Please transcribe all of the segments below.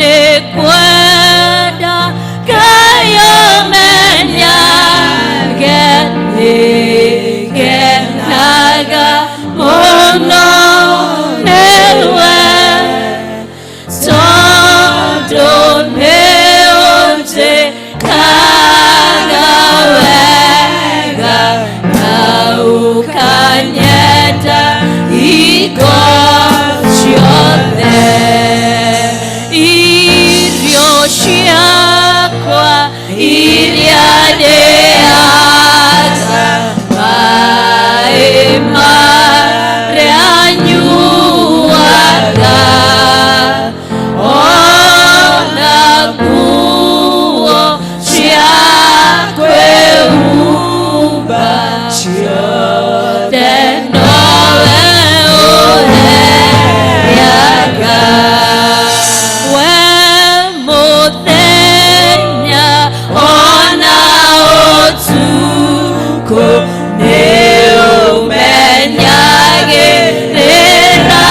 Nĩ kwenda Ngai ũmenyage nĩngenaga mũno nĩwe tondũ nĩũnjĩkaga wega na ũkanyenda hingo ciothe. Irio ciakwa iria ndĩaga, maĩ marĩa nyuaga, ona nguo cia kwĩhumba, ciothe nowe ũheaga. We mũthenya ona ũtukũ nĩũmenyagĩrĩra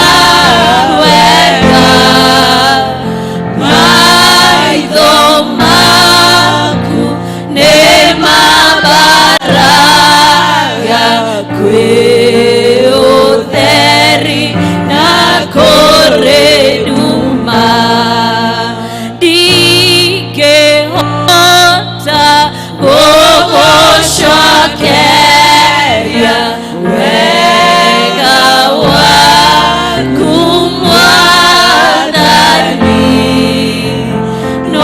wega. Maitho maku nĩmambaraga kwĩ ũtheri na kũrĩ nduma. Ndingĩhota gũgũcokeria wega waku Mwathani, no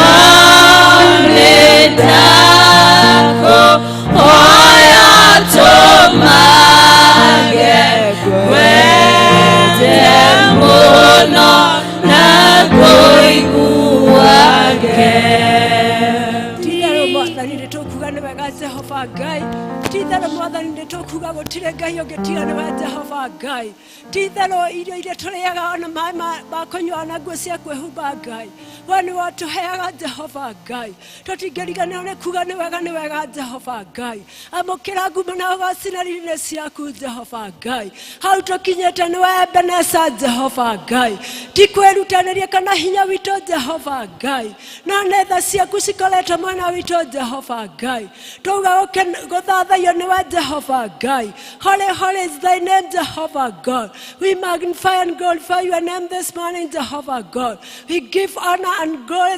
nĩndakũhoya tũmage ngwende mũno na ngũiguage. Ti-itherũ Mwathani, nĩ tũkuga nĩ wega Jehova Ngai. Ti-itherũ Mwathani, nĩ tũkuga gũtirĩ Ngai ũngĩ tiga nĩwe Jehova Ngai. Ti-itherũ irio iria tũrĩaga ona maĩ ma kũnyua na nguo cia kwĩhumba Ngai, we nĩwe ũtũheaga Jehova Ngai. Tũtingĩriganĩrwo nĩ kuga nĩ wega, nĩ wega Jehova Ngai. Amũkĩra ngumo na ũgoci na riri nĩ ciaku Jehova Ngai. Hau tũkinyĩte nĩwe Ebeneza Jehova Ngai. Ti kwĩrutanĩria kana hinya witũ Jehova Ngai, no nĩ tha ciaku cikoretwo mwena witũ Jehova Ngai. Twauga gũthathaiyo nĩwe Jehova Ngai. Holy, holy is thy name, Jehovah God. We magnify and glorify your name this morning, Jehovah God. We give honor and glory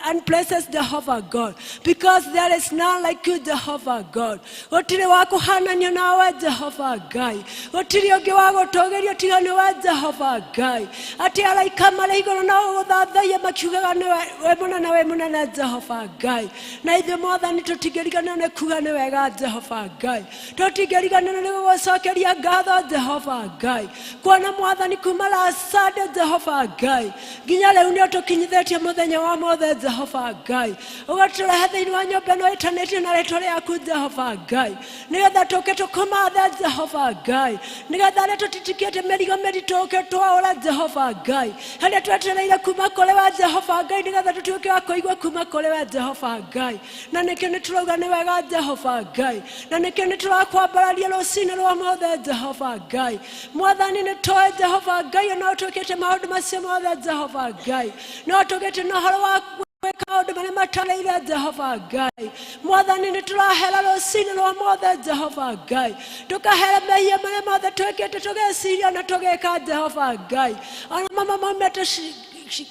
and blesses, Jehovah God, because there is none like you, Jehovah God. Gũtirĩ wa kũhananio nawe Jehova Ngai. Gũtirĩ ũngĩ wa gũtũgĩrio tiga nĩwe Jehova Ngai. Atĩ araika marĩ igũrũ no gũthathaiya makiugaga nĩwe we mũnene, we mũnene Jehova Ngai. Na ithuĩ Mwathani tũtingĩriganĩrwo nĩ kuga nĩ wega Jehova Ngai. Tũtingĩriganĩrwo nĩ gũgũcokeria ngatho Jehova Ngai, kuona Mwathani kuma last Sunday Jehova Ngai nginya rĩu nĩ ũtũkinyithĩtie mũthenya wa mothe Jehova Ngai, ũgatũrehe thĩinĩ wa nyũmba ĩno ĩtanĩtio na rĩtwa rĩaku Jehova Ngai, nĩgetha tũke tũkũmathe Jehova Ngai, nĩgetha arĩa tũtitikĩte mĩrigo mĩritũ ũke twaũra Jehova Ngai, harĩa twetereire kuma kũrĩ we Jehova Ngai, nĩgetha tũtuĩke wa kũigua kuma kũrĩ we Jehova Ngai. Na nĩkĩo nĩ tũrauga nĩ wega Jehova Ngai, na nĩkĩo nĩ tũrakwambararia rũcinĩ rwa mothe Jehova Ngai. Mwathani, nĩ tũĩ Jehova Ngai ona ũtwĩkĩte maũndũ macio mothe Jehova Ngai, no tũgĩte na ũhoro wa gwĩka maũndũ marĩa matarĩire Jehova Ngai. Mwathani, nĩ tũrahera rũcinĩ rwa mothe Jehova Ngai, tũkahera mehia marĩa mothe twĩkĩte tũgeciria na tũgĩka Jehova Ngai, ona mama maumĩte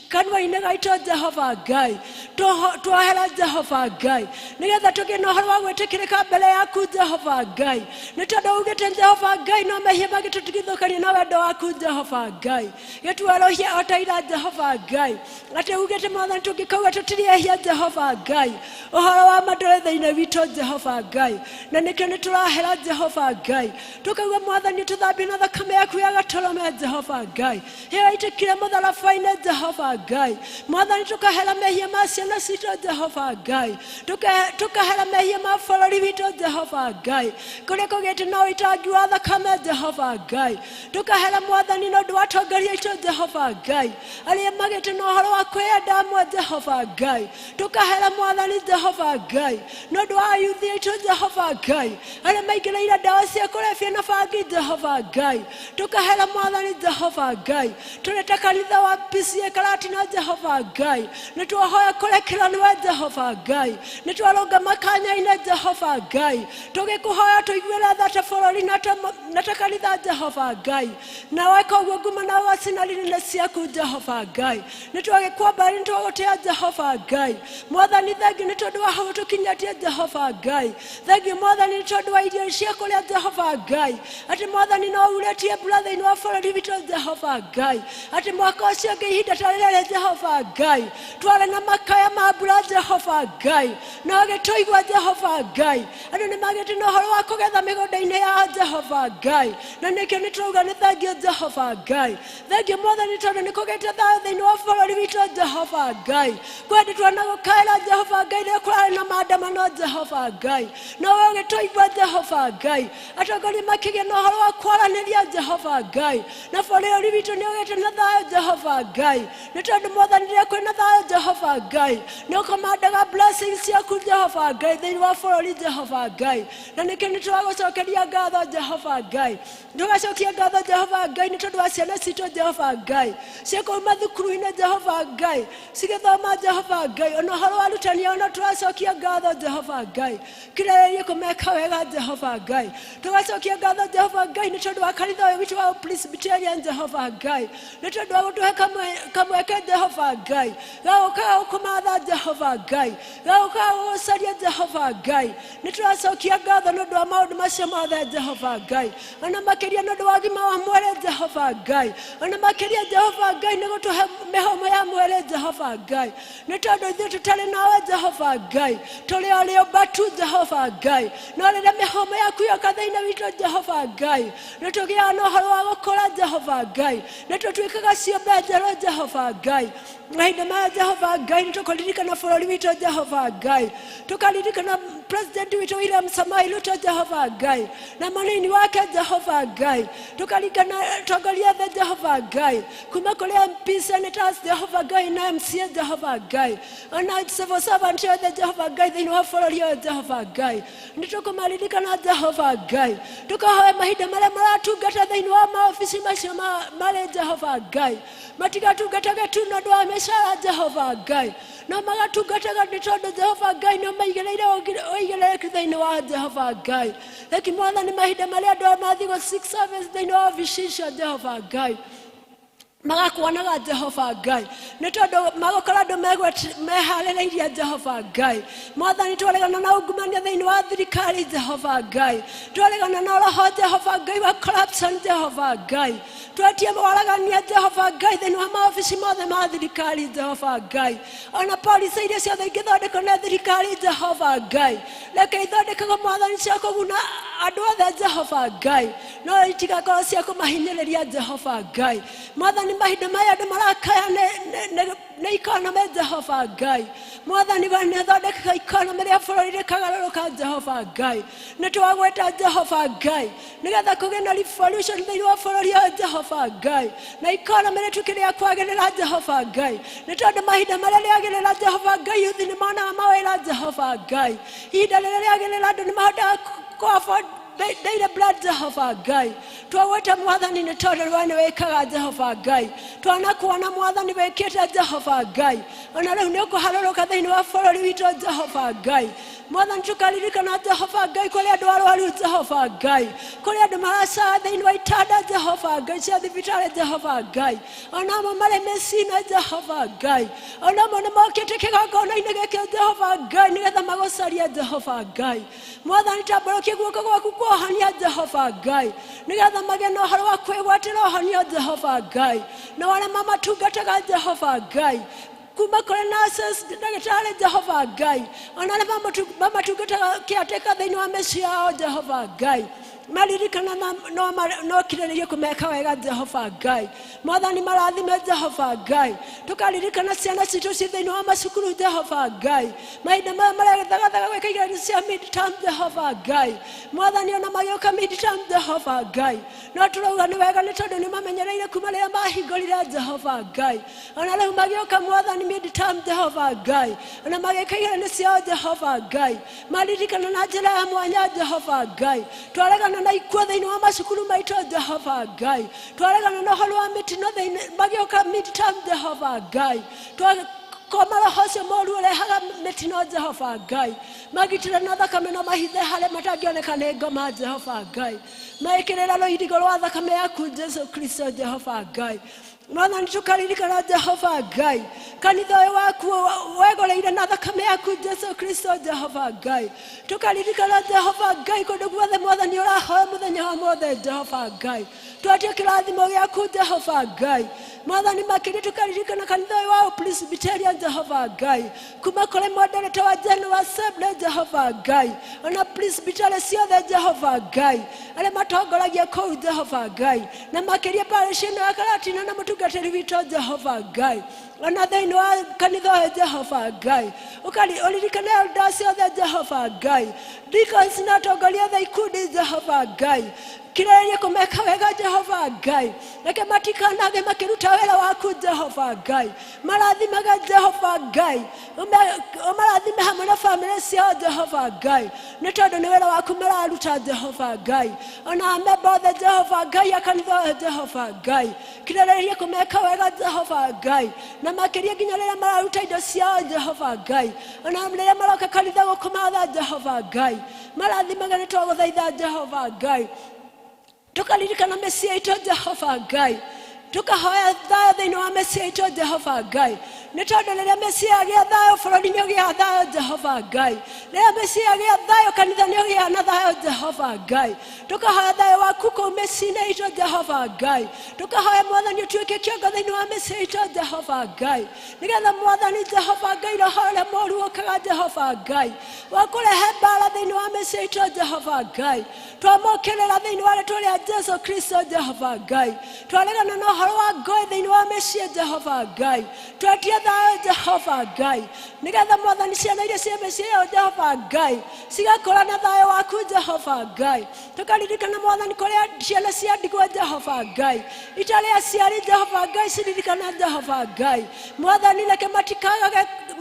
kanua-inĩ gaitũ Jehova Ngai. Twahera Jehova Ngai, nĩgetha tũgĩe na ũhoro wa gwĩtĩkĩrĩka mbere yaku Jehova Ngai, nĩ tondũ ugĩte Jehova Ngai no mehia mangĩtũtigithũkania na wendo waku Jehova Ngai. Gĩtuerũhie o ta ira Jehova Ngai, atĩ ugĩte Mwathani tũngĩkauga tũtirĩ ehia Jehova Ngai, ũhoro wa ma ndũrĩ thĩinĩ witũ Jehova Ngai. Na nĩkĩo nĩ tũrahera Jehova Ngai, tũkauga Mwathani tũthambie na thakame yaku ya gatũrũme Jehova Ngai, ĩyo ĩitĩkire mũtharaba-inĩ Jehova Ngai. Mwathani, tũkahera mehia ma ciana citũ Jehova Ngai, tũkahera mehia ma bũrũri witũ Jehova Ngai, kũrĩa kũgĩte na ũitangi wa thakame Jehova Ngai. Tũkahera Mwathani na ũndũ wa atongoria aitũ Jehova Ngai, arĩa magĩte na ũhoro wa kwĩyenda amwe Jehova Ngai. Tũkahera Mwathani Jehova Ngai na ũndũ wa ayuthi aitũ Jehova Ngai, arĩa maingĩrĩire ndawa cia kũrebia na bangi Jehova Ngai. Tũkahera Mwathani Jehova Ngai, tũrĩ ta kanitha wa PCA. Karatina Jehova Ngai nĩ twahoya kũrekerwo nĩwe Jehova Ngai nĩ twarũgama kanya-inĩ Jehova Ngai tũgĩkũhoya tũiguĩre tha ta bũrũri na ta kanitha Jehova Ngai na weka ũguo nguma na ũgoci na riri nĩ ciaku Jehova Ngai nĩ twagĩkwamba nĩ twagũtĩa Jehova Ngai Mwathani thengiũ nĩ tondũ wa hau tũkinyĩtie Jehova Ngai thengiũ Mwathani nĩ tondũ wa irio cia kũrĩa Jehova Ngai atĩ Mwathani no urĩtie mbura thĩinĩ wa bũrũri witũ Jehova Ngai atĩ mwaka ũcio ũngĩ ihinda ta rĩrĩ Jehova Ngai twarĩ na makaya ma mbura Jehova Ngai na ũgĩtũigua Jehova Ngai andũ nĩ magĩte na ũhoro wa kũgetha mĩgũnda-inĩ ya Jehova Ngai na nĩkĩo nĩ tũrauga nĩ thengiũ Jehova Ngai thengiũ Mwathani tondũ nĩ kũgĩte thayũ thĩinĩ wa bũrũri witũ Jehova Ngai kwendĩ twanagũkaĩra Jehova Ngai rĩrĩa kũrarĩ na maandamano Jehova Ngai no we ũgĩtũigua Jehova Ngai atongoria makĩgĩa na ũhoro wa kwaranĩria Jehova Ngai na bũrũri witũ nĩ ũgĩte na thayũ Jehova Ngai nĩ tondũ Mwathani rĩrĩa kwĩna thayũ Jehova Ngai nĩ ũkomandaga blessings ciaku Jehova Ngai thĩinĩ wa bũrũri Jehova Ngai na nĩkĩo nĩ tũragũcokeria ngatho Jehova Ngai tũgacokia ngatho Jehova Ngai nĩ tondũ wa ciana citũ Jehova Ngai ciĩ mathukuru-inĩ Jehova Ngai cigĩthoma Jehova Ngai ona ũhoro wa arutani ao no tũracokia ngatho Jehova Ngai kĩrĩrĩrie kũmeka wega Jehova Ngai tũgacokia ngatho Jehova Ngai nĩ tondũ wa kanitha ũyũ witũ wa Presbyterian Jehova Ngai nĩ tondũ wa gũtũhe kamweke Jehova Ngai ga gũkaga gũkũmatha Jehova Ngai ga gũkaga gũgũcaria Jehova Ngai nĩ tũracokia ngatho nĩ ũndũ wa maũndũ macio mothe Jehova Ngai ona makĩria nĩ ũndũ wa ũgima wa mwĩrĩ Jehova Ngai ona makĩria Jehova Ngai nĩ gũtũhe mĩhũmũ ya mwĩrĩ Jehova Ngai nĩ tondũ ithuĩ tũtarĩ nawe Jehova Ngai tũrĩ o rĩũmba tu Jehova Ngai no rĩrĩa mĩhũmũ yaku yoka thĩinĩ witũ Jehova Ngai nĩ tũgĩaga na ũhoro wa gũkũra Jehova Ngai nĩ tũtuĩkaga ciũmbe njerũ Jehova Ngai mahinda maya Jehova Ngai nĩ tũkũririkana bũrũri witũ Jehova Ngai tũkaririkana president witũ William Samoei Ruto Jehova Ngai na mũnini wake Jehova Ngai tũkaririkana atongoria othe Jehova Ngai kuma kũrĩ MP senators Jehova Ngai na MCA Jehova Ngai ona civil servant othe Jehova Ngai thĩinĩ wa bũrũri ũyũ Jehova Ngai nĩ tũkũmaririkana Jehova Ngai tũkahoya mahinda marĩa maratungata thĩinĩ wa maobici macio marĩ Jehova Ngai matigatungatage tu na ũndũ wa mĩcara Jehova Ngai no magatungataga nĩ tondũ Jehova Ngai nĩ ũmaigĩrĩire ũigĩrĩrĩki thĩinĩ wa Jehova Ngai reki Mwathani mahinda marĩa andũ aya mathiĩ gũ seek service thĩinĩ wa obici icio Jehova Ngai magakuonaga Jehova Ngai nĩ tondũ magũkorwo andũ meharĩrĩirie Jehova Ngai Mwathani twaregana na ungumania thĩinĩ wa thirikari Jehova Ngai twaregana na roho Jehova Ngai wa corruption Jehova Ngai twetie waragania Jehova Ngai thĩinĩ wa maobici mothe ma thirikari Jehova Ngai ona policy iria ciothe ingĩthondekwo nĩ thirikari Jehova Ngai reke ithondekagwo Mwathani cia kũguna andũ othe Jehova Ngai no itigakorwo cia kũmahinyĩrĩria Jehova Ngai Mwathani mahinda maya andũ marakaya nĩ economy Jehova Ngai Mwathani we nĩ ũthondekaga economy rĩa bũrũri rĩkagarũrũka Jehova Ngai nĩ twagweta Jehova Ngai nĩgetha kũgĩe na revolution thĩinĩ wa bũrũri ũyũ Jehova Ngai na economy rĩtuĩke rĩa kwagĩrĩra Jehova Ngai nĩ tondũ mahinda marĩa rĩagĩrĩra Jehova Ngai yuthi nĩ monaga mawĩra Jehova Ngai ihinda rĩrĩa rĩagĩrĩra andũ nĩ mahotaga kũ afford daily bread Jehova Ngai twagweta Mwathani nĩ tondũ we nĩ wĩkaga Jehova Ngai twanakuona Mwathani wĩkĩte Jehova Ngai ona rĩu nĩ ũkũharũrũka thĩinĩ wa bũrũri witũ Jehova Ngai Mwathani tũkaririkana Jehova Ngai kũrĩ andũ arwaru Jehova Ngai kũrĩ andũ maracaya thĩinĩ wa itanda Jehova Ngai cia thibitarĩ Jehova Ngai ona amwe marĩ mĩciĩ-inĩ Jehova Ngai ona amwe nĩ mokĩte kĩgongona-inĩ gĩkĩ Jehova Ngai nĩgetha magũcarie Jehova Ngai Mwathani tambũrũkia guoko gwaku kwa ũhonia Jehova Ngai nĩgetha magĩe na ũhoro wa kwĩgwatĩra ũhonio Jehova Ngai na arĩa mamatungataga Jehova Ngai kuma kũrĩ nurses ndagĩtarĩ Jehova Ngai ona arĩa mamatungataga kĩatĩka thĩinĩ wa mĩciĩ yao Jehova Ngai maririkana no kirĩrĩrie kũmeka wega Jehova Ngai Mwathani marathime Jehova Ngai tũkaririkana ciana citũ ci thĩinĩ wa macukuru Jehova Ngai mahinda maya marethagathega gwĩka igerio cia midterm Jehova Ngai Mwathani ona magĩũka midterm Jehova Ngai no tũrauga nĩ wega nĩ tondũ nĩ mamenyereire kuma rĩrĩa mahingũrire Jehova Ngai ona rĩu magĩũka Mwathani midterm Jehova Ngai ona magĩka igerio ciao Jehova Ngai maririkana na njĩra ya mwanya Jehova Ngai twaregana Twaregana na ikuo thĩinĩ wa macukuru maitũ Jehova Ngai. Twaregana na ũhoro wa mĩtino thĩinĩ magĩũka midterm Jehova Ngai. Koma roho ũcio mũũru ũrehaga mĩtino Jehova Ngai. Magitĩre na thakame na mahithe harĩa matangĩoneka nĩ ngoma Jehova Ngai. Maĩkĩrĩra rũirigo rwa thakame yaku Jesu Kristo Jehova Ngai. Mwathani tukaririkana Jehova Ngai. Kanitha ũyũ waku wegoreire na thakame yaku Jesu Kristo Jehova Ngai. Tukaririkana Jehova Ngai kũndũ guothe Mwathani ũrahoya mũthenya wa mothe Jehova Ngai. Twatie kĩrathimo gĩaku Jehova Ngai. Mwathani makĩria tukaririkana kanitha ũyũ wa Presbyterian Jehova Ngai. Kuma kũrĩ moderator wa General Assembly Jehova Ngai. Ona Presbyterian ciothe Jehova Ngai. Arĩa matongoragia kũu Jehova Ngai. Na makĩria parish ĩno ya Karatina na mũtungatĩri witũ Jehova Ngai. Ona thĩinĩ wa kanitha ũyũ Jehova Ngai. Ũririkane elders ciothe Jehova Ngai. Deacons na atongoria othe ikundi Jehova Ngai. Kirĩrĩria kũmeka wega Jehova Ngai. Reke matikanage makĩruta wĩra waku Jehova Ngai. Marathimaga Jehova Ngai. Ũmarathime hamwe na bamĩrĩ ciao Jehova Ngai. Nĩ tondũ nĩ wĩra waku mararuta Jehova Ngai. Ona amemba othe Jehova Ngai a kanitha ũyũ Jehova Ngai. Kirĩrĩria kũmeka wega Jehova Ngai. Na makĩria nginya rĩrĩa mararuta indo ciao Jehova Ngai. Ona rĩrĩa maroka kanitha gũkũmatha Jehova Ngai. Marathimaga nĩ twagũthaitha Jehova Ngai. Tukaririkana mĩciĩ itũ Jehova Ngai. Tukahoya thayũ thĩinĩ wa mĩciĩ itũ Jehova Ngai. Nĩ tondũ rĩrĩa mĩciĩ yagĩa thayũ bũrũri nĩ ũgĩaga thayũ Jehova Ngai. Rĩrĩa mĩciĩ yagĩa thayũ kanitha nĩ ũgĩaga na thayũ Jehova Ngai. Tukahoya thayũ waku kũu mĩciĩ-inĩ itũ Jehova Ngai. Tukahoya Mwathani ũtuĩke kĩongo thĩinĩ wa mĩciĩ itũ Jehova Ngai. Nĩgetha Mwathani Jehova Ngai roho ũrĩa mũũru ũkaga Jehova Ngai. Wa kũrehe mbara thĩinĩ wa mĩciĩ itũ Jehova Ngai. Twamũkĩrĩra thĩinĩ wa rĩtwa rĩa Jesu Kristo Jehova Ngai. Twaregana na ũhoro wa ngũĩ thĩinĩ wa mĩciĩ Jehova Ngai. Twetie thayũ Jehova Ngai. Nĩgetha Mwathani ciana iria ciĩ mĩciĩ ĩyo Jehova Ngai cigakũra na thayũ waku Jehova Ngai. Tukaririkana Mwathani kũrĩa ciana cia ndigwa Jehova Ngai. Itarĩ aciari Jehova Ngai ciririkana Jehova Ngai. Mwathani reke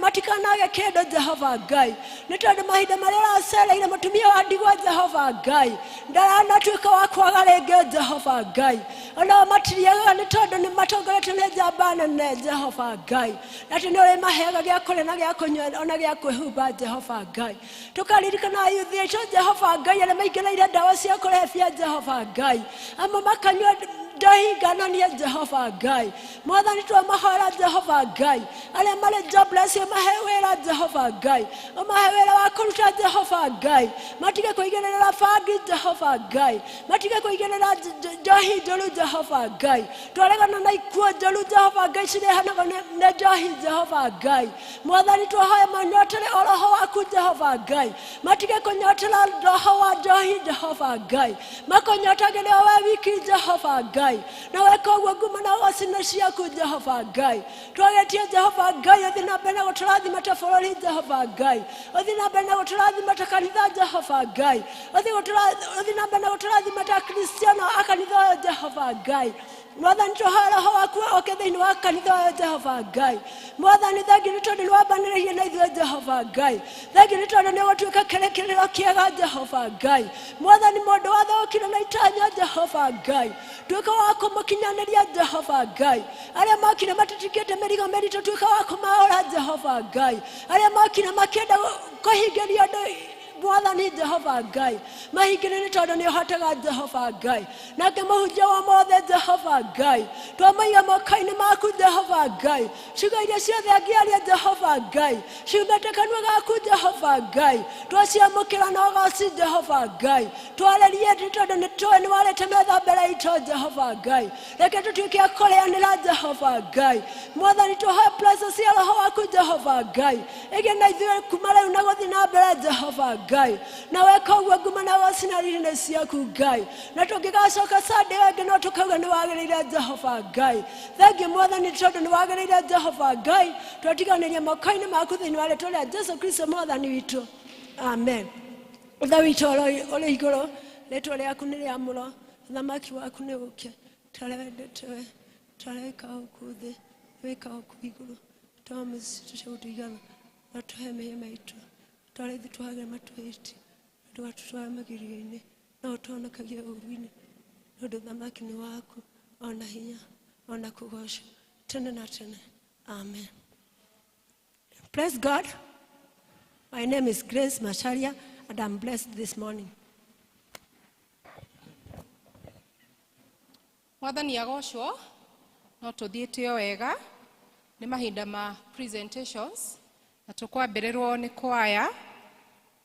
matikanage kĩndũ Jehova Ngai. Nĩ tondũ mahinda marĩa ũracereire mũtumia wa ndigwa Jehova Ngai ndaranatuĩka wa kwaga rĩngĩ Jehova Ngai. Onao matiriaga nĩ tondũ nĩ matongoretio nĩ njamba nene Jehova Ngai. Atĩ nĩ ũrĩmaheaga gĩa kũrĩa na gĩa kũnyua ona gĩa kwĩhumba Jehova Ngai. Tukaririkana ayuthi aitũ Jehova Ngai arĩa maingĩrĩire ndawa cia kũrebia Jehova Ngai. Amwe makanyua njohi ngananie Jehova Ngai. Mwathani twamahoera Jehova Ngai. Arĩa marĩ jobless ũmahe wĩra Jehova Ngai. Ũmahe wĩra wa kũruta Jehova Ngai. Matige kũigĩrĩra bangi Jehova Ngai. Matige kũigĩrĩra njohi njũru Jehova Ngai. Twaregana na ikuũ njũru Jehova Ngai cirehanagwo nĩ njohi Jehova Ngai. Mwathani twahoya manyotere o roho waku Jehova Ngai. Matige kũnyotera roho wa njohi Jehova Ngai. Makũnyotagĩre o we wiki Jehova Ngai. Na weka ũguo ngumo na ũgoci nĩ ciaku Jehova Ngai. Twagetie Jehova Ngai ũthiĩ na mbere na gũtũrathima ta bũrũri Jehova Ngai. Ũthiĩ na mbere na gũtũrathima ta kanitha Jehova Ngai. Ũthiĩ na mbere na gũtũrathima ta Kristiano a kanitha ũyũ Jehova Ngai. Mwathani twahoya roho waku oke thĩinĩ wa kanitha ũyũ Jehova Ngai. Mwathani thengiũ nĩ tondũ nĩ wambanĩrĩirie na ithuĩ Jehova Ngai. Thengiũ nĩ tondũ nĩ ũgũtuĩka kĩrĩkĩrĩro kĩega Jehova Ngai. Mwathani mũndũ wothe ũkire na itanya Jehova Ngai. Tuĩka wa kũmũkinyanĩria Jehova Ngai. Arĩa mokire matitikĩte mĩrigo mĩritũ tuĩka wa kũmaũra Jehova Ngai. Arĩa mokire makĩenda kũhingĩria ũndũ Mwathani Jehova Ngai. Mahingĩre nĩ tondũ nĩ ũhotaga Jehova Ngai. Nake mũhunjia wa mothe Jehova Ngai. Twamaiga moko-inĩ maku Jehova Ngai. Ciugo iria ciothe angĩaria Jehova Ngai. Ciumĩte kanua gaku Jehova Ngai. Twaciamũkĩra na ũgoci Jehova Ngai. Twarĩrie nĩ tondũ nĩ tũĩ nĩ warĩte metha mbere itũ Jehova Ngai. Reke tũtuĩke a kũrĩanĩra Jehova Ngai. Mwathani tũhoe presence ya roho waku Jehova Ngai. Ĩgĩe na ithuĩ kuma rĩu na gũthiĩ na mbere Jehova Ngai. Na weka ũguo ngumo na ũgoci na riri nĩ ciaku Ngai. Na tũngĩgacoka Sunday ĩyo ĩngĩ no tũkauga nĩ wagĩrĩire Jehova Ngai. Thengiũ Mwathani tondũ nĩ wagĩrĩire Jehova Ngai. Twatiganĩria moko-inĩ maku thĩinĩ wa rĩtwa rĩa Jesu Kristo Mwathani witũ. Amen. Ithe witũ ũrĩ igũrũ, rĩtwa rĩaku nĩ rĩamũro, ũthamaki waku nĩ ũũke. Ta ũrĩa wendete we, ta ũrĩa wĩkaga gũkũ thĩ, wĩkaga kũu igũrũ. Tũhe mĩciĩ cia gũtũigana, na tũhe mehia maitũ, ta ũrĩa ithuĩ tũhagĩra matũhĩtie, na ndũgatũtware magerio-inĩ, Na ũtũhonokagie ũũru-inĩ, nĩ ũndũ ũthamaki nĩ waku, ona hinya, ona kũgoocwo tene na tene. Amen. Praise God. My name is Grace Macharia, and I'm blessed this morning. Mwathani agocwo. No tũthiĩte o wega. Nĩ mahinda ma presentations na tũkwambĩrĩrwo nĩ kwaya,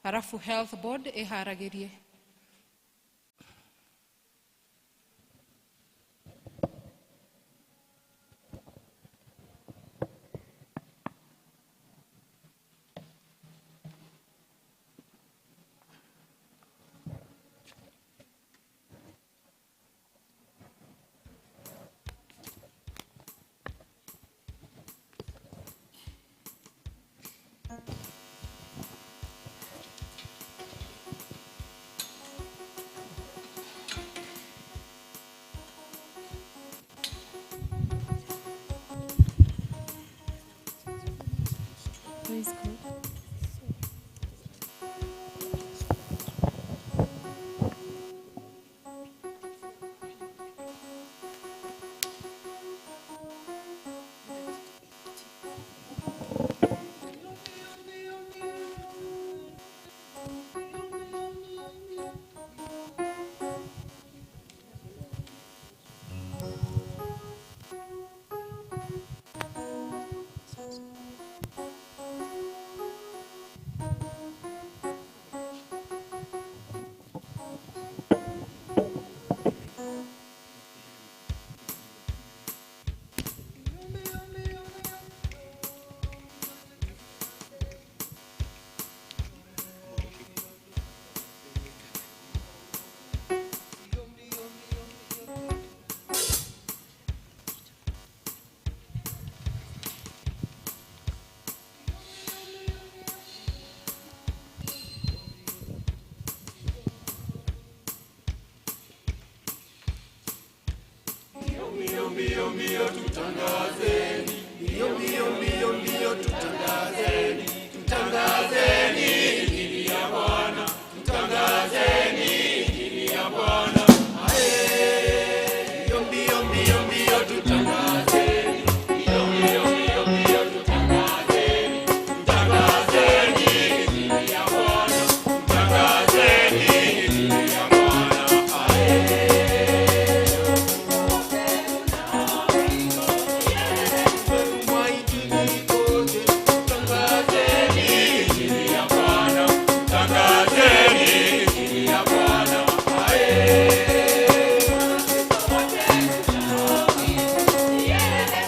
arabu health board ĩharagĩrie. Praise God.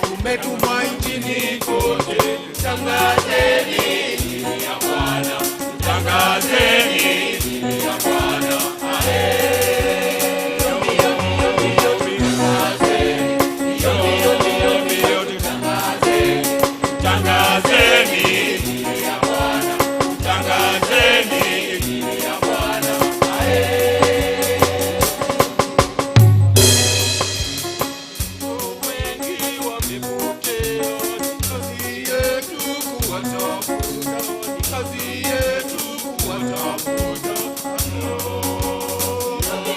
Tumetumwa nchini kote, tangazeni injili ya Bwana, tangazeni injili ya Bwana. Tangazeni injili ya Bwana, tangazeni injili ya Bwana. Wengi wamepotea, ni kazi yetu kuwatafuta, ni kazi yetu kuwatafuta.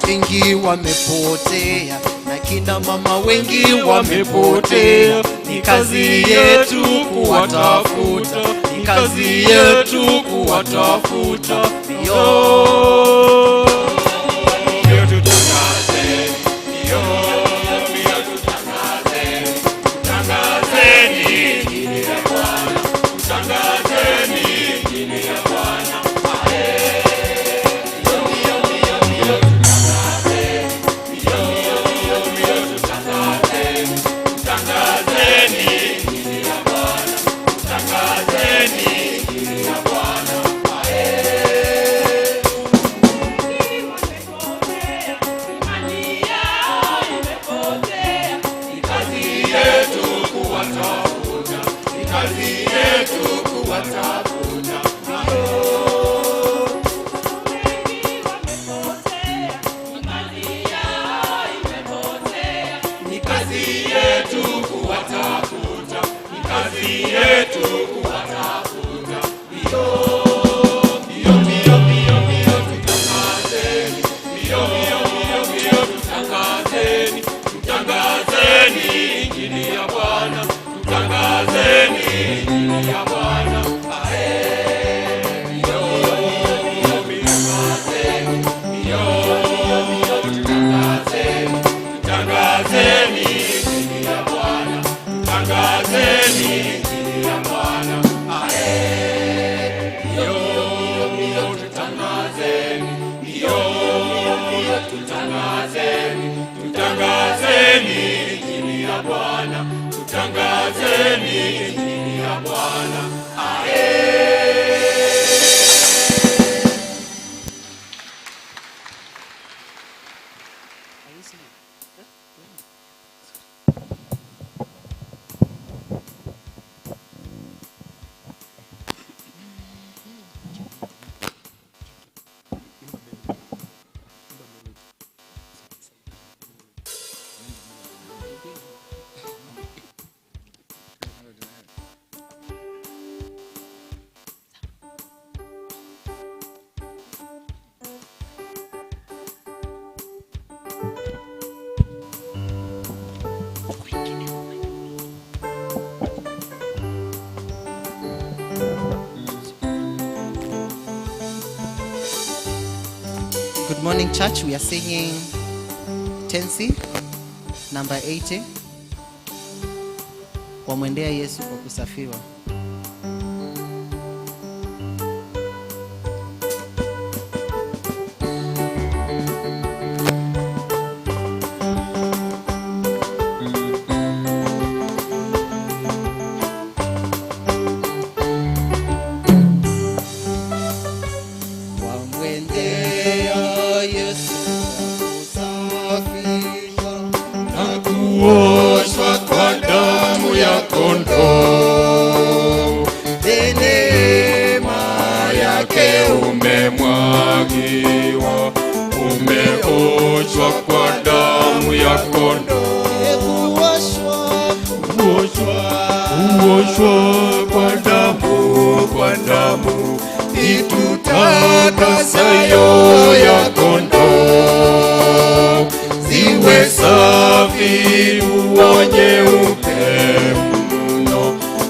Wengi wamepotea na kina mama wengi wamepotea, ni kazi yetu kuwatafuta, ni kazi yetu kuwatafuta. Yo. Tangazeni injili ya Bwana. kazi yetu kuwatafuta. Ni kazi yetu kuwatafuta, ni kazi yetu kuwatafuta. Mbio, mbio, mbio, mbio, mbio, tutangazeni. Mbio, mbio, mbio, mbio, tutangazeni. Tutangazeni injili ya Bwana, tutangazeni injili ya Bwana. Ae, mbio, mbio, mbio, tutangazeni. Mbio, mbio, tutangazeni. Tutangazeni injili ya Bwana, tutangazeni injili ya Bwana. Ae, mbio, mbio, tutangazeni. Mbio, mbio, tutangazeni. Tutangazeni injili ya Bwana, tutangazeni injili ya Bwana. Ae. Good morning, church. We are singing Tensi number 80. Wamwendea Yesu kwa kusafiwa. Wamwendea Yesu kwa kusafishwa Na kuoshwa kwa damu ya kondoo, neema yake umemwagiwa, umeoshwa kwa damu ya kondoo. Kuoshwa, Kuoshwa, kuoshwa kwa damu itutakasayo ya kondoo, ziwe safi nguo nyeupe mno,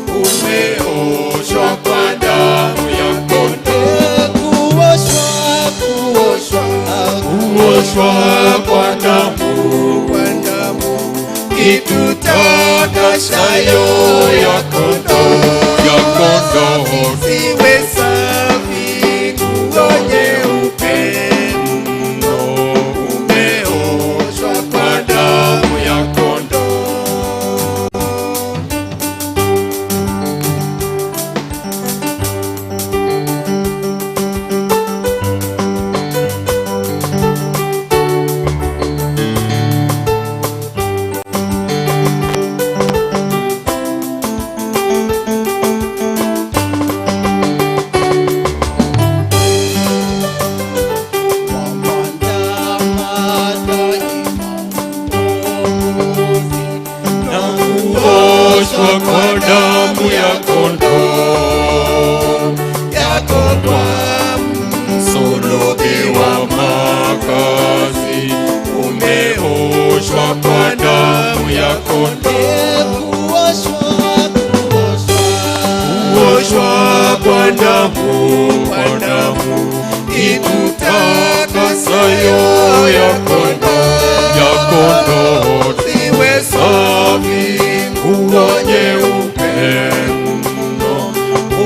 umeoshwa kwa damu ya kondoo. Kuoshwa, kuoshwa, Kuoshwa kwa damu, kwa damu itutakasayo ya kondoo, ya kondoo. Ziwe safi nguo nyeupe Mno, umeoshwa kwa damu ya kondoo. Wamwandama daima Mwokozi Na kuoshwa kwa damu ya kondoo, yako kwa msulubi wa makazi, umeoshwa kwa damu ya kondoo. Kuoshwa, kuoshwa, Kuoshwa kwa damu, kwa damu itutakasayo ya kondoo, ya kondoo. Ziwe Safi nguo nyeupe mno,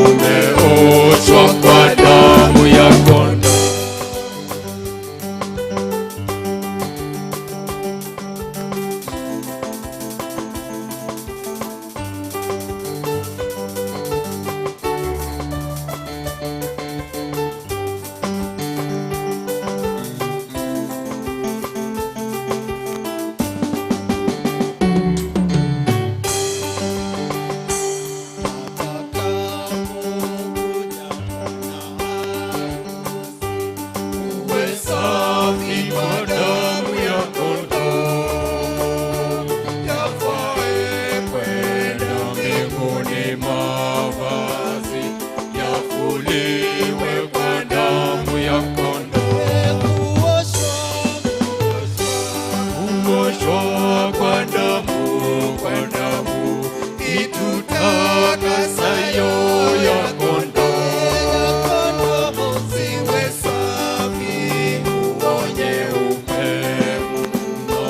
umeoshwa kwa damu ya kondoo. mavazi yafuliwe kwa damu ya kondoo. Kuoshwa kwa damu itutakasayo ya kondoo. Ziwe safi, nguo nyeupe mno,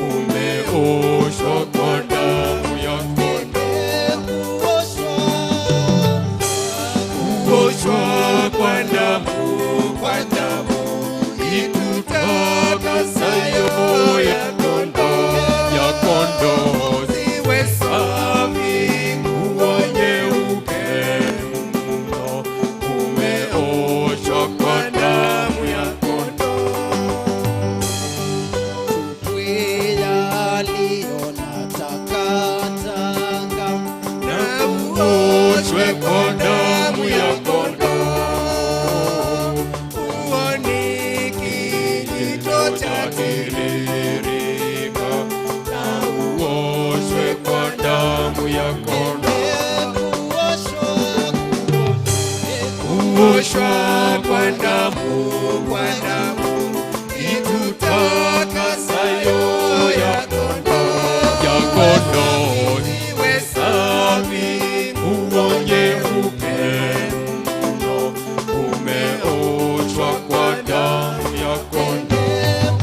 umeoshwa kwa damu ya kondoo. Kuoshwa kwa damu itutakasayo ya kondoo, ya kondoo. Ziwe safi, nguo nyeupe mno, umeoshwa kwa damu ya kondoo. Na uoshwe kwa damu ya kondoo. Uone kijito chatiririka, na uoshwe kwa damu ya kondoo. Kuoshwa kwa damu itutakasayo ya kondoo, ya kondoo. Iwe safi, nguo nyeupe mno, umeoshwa kwa damu ya kondoo.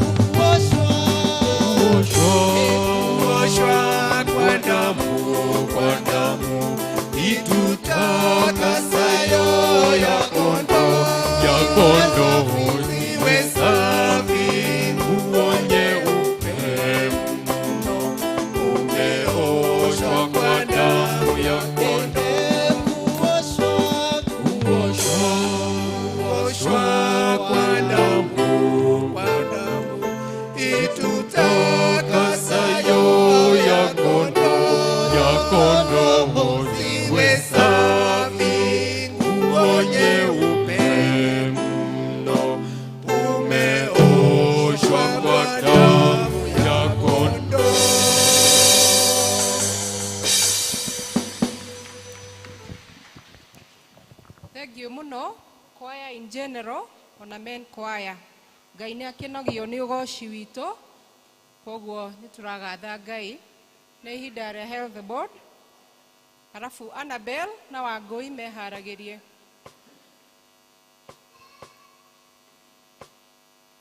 Kuoshwa kwa damu itutakasayo ya kondoo, ya kondoo. Iwe safi, nguo nyeupe mno, umeoshwa kwa damu ya kondoo. Kuoshwa kwa damu itutakasayo ya kondoo, ya kondoo. Ziwe safi, nguo nyeupe mno, umeoshwa kwa damu ya kondoo. Thank you muno choir in general ona men choir. Ngai nĩ akenagio nĩ ũgoci witũ, koguo nĩ tũragatha Ngai. Nĩ ihinda rĩa health board, arabu Annabel na Wangũi meharagĩrie.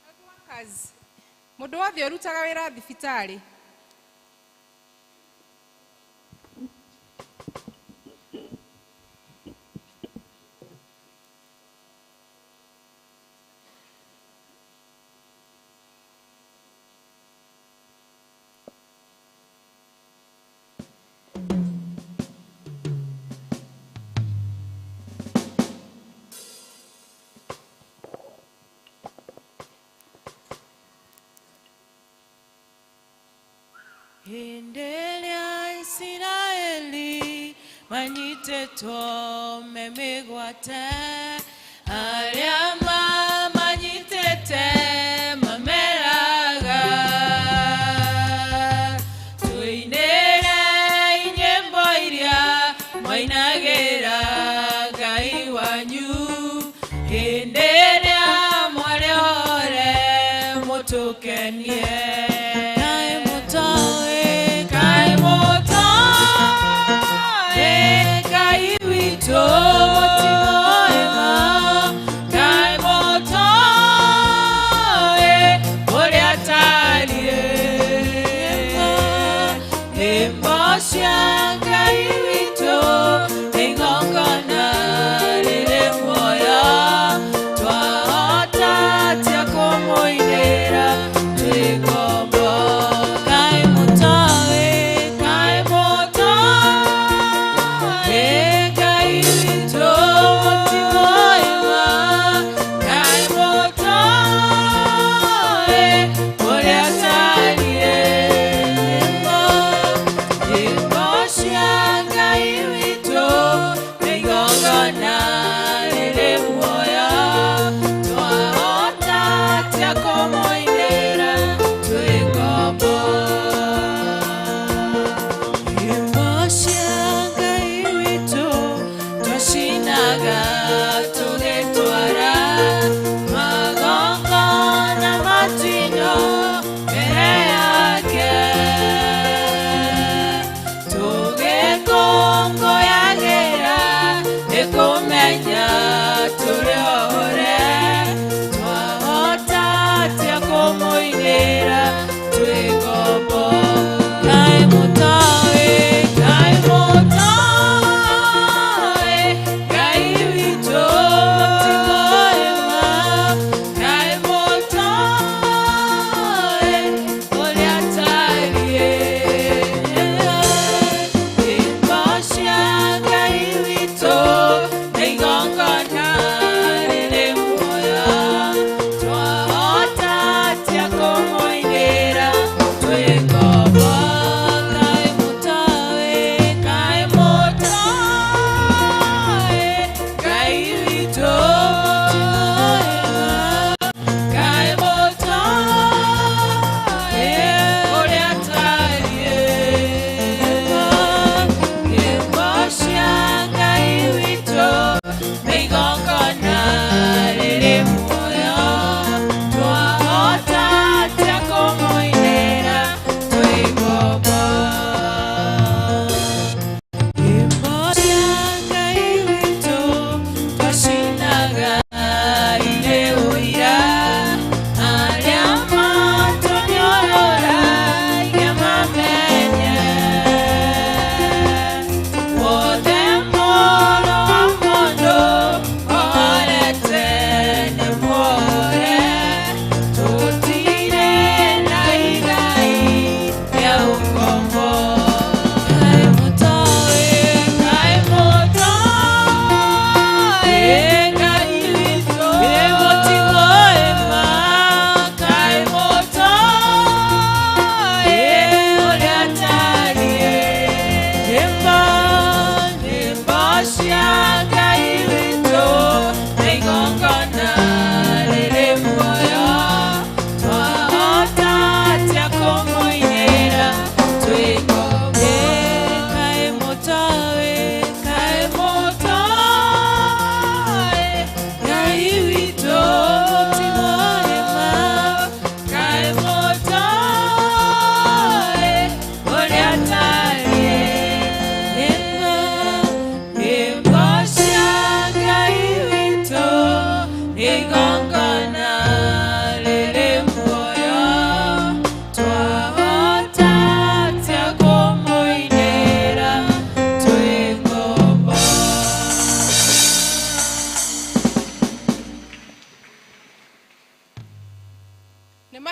Health workers, mũndũ wothe ũrutaga wĩra thibitarĩ. Hĩndĩ ĩrĩa Isiraeli manyitĩtwo me mĩgwate, arĩa mamanyitĩte mameraga, tũinĩre nyĩmbo iria mwainagĩra Ngai wanyu, hĩndĩ ĩrĩa mwarĩ hore mũtũkenie. Kaĩ mũtoĩ, kaĩ mũtoĩ Ngai witũ, mũtimoĩ ma, kaĩ mũtoĩ ũrĩa atariĩ. Nyĩmbo cia Ngai witũ nĩ igongona rĩrĩ muoyo, twahota atĩa kũmũinĩra twĩ ngombo? Kaĩ mũtoĩ, kaĩ mũtoĩ Ngai witũ.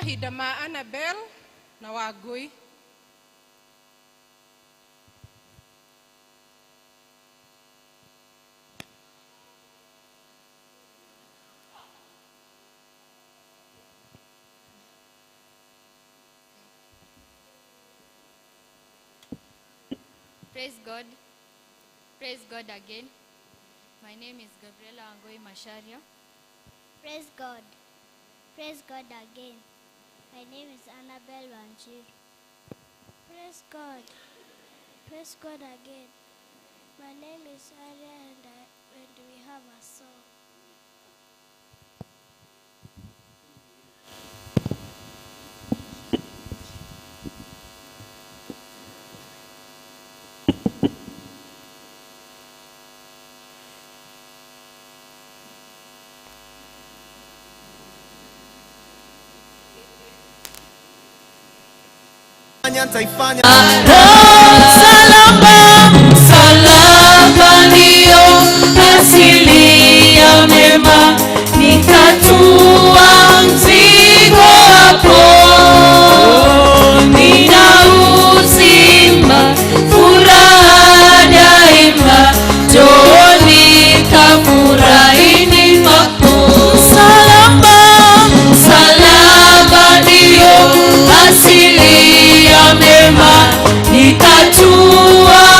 Mahinda ma Annabel na Wangui. Praise God. Praise God again. My name is Gabriela Angoi Masharia. Praise God. Praise God again. My name is Annabel Wanjiru. Praise God. Praise God again. My name is Aria and we have a song. Nitaifanya. Msalaba, msalaba ndio asili ya mema, nikatua mzigo hapo, nina uzima, furaha daima, njooni kafurahini papo. Msalaba, msalaba ndio asili ya mema, nikatua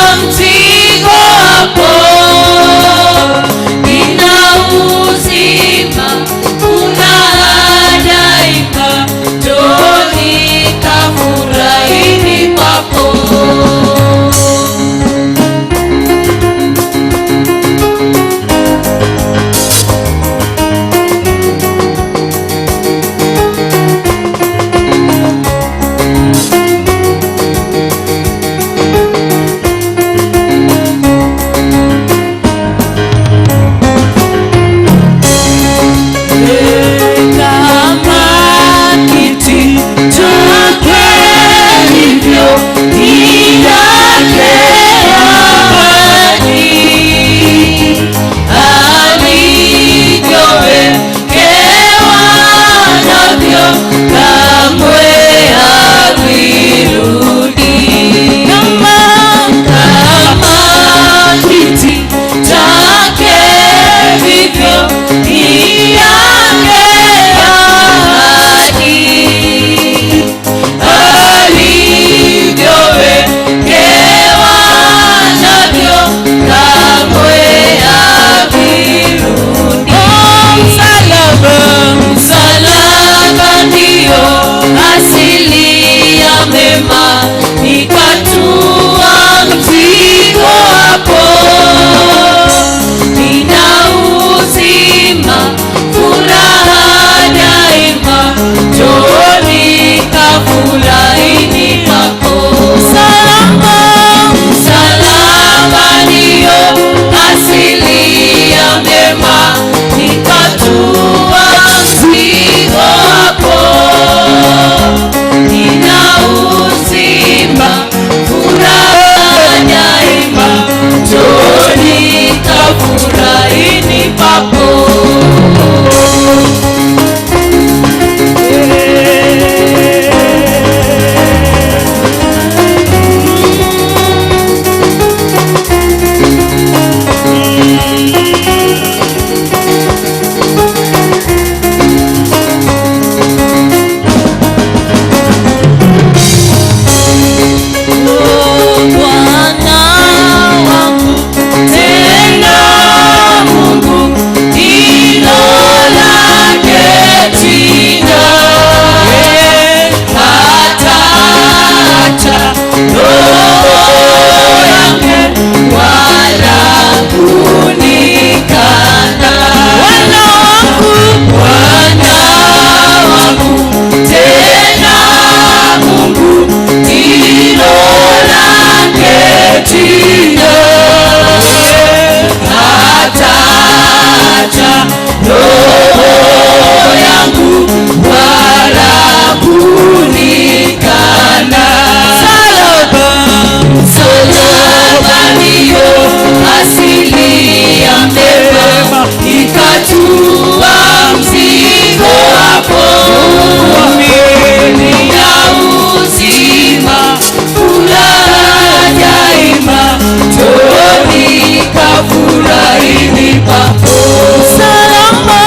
kafurahini papo. Msalaba,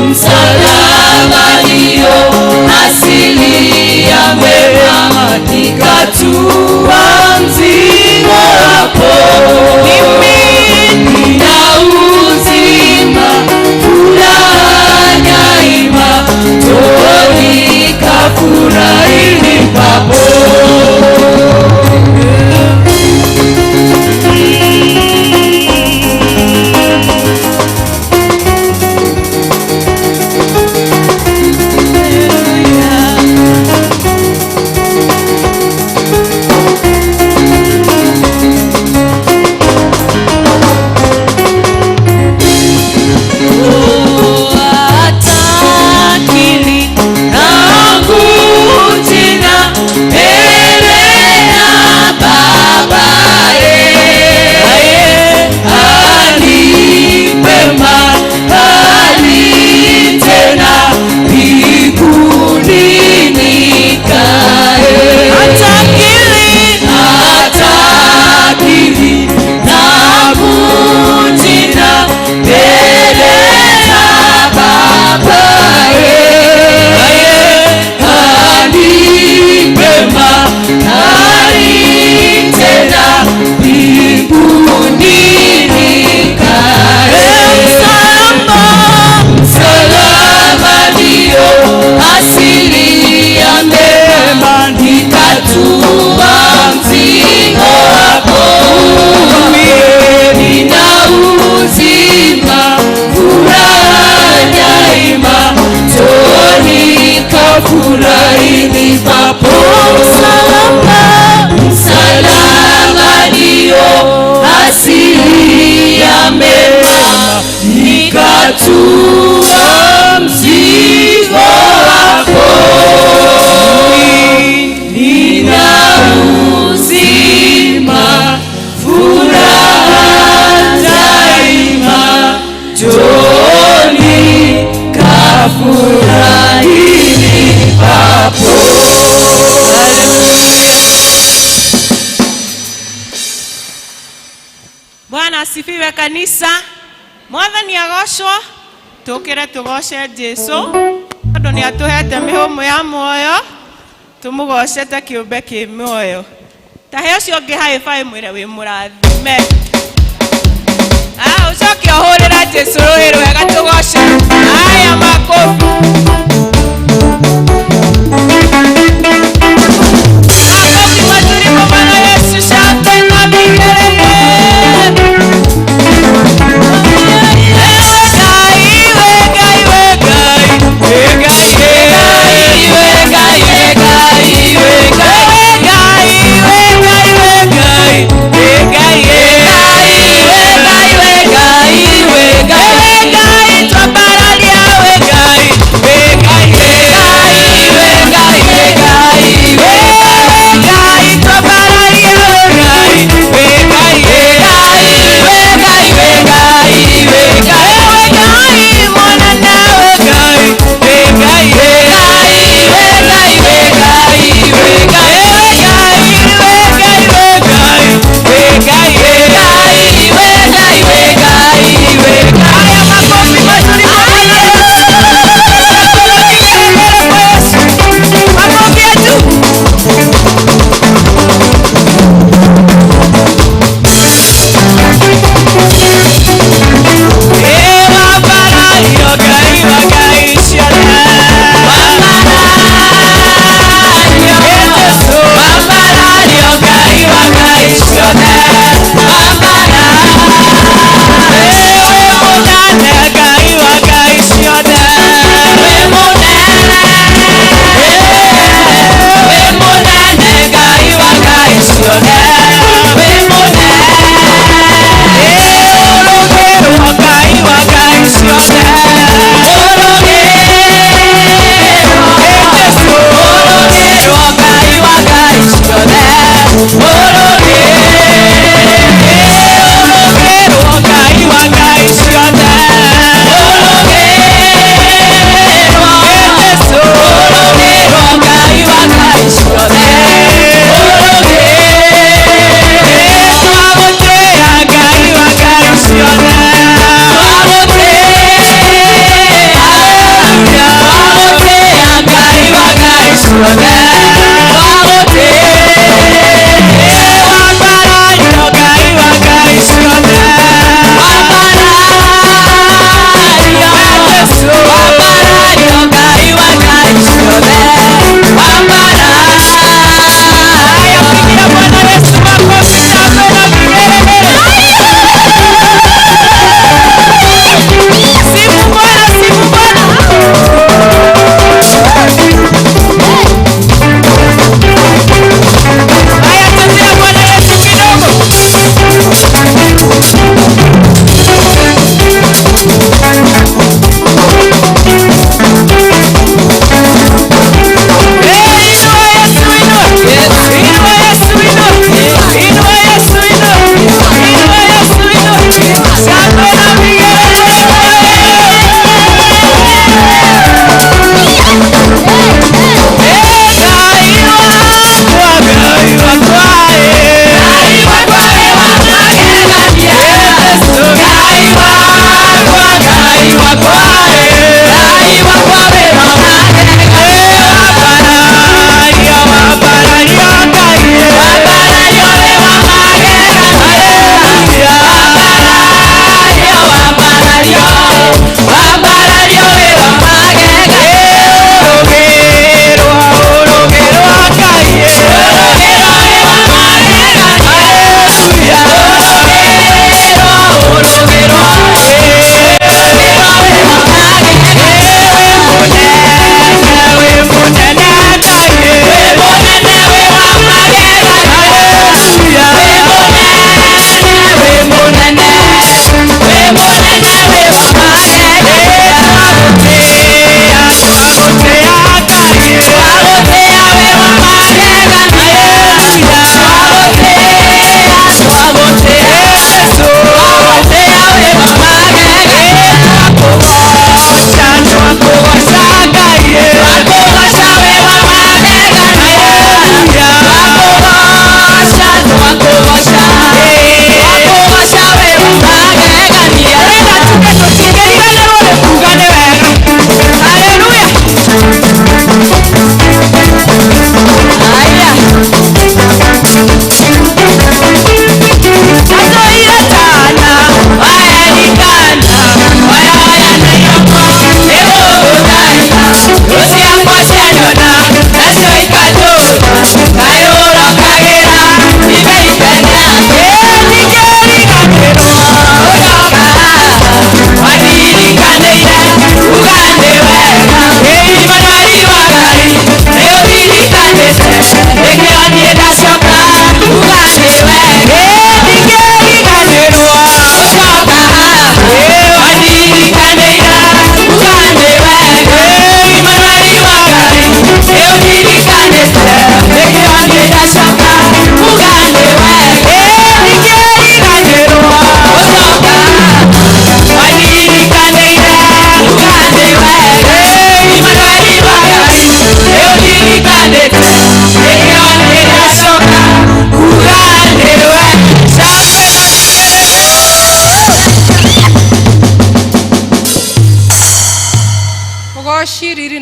msalaba ndio asili ya mema, nikatua mzigo wako. Mimi nina uzima, furaha daima, njooni kafurahini papo. Kafurahini papo. Msalaba, msalaba ndio asili ya mema, nikatua mzigo wako. Nina uzima, furaha daima, njooni kafurahini papo. Bwana asifiwe kanisa. Mwathani agocwo, tukire tugoce Jesu tondu ni atuhete mihumo ya muoyo, tumugoce ta kiumbe ki muoyo. Tahe ucio ungi high five mwire wi murathime. Ucoke uhurira Jesu ruhi rwega tugoce. Aya makofi. Makofi mazuri kwa Bwana Yesu, shangwe na vigelegele. Gai,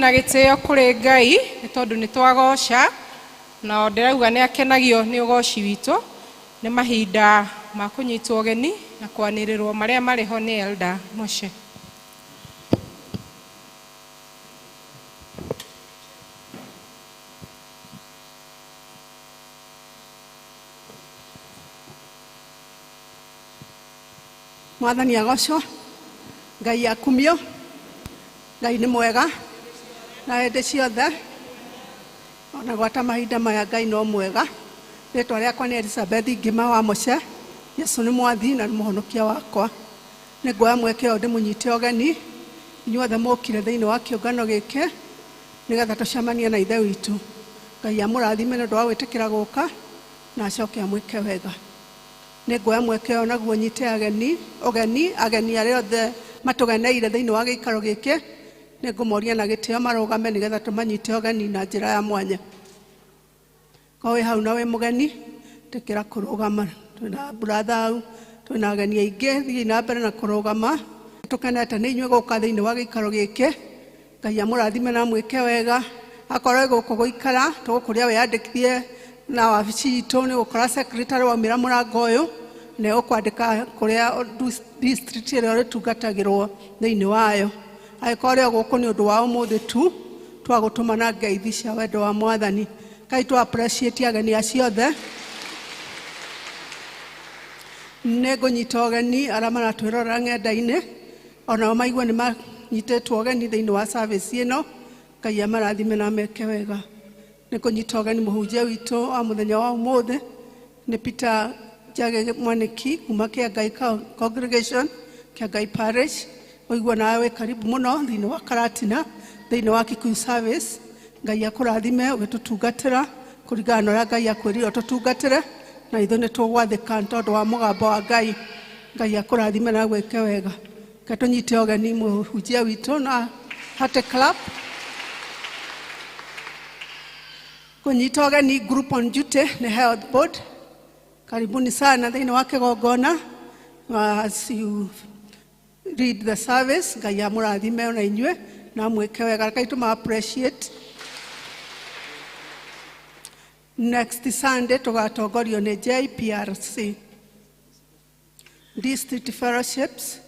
Na gĩtĩo kũrĩ Ngai nĩ tondũ nĩ twagoca na ndĩrauga nĩ akenagio nĩ ũgoci witũ. Nĩ mahinda ma kũnyitwo ũgeni na kwanĩrĩrwo marĩa marĩ ho nĩ Elder Moshe. Mwathani agocwo, Ngai akumio, Ngai nĩ mwega na hĩndĩ ciothe, ona gwata mahinda maya Ngai no mwega. Rĩtwa rĩakwa nĩ Elizabeth Ngima wa Moshe. Yesu nĩ mwathi na nĩ mũhonokia wakwa. Nĩ nguoya mweke ũyũ ndĩmũnyite ũgeni inyuothe mũkire thĩinĩ wa kĩũngano gĩkĩ nĩgetha tũcemanie na Ithe witũ. Ngai amũrathime nĩ ũndũ wa gwĩtĩkĩra gũka na acoke amwĩke wega. Nĩ nguoya mweke ũyũ naguo nyite ageni ũgeni, ageni arĩa othe matũgeneire thĩinĩ wa gĩikaro gĩkĩ, nĩ ngũmoria na gĩtĩo marũgame nĩgetha tũmanyite ũgeni na njĩra ya mwanya. Korwo wĩ hau na wĩ mũgeni, tĩkĩra kũrũgama. Twĩna brother hau, twĩna ageni aingĩ, thiĩi na mbere na kũrũgama. Tũkenete nĩ inyuĩ gũka thĩinĩ wa gĩikaro gĩkĩ. Ngai amũrathime na amwĩke wega. Akorwo wĩ gũkũ gũikara, tũgũkũria wĩyandĩkithie na wabici itũ, nĩ ũgũkora secretary waumĩra mũrango ũyũ, na ũkwandĩka kũrĩa district ĩrĩa ũrĩtungatagĩrwo thĩinĩ wayo. Angĩkorwo ũrĩ o gũkũ nĩ ũndũ wa ũmũthĩ tu, twagũtũma na ngeithi cia wendo wa Mwathani. Ngai tũ appreciate ageni acio othe. Nĩ ngũnyita ũgeni arĩa maratwĩrorera ng'enda-inĩ, onao maigue nĩ manyitĩtwo ũgeni thĩinĩ wa service ĩno. Ngai amarathime na ameke wega. Nĩ ngũnyita ũgeni mũhunjia witũ wa mũthenya wa ũmũthĩ nĩ Peter Njage Mwaniki kuma Kĩangai Congregation, Kĩangai Parish. Ũigua nawe wĩ karibu mũno thĩinĩ wa Karatina, thĩinĩ wa Kikuyu service. Ngai akũrathime ũgĩtũtungatĩra kũringana na ũrĩa Ngai akwĩrire ũtũtungatĩre, na ithuĩ nĩ tũgwathĩka nĩ tondũ wa mũgambo wa Ngai. Ngai akũrathime na agwĩke wega. Reke tũnyite ũgeni mũhunjia witũ na Hearty Clap. Kũnyita ũgeni group on duty nĩ Health Board. Karibuni sana thĩinĩ wa kĩgongona. As you read the service, Ngai amũrathime ona inyuĩ na amwĩke wega. Reke tũma appreciate. Next Sunday tũgatongorio nĩ JPRC. District Fellowships,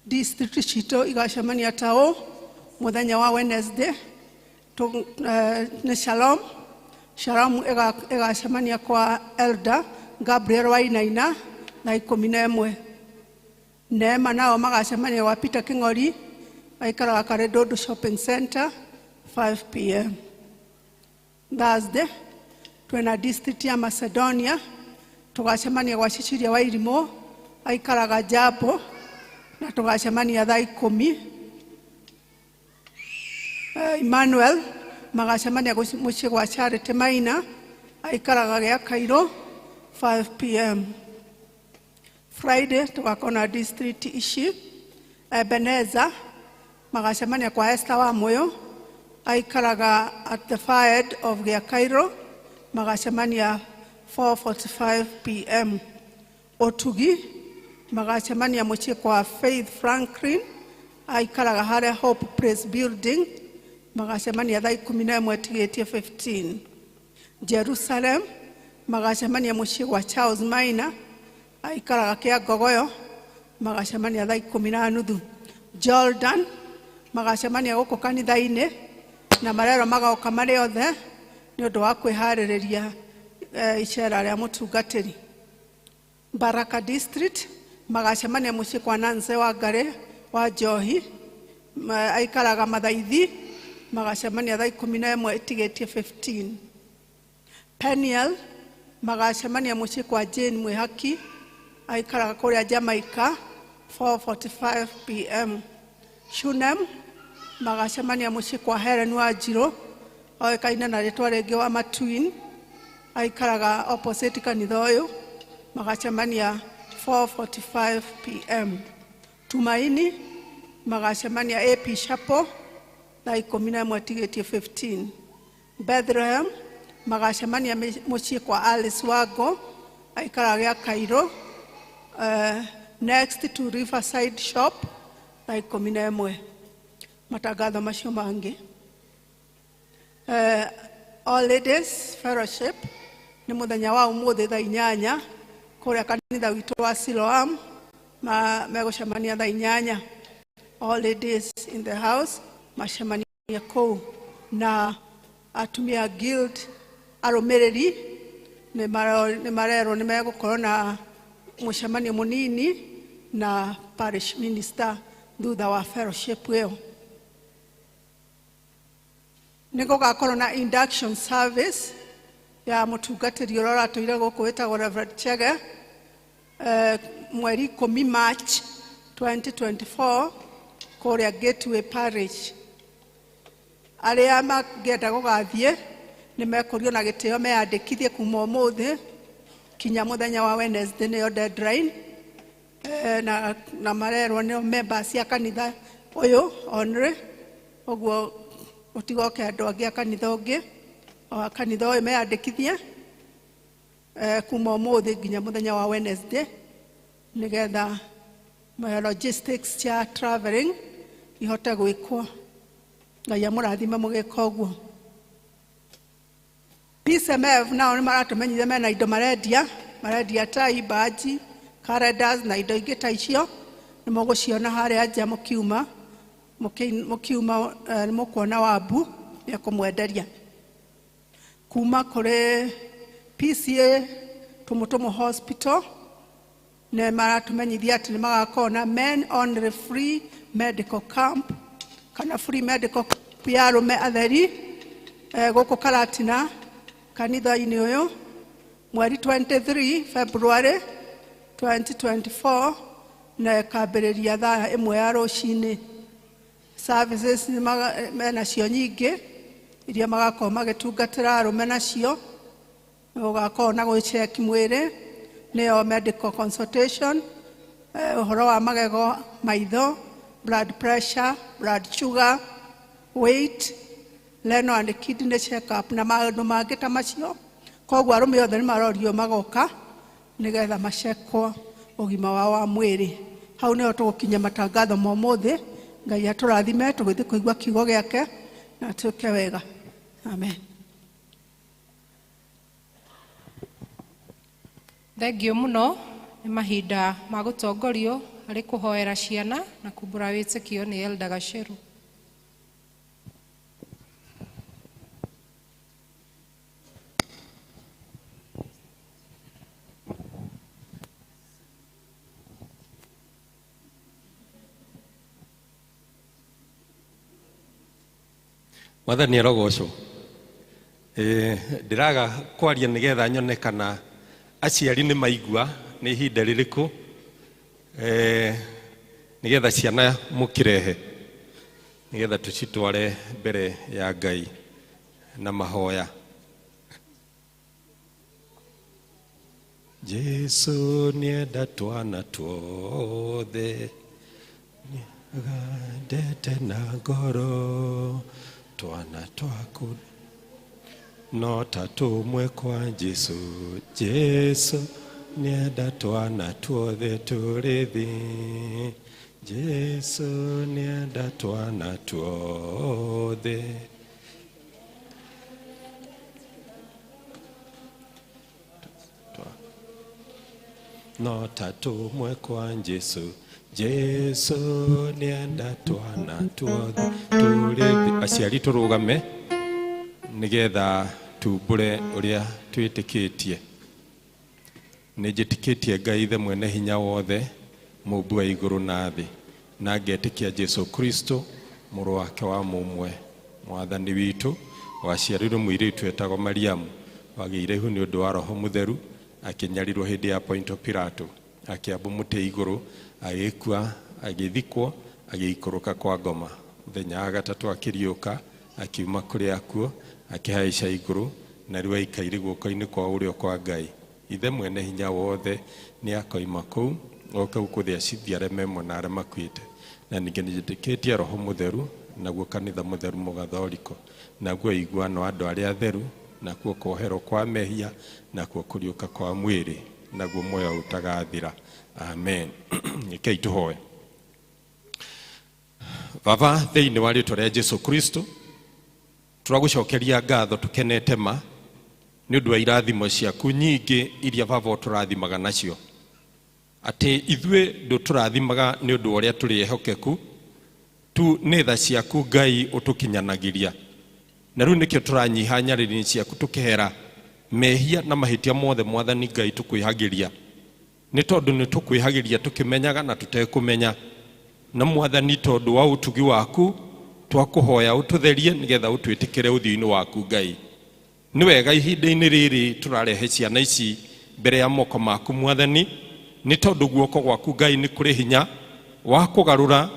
district citũ igacemania ta ũũ mũthenya wa Wednesday nĩ Shalom. Shalom ĩgacemania kwa Elder Gabriel Wainaina thaa 11. Neema nao magacemania gwa Peter King'ori aikaraga Karendondo Shopping Center 5 p.m. Thursday twĩna district ya Macedonia tũgacemania gwa Cecilia Wairimũ aikaraga Jambo na tũgacemania thaa 10. Emmanuel magacemania mũciĩ gwa Charity Maina aikaraga gĩa Cairo 5 p.m. Friday tũgakorwo na district ici. Ebenezer magacemania kwa Esther wa Muyo aikaraga at the far end of gĩa Cairo magacemania 4:45 p.m. Otugi magacemania mũciĩ kwa Faith Franklin aikaraga harĩa Hope Place Building magacemania thaa 11 tigĩtie 15. Jerusalem magacemania mũciĩ gwa Charles Maina aikaraga kĩa Ngogoyo magacemania thaa 10:30. Jordan magacemania gũkũ kanitha-inĩ na marerwo magoka marĩ othe nĩ ũndũ wa kwĩharĩrĩria icera rĩa mũtungatĩri. Baraka District magacemania mũciĩ kwa Nancy Wangari wa Njohi aikaraga Mathaithi magacemania thaa 11 ĩtigĩtie 15. Peniel magacemania mũciĩ kwa Jane Mwihaki aikaraga kũrĩa Jamaica 4:45 p.m. Shunem magacemania mũciĩ kwa Helen Wanjirũ oĩkaine na rĩtwa rĩngĩ wa Matwin aikaraga opposite kanitha ũyũ magacemania 4:45 p.m. Tumaini magacemania AP Chapel thaa 11 tigĩtie 15. Bethlehem magacemania mũciĩ kwa Alice Wango aikaraga gĩa Cairo next to Riverside Shop thaa 11. Matangatho macio mangĩ. All Ladies Fellowship nĩ mũthenya wa ũmũthĩ thaa 8 kũrĩa kanitha witũ wa Siloam, megũcemania thaa 8. All ladies in the house macemania kũu, na atumia guild arũmĩrĩri nĩ marerwo nĩ megũkorwo na mũcemanio mũnini na parish minister thutha wa fellowship ĩyo. Nĩ gũgakorwo na induction service ya mũtungatĩri ũrĩa ũratũire gũkũ wĩtagwo Reverend Chege, mweri 10 March 2024 kũrĩa Gateway Parish. Arĩa mangĩenda gũgathiĩ nĩ mekũrio na gĩtĩo meyandĩkithie kuma ũmũthĩ kinya mũthenya wa Wednesday, nĩyo deadline. Na marerwo nĩ members cia kanitha ũyũ only, ũguo ũtigoke andũ angĩ a kanitha ũngĩ, o a kanitha ũyũ meyandĩkithie kuma ũmũthĩ nginya mũthenya wa Wednesday, nĩgetha logistics cia traveling ihote gwĩkwo. Ngai amũrathime mũgĩka ũguo. PCMF nao nĩ maratũmenyithia mena indo marendia, marendia tai, baji, calendars na indo ingĩ ta icio. Nĩ mũgũciona harĩa nja mũkiuma, nĩ mũkuona Wambu nĩ ekũmwenderia. Kuma kũrĩ PCA Tumutumu Hospital nĩ maratũmenyithia atĩ nĩ magakorwo na men only free medical camp, kana free medical camp ya arũme atheri, gũkũ Karatina kanitha-inĩ ũyũ mweri 23 February 2024, na ĩkambĩrĩria thaa 1 ya rũcinĩ. Services nĩ menacio nyingĩ iria magakorwo magĩtungatĩra arũme nacio. Gũgakorwo na gwĩcheck mwĩrĩ, nĩyo medical consultation, ũhoro wa magego, maitho, blood pressure, blood sugar, weight, renal and kidney check up na maũndũ mangĩ ta macio. Koguo arũme othe nĩ marorio magoka nĩgetha macekwo ũgima wao wa mwĩrĩ. Hau nĩho tũgũkinya matangatho ma ũmũthĩ. Ngai atũrathime tũgĩthiĩ kũigua kiugo gĩake na twĩke wega. Amen. Thengio mũno. Nĩ mahinda ma gũtongorio harĩ kũhoera ciana na kumbũra wĩtĩkio nĩ Elda Gaceru. Mwathani arogocwo. Ndĩraga kwaria nĩgetha nyone kana aciari nĩ maigua nĩ ihinda rĩrĩkũ, nĩgetha ciana mũkĩrehe, nĩgetha tũcitware mbere ya Ngai na mahoya. Jesu nĩenda twana tuothe, nĩagandete na ngoro, twana twaku no ta tũmwe kwa Jesu. Jesu nĩenda twana tuothe tũrĩ thĩ, Jesu nĩenda twana tuothe. No ta tũmwe kwa Jesu, Jesu nĩenda twana tuothe tũrĩ thĩ. Aciari tũrũgame nĩgetha tumbũre ũrĩa twĩtĩkĩtie. Nĩ njĩtĩkĩtie Ngai Ithe mwene hinya wothe, mũmbi wa igũrũ na thĩ, na ngetĩkia Jesu Kristo mũrũ wake wa mũmwe, mwathani witũ, waciarirwo mũirĩtu etagwo Mariamu, wagĩire ihu nĩ ũndũ wa Roho Mũtheru, akĩnyarirwo hĩndĩ ya Ponto Pilato, akĩambwo mũtĩ igũrũ, agĩkua, agĩthikwo, agĩikũrũka kwa ngoma. Mũthenya wa gatatũ akĩriũka, akiuma kũrĩ akuũ, akĩhaica igũrũ, na rĩu aikaire guoko-inĩ kwa ũrĩo kwa Ngai. Ithe mwene hinya wothe nĩ akoima kũu oke gũkũ thĩ acithie arĩa me muoyo na arĩa makuĩte. Na ningĩ nĩnjĩtĩkĩtie Roho Mũtheru, naguo kanitha mũtheru mũgathoriko, naguo ũiguano wa andũ arĩa atheru, nakuo kuoherwo kwa mehia, nakuo kũriũka kwa mwĩrĩ, naguo muoyo ũtagathira. Amen. Rekei tũhoe. Baba, thĩinĩ wa rĩtwa rĩa Jesu Kristo, Tũragũcokeria ngatho tũkenete ma nĩ ũndũ wa irathimo ciaku nyingĩ iria baba ũtũrathimaga nacio. Atĩ ithuĩ ndũtũrathimaga nĩ ũndũ wa ũrĩa tũrĩ ehokeku tu, nĩ tha ciaku Ngai ũtũkinyanagĩria. Na rĩu nĩkĩo tũranyiha nyarĩrĩ ciaku tũkehera mehia na mahĩtia mothe mwathani Ngai tũkwĩhagĩria. Nĩ tondũ nĩ tũkwĩhagĩria tũkĩmenyaga na tũtekũmenya. Na mwathani tondũ wa ũtugi waku twakũhoya ũtũtherie nĩgetha ũtwĩtĩkĩre ũthiũ-inĩ waku Ngai. Nĩ wega ihinda-inĩ rĩrĩ tũrarehe ciana ici mbere ya moko maku mwathani, nĩ tondũ guoko gwaku Ngai nĩ kũrĩ hinya wa kũgarũra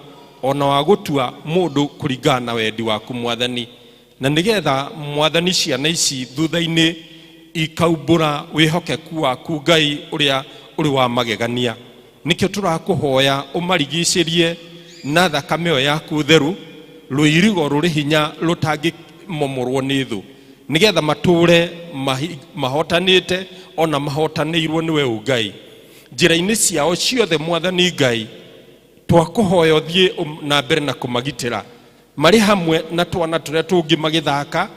ona wa gũtua mũndũ kũringana na wendi waku mwathani. Na nĩgetha mwathani ciana ici thutha-inĩ ikaumbũra wĩhokeku waku Ngai ũrĩa ũrĩ wa magegania. Nĩkĩo tũrakũhoya ũmarigicĩrie na thakame ĩyo yaku theru, rũirigo rũrĩ hinya rũtangĩmomorwo nĩ thũ, nĩgetha matũre mahotanĩte ona mahotanĩirwo nĩwe Ngai. Njĩra-inĩ ciao ciothe mwathani Ngai twakũhoya ũthiĩ na mbere na kũmagitĩra marĩ hamwe na twana tũrĩa tũngĩ magĩthaka,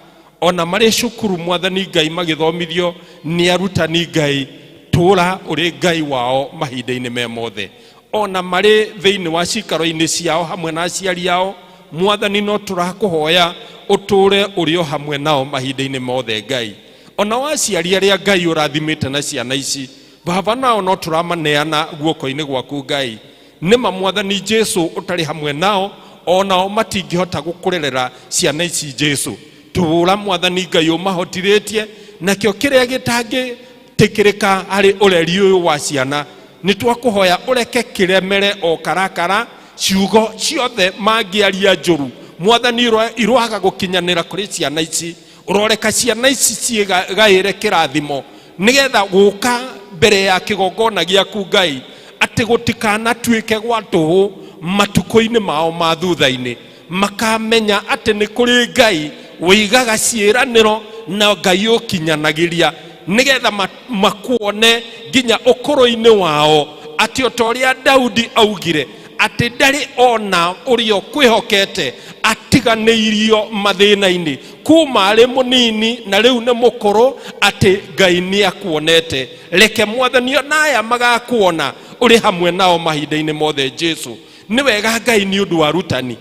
ona marĩ cukuru mwathani Ngai magĩthomithio nĩ arutani Ngai, tũra ũrĩ Ngai wao mahinda-inĩ me mothe. Ona marĩ thĩinĩ wa cikaro-inĩ ciao hamwe na aciari ao mwathani no tũrakũhoya ũtũre ũrĩ o hamwe nao mahinda-inĩ mothe Ngai. Ona wa aciari arĩa Ngai ũrathimĩte na ciana ici baba nao no tũramaneana guoko-inĩ gwaku Ngai. Nĩma mwathani Jesu ũtarĩ hamwe nao onao matingĩhota gũkũrerera ciana ici Jesu. Tũra mwathani Ngai ũmahotirĩtie nakĩo kĩrĩa gĩtangĩtĩkĩrĩka harĩ ũreri ũyũ wa ciana nĩ twakũhoya ũreke kĩremere o karakara ciugo ciothe mangĩaria njũru mwathani iroaga gũkinyanĩra kũrĩ ciana ici. Ũroreka ciana ici ciĩgaĩre kĩrathimo nĩgetha gũka mbere ya kĩgongona gĩaku Ngai atĩ gũtikanatuĩke gwa tũhũ matukũ-inĩ mao ma thutha-inĩ, makamenya atĩ nĩ kũrĩ Ngai ũigaga ciĩranĩro na Ngai ũkinyanagĩria, nĩgetha makuone nginya ũkũrũ-inĩ wao atĩ o ta ũrĩa Daudi augire atĩ ndarĩ ona ũrĩa ũkwĩhokete atiganĩirio mathĩna-inĩ kuma arĩ mũnini na rĩu nĩ mũkũrũ, atĩ Ngai nĩ akuonete. Reke mwathani ona aya magakuona ũrĩ hamwe nao mahinda-inĩ mothe Jesu. Nĩ wega Ngai nĩ ũndũ wa rutani,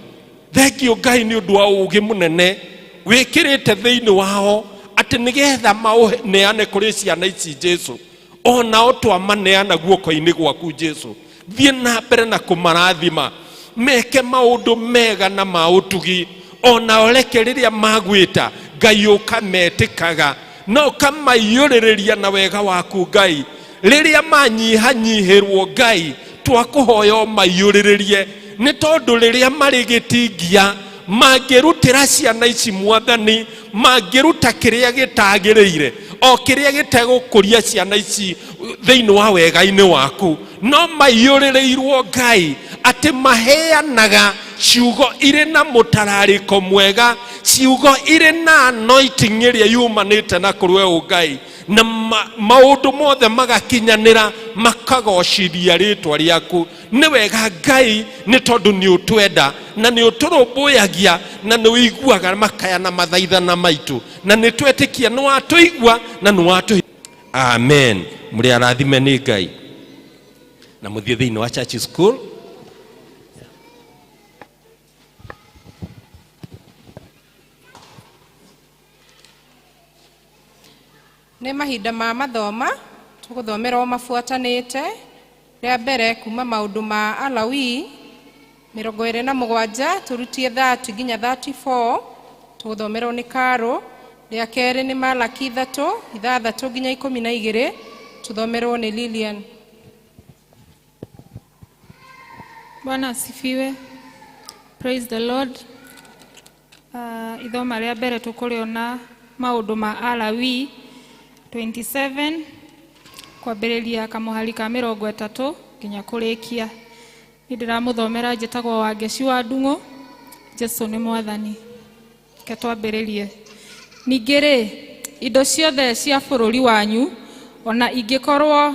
thengio Ngai nĩ ũndũ wa ũũgĩ mũnene wĩkĩrĩte thĩinĩ wao atĩ nĩgetha maũneane kũrĩ ciana ici Jesu. Onao twamaneana guoko-inĩ gwaku Jesu, thiĩ na mbere na kũmarathima meke maũndũ mega na ma ũtugi, onao reke rĩrĩa magwĩta Ngai ũkametĩkaga na ũkamaiyũrĩrĩria na wega waku Ngai. Rĩrĩa manyihanyihĩrwo Ngai twakũhoya ũmaiyũrĩrĩrie, nĩ tondũ rĩrĩa marĩ gĩtingia mangĩrutĩra ciana ici mwathani, mangĩruta kĩrĩa gĩtagĩrĩire o kĩrĩa gĩtegũkũria ciana ici thĩinĩ wa wega-inĩ waku, no maiyũrĩrĩirwo Ngai atĩ maheanaga ciugo irĩ na mũtararĩko mwega, ciugo irĩ na anointing ĩrĩa yumanĩte na kũrĩ we Ngai, na maũndũ mothe magakinyanĩra makagocithia rĩtwa rĩaku. Nĩ wega Ngai nĩ tondũ nĩ ũtwenda na nĩ ũtũrũmbũyagia na nĩ ũiguaga makaya na mathaithana maitũ, na nĩ twetĩkia nĩ watũigua na nĩ watũhe. Amen. Mũrĩ arathime nĩ Ngai na mũthiĩ thĩinĩ wa church school. Nĩ mahinda ma mathoma tũgũthomerwo mabuatanĩte. Rĩa mbere kuma maũndũ ma Alawii 27 tũrutie 30 nginya 34 tũgũthomerwo nĩ Karo. Rĩa kerĩ nĩ Malaki 3 6 nginya 12 tũthomerwo nĩ Lilian. Bwana asifiwe. Praise the Lord. Ithoma rĩa mbere tũkũrĩona maũndũ ma Alawii 27 kwambĩrĩria kamũhari ka 30 nginya kũrĩkia. Niĩ ndĩramũthomera njĩtagwo Wangeci wa Ndung'u. Jesu nĩ mwathani. Reke twambĩrĩrie. Ningĩ rĩ, indo ciothe cia bũrũri wanyu ona ingĩkorwo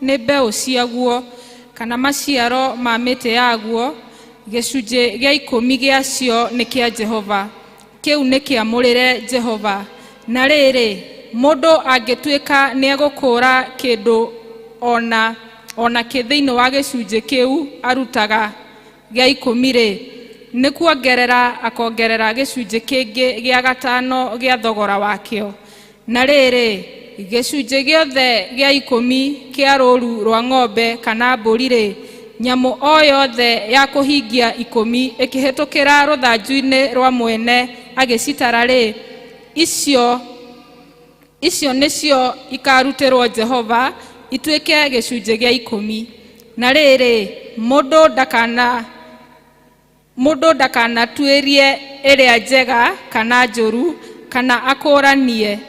nĩ mbeũ ciaguo kana maciaro ma mĩtĩ yaguo, gĩcunjĩ gĩa 10 gĩacio nĩ kĩa Jehova. Kĩu nĩ kĩamũrĩre Jehova. Na rĩrĩ, mũndũ angĩtuĩka nĩegũkũũra kĩndũ ona kĩ thĩinĩ wa gĩcunjĩ kĩu arutaga gĩa ikũmi-rĩ, nĩ kuongerera akongerera gĩcunjĩ kĩngĩ gĩa gatano gĩa thogora wakĩo. Na rĩrĩ, gĩcunjĩ gĩothe gĩa ikũmi kĩa rũũru rwa ng'ombe kana mbũri-rĩ, nyamũ o yothe ya kũhingia ikũmi ĩkĩhĩtũkĩra rũthanju-inĩ rwa mwene agĩcitara-rĩ, icio nĩcio ikarutĩrwo Jehova ituĩke gĩcunjĩ gĩa ikũmi. Na rĩrĩ, mũndũ ndakanatuĩrie ĩrĩa njega kana njũru, kana akũranie,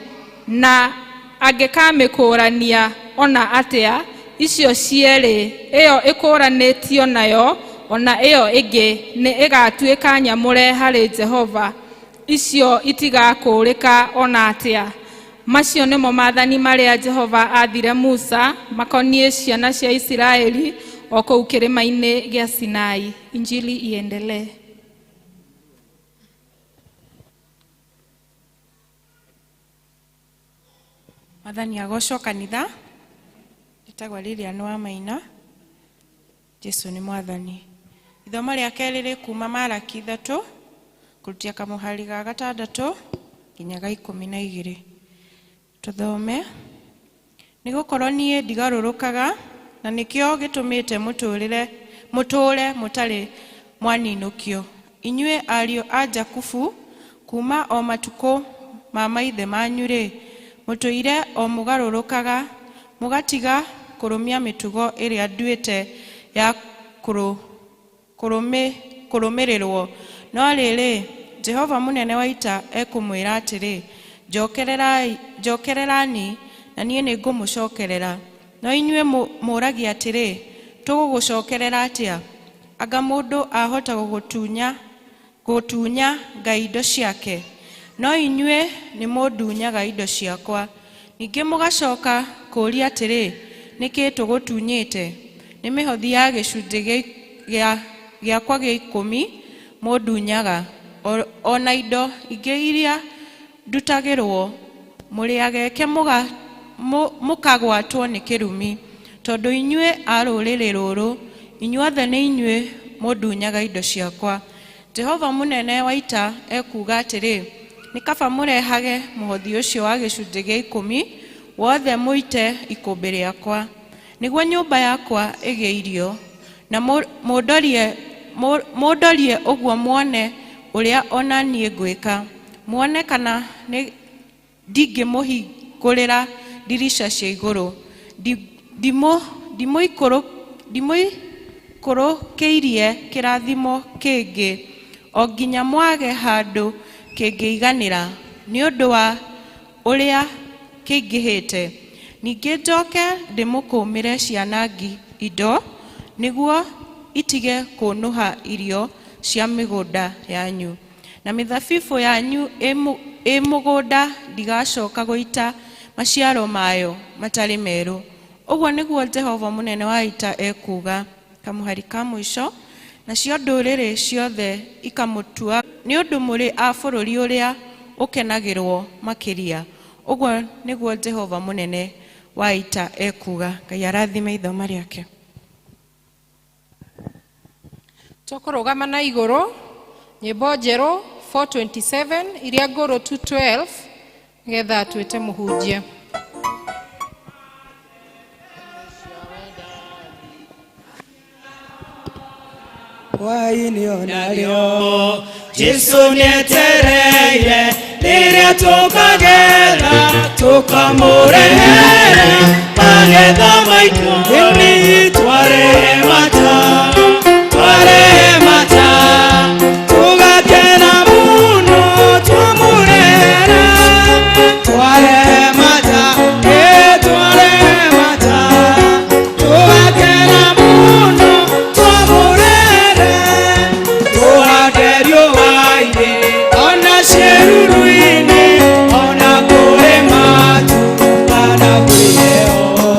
na angĩkamĩkũrania ona atĩa, icio cierĩ, ĩyo ĩkũranĩtio nayo ona ĩyo ĩngĩ, nĩ ĩgatuĩka nyamũre harĩ Jehova. Icio itigakũũrĩka ona atĩa. Macio nĩmo maathani marĩa Jehova aathire Musa makoniĩ ciana cia Isiraeli o kũu kĩrĩma-inĩ gĩa Sinai. Injili iendelee. Mwathani agocwo kanitha. Njĩtagwo Lilian wa Maina. Jesu nĩ mwathani. Ithomo rĩa kerĩ rĩ kuma Maraki 3 kũrutia kamũhari ga 6 nginya ga 12. Tũthome. Nĩ gũkorwo niĩ ndigarũrũkaga, na nĩkĩo gĩtũmĩte mũtũũre mũtarĩ mwaninũkio. Inyuĩ ariũ a Jakubu, kuma o matukũ ma maithe manyu-rĩ, mũtũire o mũgarũrũkaga, mũgatiga kũrũmia mĩtugo ĩrĩa nduĩte ya kũrũmĩrĩrwo. No rĩrĩ, Jehova mũnene wa ita ekũmwĩra atĩrĩ, njokererani, na niĩ nĩngũmũcokerera. No inyuĩ mũũragia atĩrĩ, tũgũgũcokerera atĩa? Anga mũndũ ahota gũtunya Ngai indo ciake? No inyuĩ nĩmũndunyaga indo ciakwa. Ningĩ mũgacoka kũũria atĩrĩ, nĩkĩ tũgũtunyĩte? Nĩ mĩhothi ya gĩcunjĩ gĩakwa gĩa ikũmi mũndunyaga, ona indo ingĩ iria ndutagĩrwo, mũrĩageke mũkagwatwo nĩ kĩrumi. Tondũ inyuĩ a rũrĩrĩ rũrũ, inyuothe nĩ inyuĩ mũndunyaga indo ciakwa. Jehova mũnene wa ita ekuuga atĩrĩ, nĩ kaba mũrehage mũhothi ũcio wa gĩcunjĩ gĩa ikũmi wothe mũite ikũmbĩ rĩakwa, nĩguo nyũmba yakwa ĩgĩe irio, na mũndorie ũguo muone ũrĩa ona niĩ ngwĩka, muone kana ndingĩmũhingũrĩra ndirica cia igũrũ, ndimũikũrũkĩirie kĩrathimo kĩngĩ, o nginya mwage handũ kĩngĩiganĩra nĩ ũndũ wa ũrĩa kĩingĩhĩte. Ningĩ njoke ndĩmũkũmĩre cianangi indo, nĩguo itige kũnũha irio cia mĩgũnda yanyu, na mĩthabibũ yanyu ĩ mũgũnda ndigacoka gũita maciaro mayo matarĩ merũ. Ũguo nĩguo Jehova mũnene wa ita ekuuga. Kamũhari ka mũico, nacio ndũrĩrĩ ciothe ikamũtua nĩ ũndũ mũrĩ a bũrũri ũrĩa ũkenagĩrwo makĩria. Ũguo nĩguo Jehova mũnene wa ita ekuuga. Ngai arathime ithoma rĩake. Tũkũrũgama na igũrũ nyĩmbo njerũ 427 iria ngũrũ 212 nĩgetha twĩte mũhunjia. Hwaĩ-inĩ onarĩo Jesu nĩetereire rĩrĩa tũkagetha tũkamũrehere magetha maitũ. Ĩni twarehe mata, twarehe mata, tũgakena mũno twamũrehera. Twarehe mata, ĩ twarehe mata, tũgakena mũno twamũrehera. Tũhande riũa-inĩ ona ciĩruru-inĩ, ona kũrĩ matu kana kwĩ heho.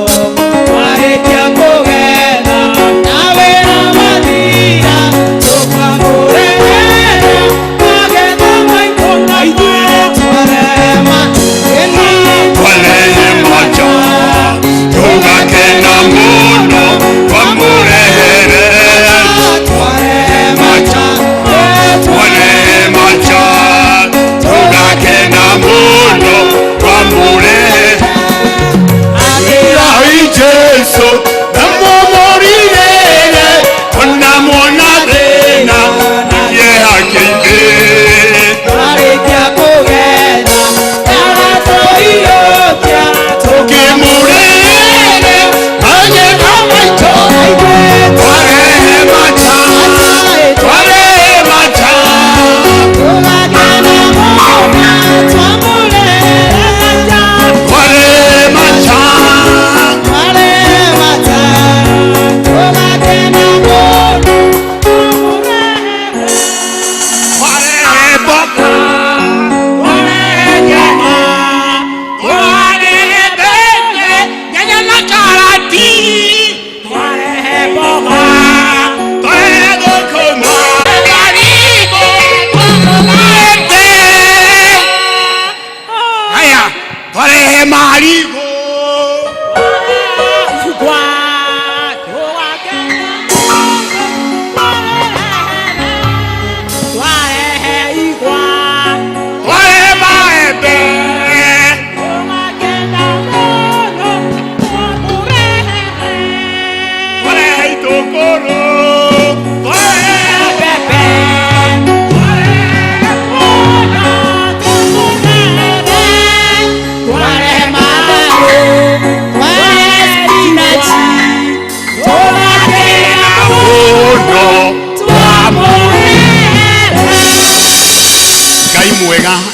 Twarĩkia kũgetha na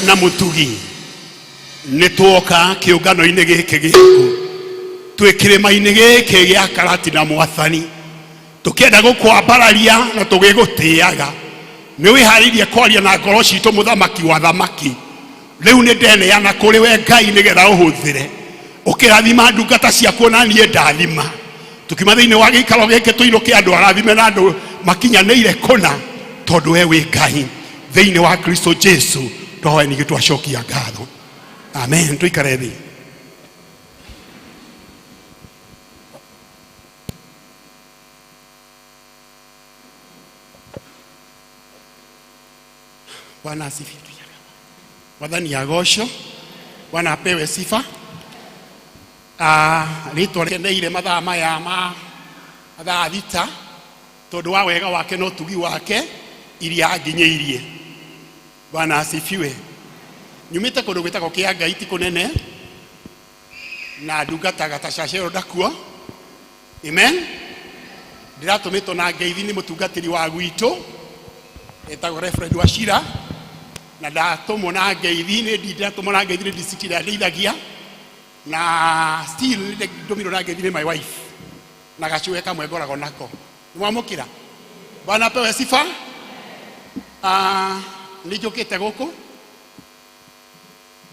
Na mũtugi nĩ tuoka kĩũngano-inĩ gĩkĩ gĩaku twĩ kĩrĩma-inĩ gĩkĩ gĩa Karatina mwathani tũkĩenda gũkwambararia na tũgĩgũtĩaga nĩ wĩharĩirie kwaria na ngoro citũ mũthamaki wa thamaki rĩu nĩ ndeneana kũrĩ we Ngai nĩgetha ũhũthĩre ũkĩrathima ndungata ciaku na niĩ ndathima tukiuma thĩinĩ wa gĩikaro gĩkĩ tũinũke andũ arathime na andũ makinyanĩire kũna tondũ we wĩ Ngai thĩinĩ wa Kristo Jesu twahoya ningĩ twacokia ngatho amen tũikare thĩ. Bwana asifiwe. Mwathani agocwo. Bwana apewe sifa. Rĩtwa rĩkeneire mathaa maya ma thaa 6 tondũ wa wega wake na ũtugi wake iria anginyĩirie. Bwana asifiwe. Nyumĩte kũndũ gwĩtagwo kĩa Ngai ti kũnene na ndungataga ta cacero ndakuo. Amen. Ndĩratũmĩtwo na ngeithi nĩ mũtungatĩri wa gwitũ etagwo Reverend Wachira na ndatũmwo na ngeithi nĩ ndĩratũmwo na ngeithi nĩ district ĩrĩa ndeithagia na still ndũmirwo na ngeithi nĩ my wife na gacũe kamwe ngoragwo nako. Nĩ mwamũkĩra? Bwana apewe sifa. Nĩ njũkĩte gũkũ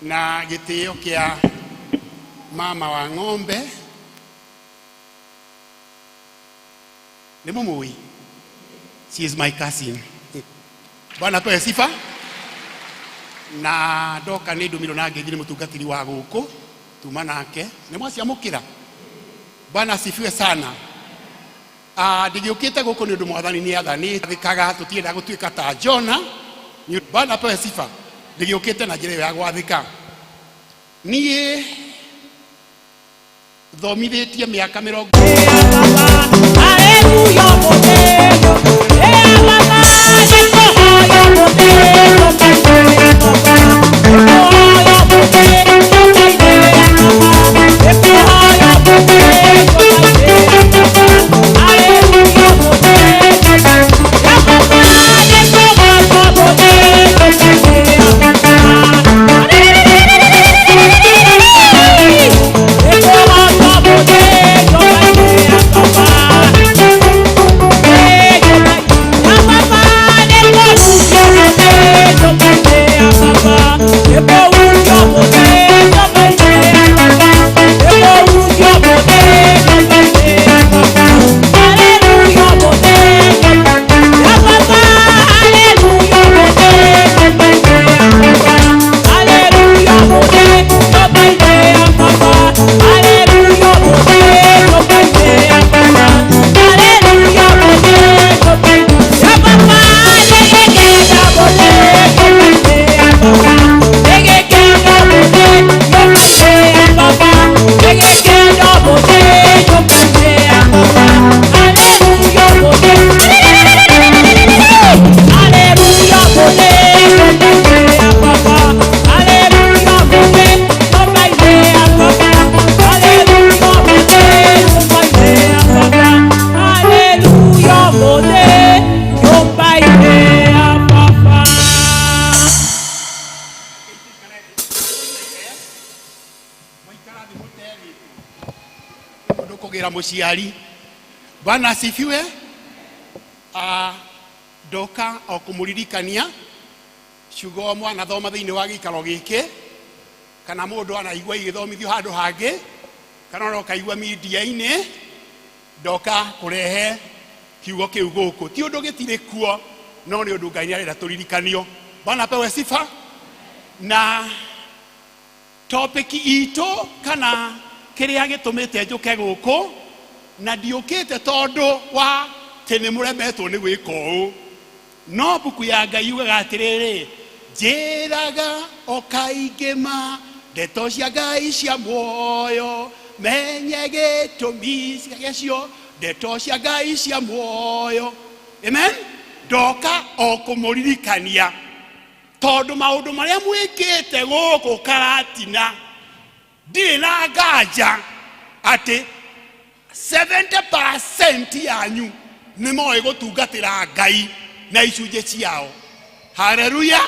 na gĩtĩo kĩa mama wa ng'ombe nĩ mũmũĩ, she is my cousin. Bwana apewe sifa. Na ndoka nĩ ndũmirwo na ngeithi nĩ mũtungatĩri wa gũkũ tuma nake nĩ mwaciamũkĩra. Bwana asifiwe sana. Ndĩgĩũkĩte gũkũ nĩ ũndũ mwathani nĩ athanĩte thĩkaga tũtienda gũtuĩka ta Jona. Bwana apewe sifa. Ndĩgĩũkĩte na njĩra ĩyo ya gwathĩka. Niĩ thomithĩtie mĩaka mĩrongo Mũndũ kũgĩra mũciari. Bwana asifiwe. Ndoka o kũmũririkania ciugo mwanathoma thĩinĩ wa gĩikaro gĩkĩ kana mũndũ anaigua igĩthomithio handũ hangĩ kana ona ũkaigua media-inĩ. Ndoka kũrehe kiugo kĩu gũkũ ti ũndũ gĩtirĩ kuo no nĩ ũndũ Ngai nĩ arenda tũririkanio. Bwana apewe sifa. Na topic itũ kana kĩrĩa gĩtũmĩte njũke gũkũ na ndiũkĩte tondũ wa atĩ nĩ mũremetwo nĩ gwĩka ũũ no mbuku ya Ngai yugaga atĩrĩrĩ njĩraga o kaingĩ ma ndeto cia Ngai cia muoyo menye gĩtũmi gĩacio ndeto cia Ngai cia muoyo. Amen. Ndoka o kũmũririkania tondũ maũndũ marĩa mwĩkĩte gũkũ Karatina ndirĩ na nganja atĩ 70% yanyu nĩ moĩ gũtungatĩra Ngai na icunjĩ ciao. Haleluya.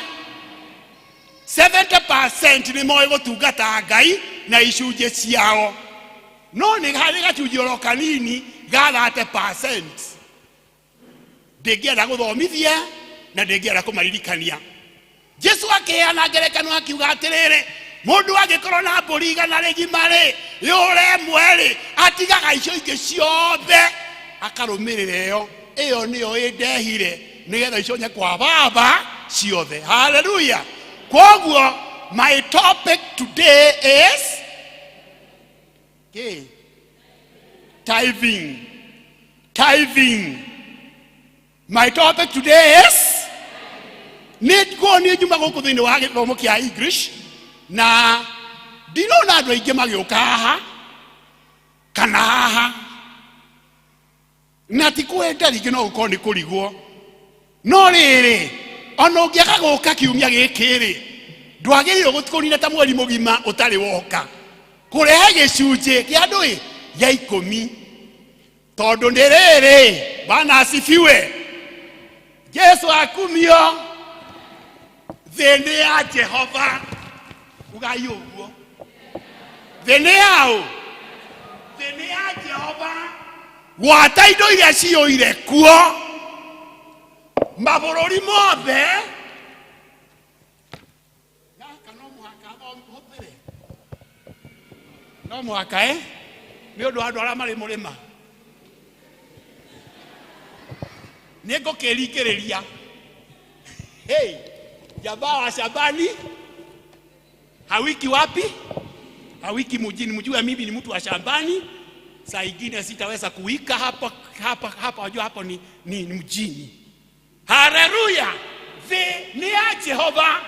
70% nĩ moĩ gũtungata Ngai na icunjĩ ciao, no nĩ harĩ gacunjĩ oro kanini ga 30% ndĩngĩenda gũthomithia na ndĩngĩenda kũmaririkania. Jesu akĩheana ngerekano akiuga atĩrĩrĩ, mũndũ angĩkorwo na mbũri igana rĩgima rĩ, yũre ĩmwe rĩ, atigaga icio ingĩ ciothe akarũmĩrĩra ĩyo. Ĩyo nĩyo ĩndehire nĩgetha iconye kwa baba ciothe. Haleluya! Kwoguo my topic today is kĩ? Tithing. Tithing. My topic today is nĩ nguo niĩ njuma gũkũ thĩinĩ wa gĩthomo kĩa English, na ndinona andũ aingĩ magĩũka haha kana haha, na ti kwenda rĩngĩ, no gũkorwo nĩ kũrigwo. No rĩrĩ, ona ũngĩaga gũka kiumia gĩkĩ rĩ, ndwagĩrĩirwo gũkũnina ta mweri mũgima ũtarĩ woka kũrehe gĩcunjĩ kĩa andũ ĩ gĩa ikũmi, tondũ nĩ rĩrĩ. Bwana asifiwe. Jesu akumio. Thĩ nĩ ya Jehova, ugai ũguo. Thĩ nĩ yaũ? Thĩ nĩ ya Jehova, gwata indo iria ciyũire kuo, mabũrũri mothe. Gaka no mũhaka hũthĩre, no mũhaka ĩ, nĩ ũndũ wa andũ arĩa marĩ mũrĩma. Nĩ ngũkĩringĩrĩria. Hey, jabaa wa shambani hawiki wapi? Hawiki mjini. Mjue mimi ni mtu wa shambani, saa ingine sitaweza kuwika hapa hapa hapa, wajua hapo ni mjini. Haleluya! Thĩ nĩ ya Jehova.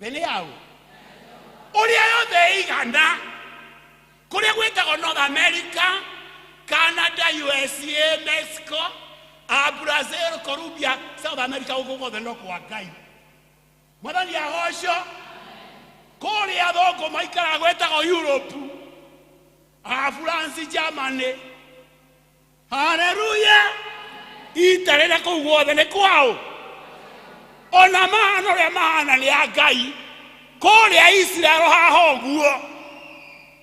Thĩ nĩ yaũ? Ũrĩa yothe ĩigana, kũrĩa gwĩtagwo North America, Canada, USA, Mexico, Brazil, Colombia, South America, gũkũ guothe no kwa Ngai. Mwathani agoco. Kũrĩa thũngũ maikaraga gwĩtagwo Europe, France, Germany. Haleluya! Itarĩra kũu guothe nĩ kwao, ona mahana ũrĩa mahana nĩ ya Ngai. Kũrĩa Israel haha ũguo,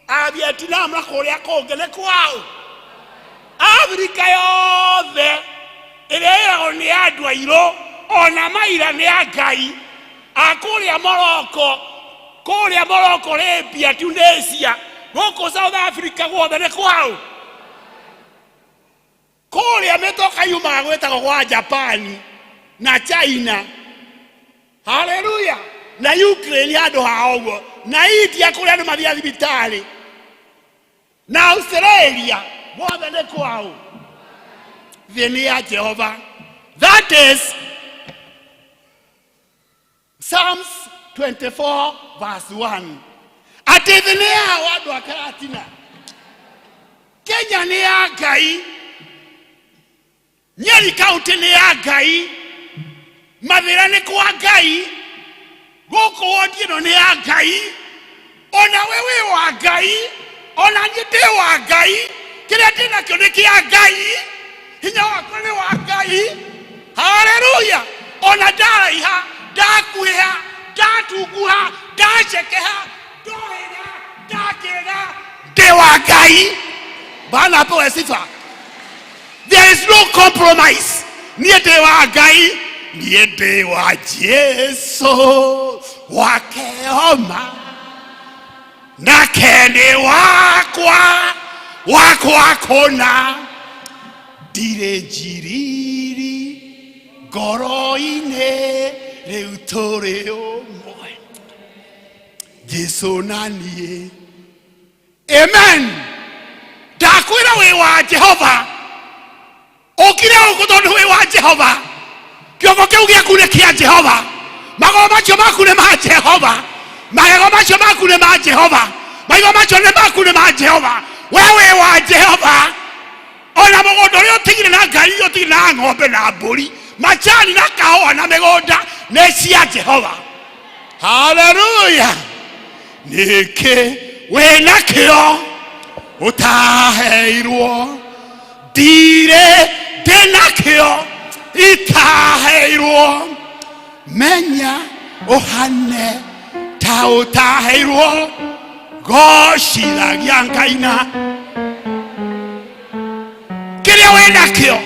a Vietnam na kũrĩa kũngĩ nĩ kwao. Afrika yothe ĩrĩa ĩragwo nĩ andũ airũ, ona maira nĩ ya Ngai. A kũrĩa Morocco, kũrĩa Morocco, Libya, Tunisia, gũkũ South Africa guothe nĩ kwao. Kũrĩa mĩtoka yumaga gwĩtagwo gwa Japani na China. Haleluya! Na Ukraine handũ ha ũguo, na India kũrĩa andũ mathiaga thibitarĩ, na Australia, guothe nĩ kwao. Thĩ nĩ ya Jehova. That is Psalms 24 verse 1, atĩ thĩ nĩ yao. Andũ a Karatina, Kenya nĩ ya Ngai, Nyeri County nĩ ya Ngai, Mathĩra nĩ kwa Ngai, gũkũ wodi ĩno nĩ ya Ngai. Ona we wĩ wa Ngai, ona niĩ ndĩ wa Ngai. Kĩrĩa ndĩ nakĩo nĩ kĩa Ngai, hinya wakwa nĩ wa Ngai. Haleluya! Ona ndaraiha, ndakuhĩha, ndatunguha, ndacekeha, ndohĩga, ndakĩga, ndĩ wa Ngai. Bwana apewe sifa. There is no compromise. Niĩ ndĩ wa Ngai, niĩ ndĩ wa Jesu wakeoma, nake nĩ wakwa, wakwa kũna. Ndirĩ njiriri ngoro-inĩ, rĩu tũrĩ ũmwe, Jesu na niĩ. Amen. Ndakwĩra wĩ wa Jehova, ũkire gũkũ tondũ wĩ wa Jehova. Kĩongo kĩu gĩaku nĩ kĩa Jehova, magũrũ macio maku nĩ ma Jehova, magego macio maku nĩ ma Jehova, maitho macio nĩ maku nĩ ma Jehova. We wĩ wa Jehova. Ona mũgũnda ũrĩa ũtigire na ngari iria ũtigire na ng'ombe na mbũri, macani na kahũa na mĩgũnda nĩ cia Jehova. Haleluya! Nĩkĩ wĩ nakĩo ũtaheirwo? Ndirĩ ndĩ nakĩo itaheirwo. Menya Ũhane ta ũtaheirwo gocithagia Ngai na kĩrĩa wĩ nakĩo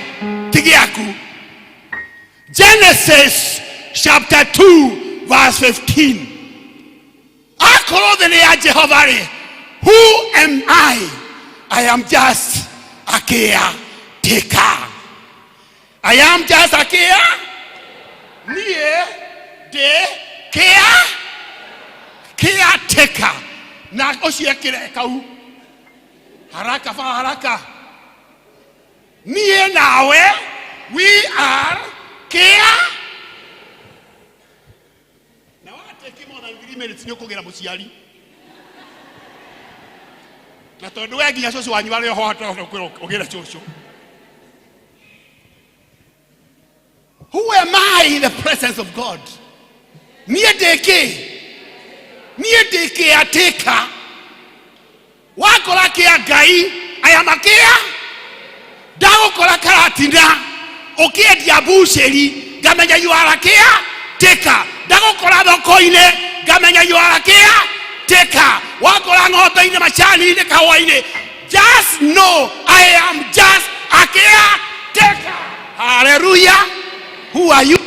ti gĩaku. Genesis chapter 2 verse 15. Akorwo thĩ nĩ ya Jehova rĩ, who am I? I am just a caretaker. I am just a care. Niĩ ndĩ caretaker. Na ũcio ekĩre kau haraka fa haraka. Niĩ nawe we are care. Na wateki more than 3 minutes nĩ ũkũgĩra mũciari. Na tondũ we nginya cũcũ wanyu arĩ oho ũgĩre cũcũ. Who am I in the presence of God? Niĩ ndĩ kĩ? Niĩ ndĩ caretaker. Wakora kĩa Ngai aya makĩa ndagũkora karatina ũkĩendia mbucĩri ngamenya you are a caretaker. Ndagũkora thoko-inĩ ngamenya you are a caretaker. Wakora ng'ombe-inĩ, macani-inĩ, kahũa-inĩ, just know I am just a caretaker. Hallelujah. Who are you?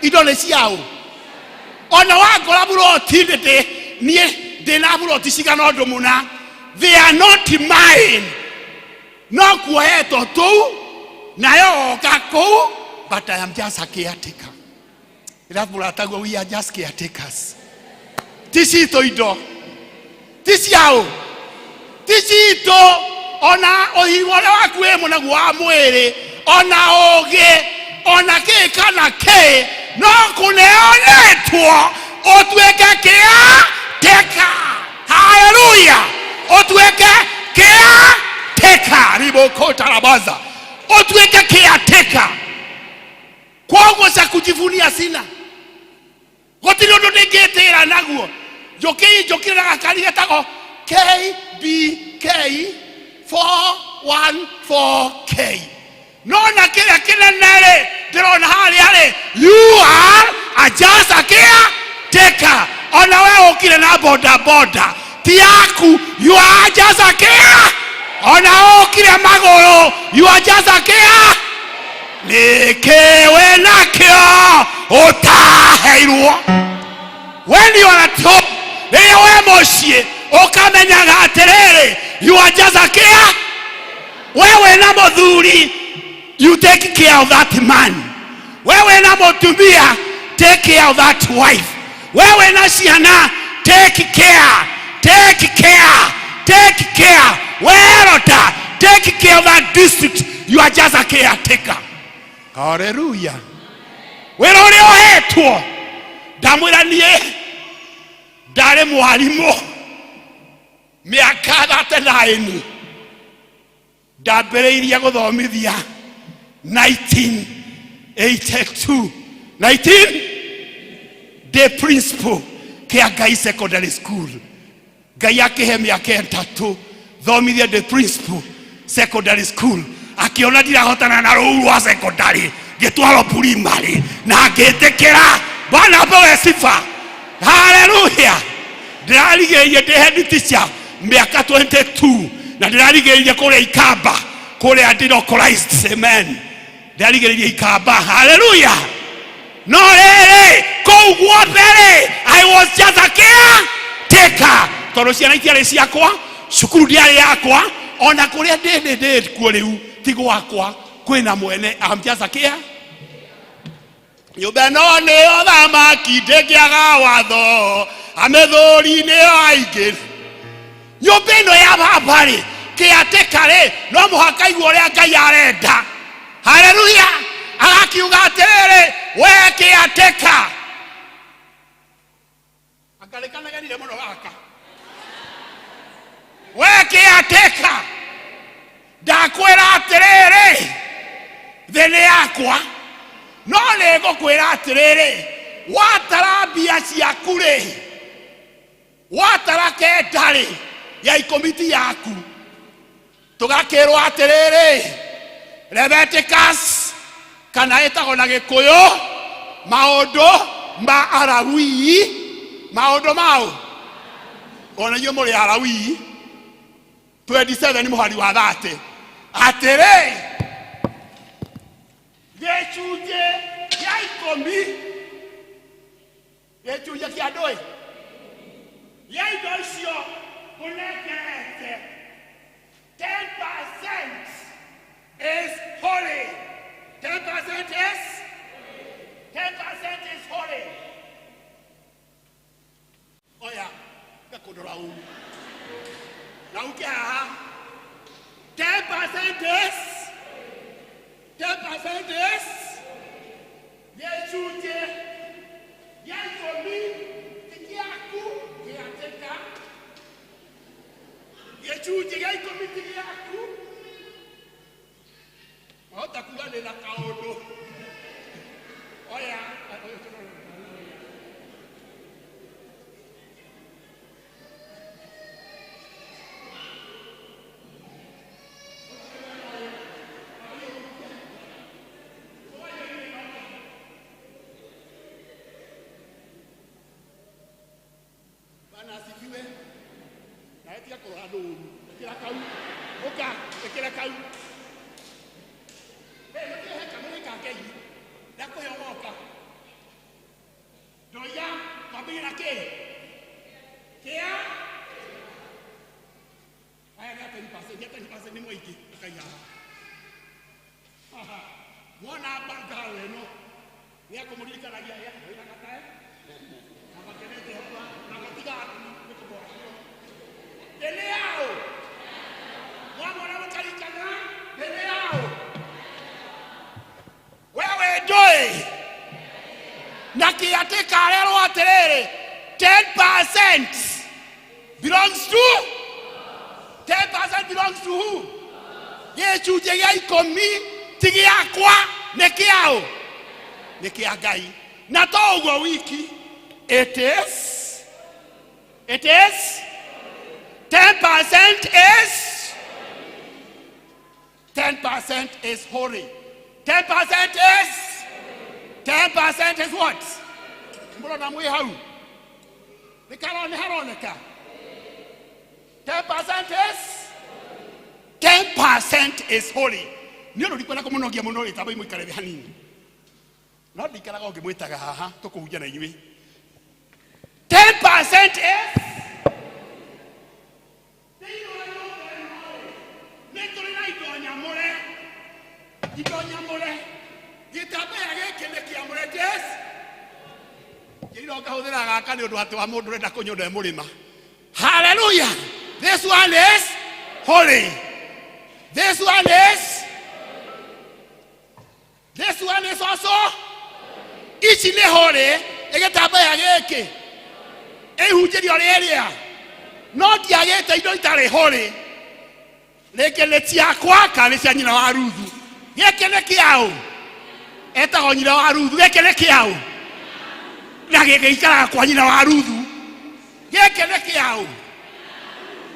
Indo nĩ ciaũ? Ona wakora buroti ndĩ niĩ ndĩna buroti cigana ũndũ mũna, they are not mine, no kuoetwo tũu nayo oka kũu, but I am just a caretaker. Ĩramũrataguo, we are just caretakers. Ti citũ indo, ti ciaũ, ti citũ. Ona ũhinya ũrĩa waku wĩ mũnaguo wa mwĩrĩ, ona ũgĩ, ona kĩ kana kĩ, no kũneanĩtwo ũtuĩke caretaker. Haleluya! Ũtuĩke caretaker ribokotarabaza, ũtuĩke caretaker. Kwoguo cha kujivunia sina, gũtirĩ ũndũ ndĩngĩtĩra naguo. Njũkĩre na gakari getagwo KBK 414K, no na kĩrĩa kĩnene rĩ ndĩrona harĩa rĩ, you are a just a caretaker. Ona we ũkire na boda boda ti yaku, you are just a care. Ona ũkire magũrũ, you are just a care. Nĩkĩ wĩ nakĩo ũtaheirwo? When you are at home, rĩrĩa wĩ mũciĩ ũkamenyaga atĩrĩrĩ, you are just a care. We wĩna mũthuri, you take care of that man. We wĩna mũtumia, take care of that wife. We wĩna ciana, take care, take care, take care. We elder, take care of that district. You are just a caretaker. Hallelujah. Wĩra ũrĩa ũhetwo, ndamwĩra niĩ ndarĩ mwarimũ mĩaka 39, ndambĩrĩirie gũthomithia 1982, 19 ndĩ principal kĩa Ngai Secondary School. Ngai akĩhe mĩaka 3 thomithie ndĩ principal secondary school, akĩona ndirahotana na rũu rwa secondary, ngĩtwarwo primary na ngĩtĩkĩra. Bwana apewe sifa. Haleluya. Ndĩrarigĩrĩirie ndĩ head teacher mĩaka 22, na ndĩrarigĩrĩirie kũrĩa Ikamba, kũrĩa delocalized. Amen. Ndĩrarigĩrĩirie Ikamba. Haleluya. No rĩrĩ, kũu guothe rĩ, I was just a caretaker, tondũ ciana itiarĩ ciakwa, cukuru ndiarĩ yakwa, ona kũrĩa ndĩ ndĩ kuo rĩu ti gwakwa, kwĩna mwene. I'm just a care. Nyũmba ĩno nĩyo thamaki ndĩngĩaga watho, amĩthũri nĩyo aingĩ. Nyũmba ĩno ya baba rĩ, kĩatĩka rĩ, no mũhaka igua ũrĩa Ngai arenda. Haleluya. Agakiuga atĩrĩrĩ, we kĩatĩka, angarĩkanagerire mũno gaka, we kĩatĩka, ndakwĩra atĩrĩrĩ, thĩ nĩ yakwa, no nĩ ngũkwĩra atĩrĩrĩ, watara mbia ciaku rĩ, watara kenda rĩ, ya ikũmi ti yaku. Tũgakĩrwo atĩrĩrĩ, Leviticus kana ĩtagwo na Gĩkũyũ maũndũ. Ma Alawii, maũndũ mao ona inyuĩ mũrĩ Alawii. 27 mũhari wa 30 atĩrĩ, gĩcunjĩ kĩa 10, gĩcunjĩ kĩa ndũĩ gĩa indo icio mũnengerete, 10% is holy. 10% is 10% is holy. Oya gakũndora ũru na uke haha. 10% is 10% is gĩcunjĩ gĩa 10 ti gĩaku gĩatĩka. Gĩcunjĩ gĩa 10 ti gĩaku. Wahota kuga ndĩna kaũndũ. Oya. Bwana asifiwe. Na etiga kũrora andũ ũru. Ĩkĩra kau. Ũka, ĩkĩra kau. Hey, mũtihe kamũrĩ ka Ngai. Ndakũhe ũgoka. Ndoiga kwambĩrĩria na kĩ? Kĩa? Aya nĩ 10%, nĩ 10% nĩ mũingĩ. Ũkaiga haha. Haha. Mwona ngaro ĩno, nĩ akũmũririkanagia ya wĩra gatae. Na makene Jehova, na gatiga nĩ kũmũrathima. Ndĩnĩ yao. Mwamona mũkarikana, ndĩnĩ yao. Wewe ndũĩ na kĩatĩka arerwo atĩrĩrĩ, 10% belongs to 10% belongs to who? Gĩcunjĩ gĩa 10 ti gĩakwa, nĩ kĩaũ? Nĩ kĩa Ngai. Na to ũguo wiki, it is 10% is 10% is holy. 10% is 10% is what? Mũrona mwĩ hau nĩ karone haroneka. 10% is 10% is holy. Nĩ ũndũ ndikwenda kũmũnogia mũno rĩ, tambai mũikare thĩ hanini, no ndikaraga ũngĩmwĩtaga haha tũkũhunjia na inyuĩ. 10% is thĩinĩ wa nyũmba ĩno rĩ, nĩ tũrĩ na indo nyamũre, indo nyamũre. Gĩtambaya gĩkĩ nĩ kĩamũre. Tes njĩrire ngahũthĩra gaka nĩ ũndũ atĩ wa mũndũ ũrenda kũnyona e mũrĩma. Hallelujah. This one is holy. This one is also. Ici nĩ holy. Ĩgĩtambaya gĩkĩ ĩhunjĩrio rĩrĩa no ndiagĩte indo itarĩ holy. Rĩngĩ nĩ ciakwa kana nĩ cia nyina wa Ruthu. Gĩkĩ nĩ kĩaũ? Etagwo nyina wa Ruthu. Gĩkĩ nĩ kĩaũ? Na gĩkĩ gĩikaraga kwa nyina wa Ruthu. Gĩkĩ nĩ kĩaũ?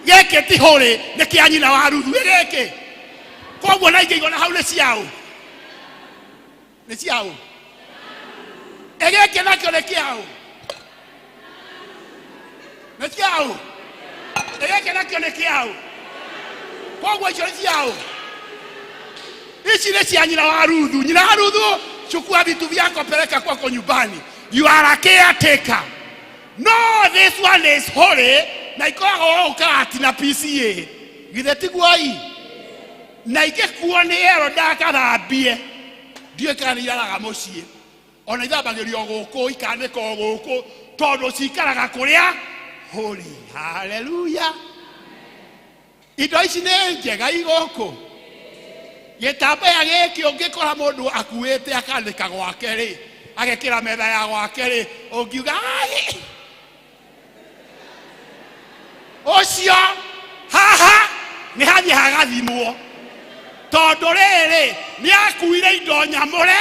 Gĩkĩ ti holy, nĩ kĩa nyina wa Ruthu. Gĩkĩ koguo na ingĩ igona hau nĩ ciaũ? Nĩ ciaũ? Ĩ gĩkĩ nakĩo nĩ kĩaũ? Nĩ ciaũ? Ĩ gĩkĩ nakĩo nĩ kĩaũ? Koguo icio nĩ ciaũ? Ici nĩ cia nyina wa Ruthu. Nyina wa Ruthu, chukua vitu vyako, peleka kwako nyumbani. You are a caretaker. No, this one is holy na ikoragwo ũũ karati na PCA. Githĩ tiguo? Na ingĩkuo nĩ ero ndakathambie, ndiũĩ kana nĩ iraraga mũciĩ, ona ithambagĩrio gũkũ, ikanĩkwo gũkũ, tondũ cikaraga kũrĩa holy. Haleluya. Indo ici nĩ njega igũkũ. Gĩtambaya gĩkĩ ũngĩkora mũndũ akuĩte akandĩka gwake rĩ, agekĩra metha ya gwake rĩ, ũngiuga ai ũcio haha nĩ hathiĩ hagathimwo, tondũ rĩrĩ nĩ akuire indo nyamũre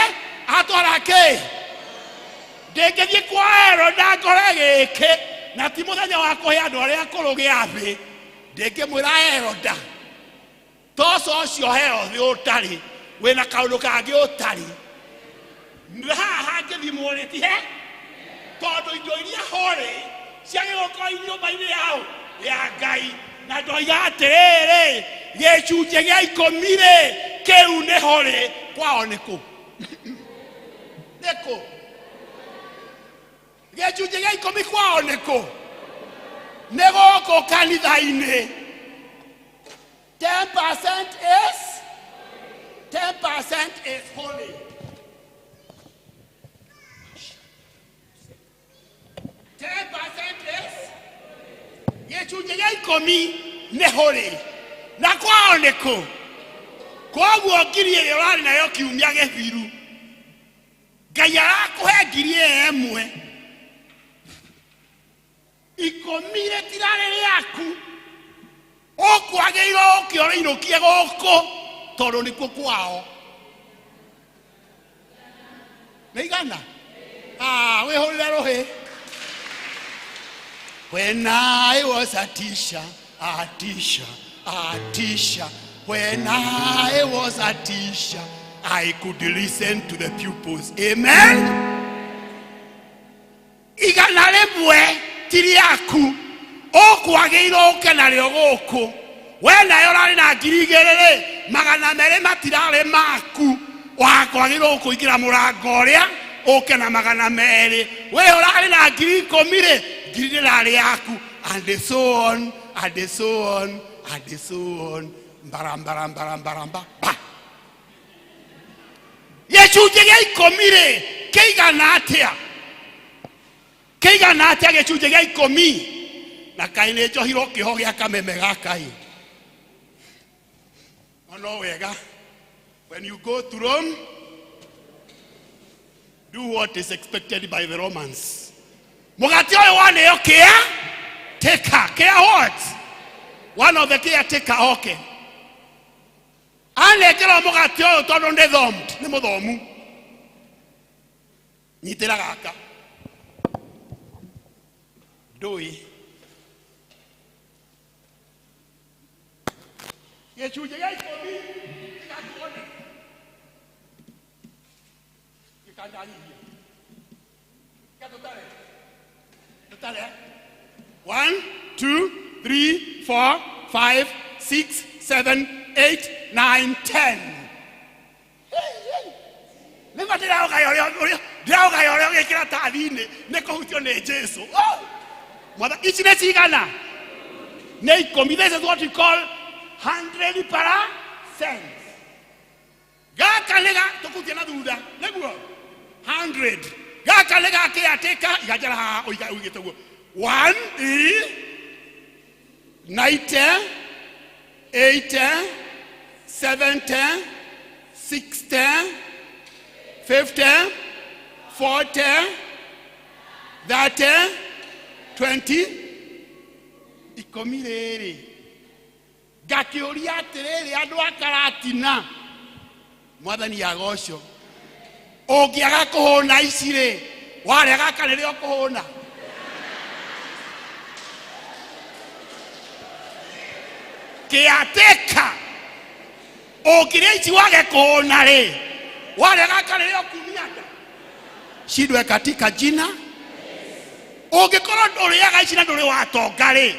atwara kĩ. Ndĩngĩthiĩ kwa ero ndangore gĩkĩ na ti mũthenya wa kũhe andũ arĩa akũrũ gĩathĩ. Ndĩngĩmwĩra eroda toco ũcio health ũtarĩ wĩna kaũndũ kangĩ ũtarĩ haha hangĩthimwo rĩ, ti he Tondũ indo iria horĩ ciagĩrĩirwo gũkorwo nyũmba-inĩ yao ya Ngai. Na ndoiga atĩrĩrĩ, gĩcunjĩ gĩa ikũmi rĩ, kĩu nĩ horĩ kwao nĩ kũ? Nĩ kũ? Gĩcunjĩ gĩa ikũmi kwao nĩ kũ? Nĩ gũkũ kanitha-inĩ. 10% is 10% is holy. 10% is gĩcunjĩ gĩa ikũmi nĩ hũrĩ na kwao nĩ kũ? Koguo ngiri ĩrĩa ũrarĩ nayo kiumia gĩthiru, Ngai arakũhe ngiri ĩyo ĩmwe. Ikũmi rĩtirarĩ rĩaku, ũkwagĩrĩirwo ũke ũrĩinũkie gũkũ tondũ nĩkuo kwao. Nĩ igana? Ah, wĩhũrĩre rũhĩ. When I was a teacher, a teacher, a teacher. When I was a teacher, I could listen to the pupils. Amen. Igana rĩmwe ti rĩaku, ũkwagĩrĩirwo ũke narĩo gũkũ. We nayo ũrarĩ na ngiri igĩrĩ rĩ, magana merĩ matirarĩ maku, wakwagĩrĩirwo gũkũingĩra mũrango ũrĩa ũke na magana merĩ. We ũrarĩ na ngiri ikũmi rĩ, ngiri ndĩrarĩ yaku, and so on, and so on, and so on. Mbara mbara mbara mbara mba ba. Gĩcunjĩ gĩa ikũmi rĩ, kĩigana atĩa? Kĩigana atĩa gĩcunjĩ gĩa ikũmi? Na kaĩ nĩ njohirwo kĩoho gĩa kameme gaka ĩ. No no wega. When you go to Rome, do what is expected by the Romans. Mũgate ũyũ waneo kĩa taker, kĩa what? One of the caretaker oke. Anengerwo mũgate ũyũ tondũ nĩ thomu, nĩ mũthomu. Nyitĩra gaka. Ndũĩ. Gĩcunjĩ gĩa ikũmi gĩgakuo nĩ gĩkanyanyihia. Gatũtare. Tũtare. 1, 2, 3, 4, 5, 6, 7, 8, 9, 10. Nĩma ndĩraũgaya ũrĩa ũrĩa ndĩraũgaya ũrĩa ũgĩkĩra tathi-inĩ nĩ kũhutio nĩ Jesu. Oh! Mother, ici nĩ cigana? Nĩ ikũmi. This is what we call 100%. Gaka nĩ ga tũkutie na thutha nĩguo 100. Gaka nĩ ga caretaker iganjara haha ũiga ũigĩte ũguo. 1 90 80 70 60 50 40 30 20 ikũmi rĩrĩ ngakĩũria atĩrĩrĩ andũ a Karatina mwathani agocwo ũngĩaga kũhũna ici rĩ warĩa gaka rĩrĩa ũkũhũna kĩatĩka ũngĩrĩa ici wage kũhũna rĩ warĩa gaka rĩrĩa ũkumia nda shindwe katika jina ũngĩkorwo ndũrĩaga ici na ndũrĩ watonga rĩ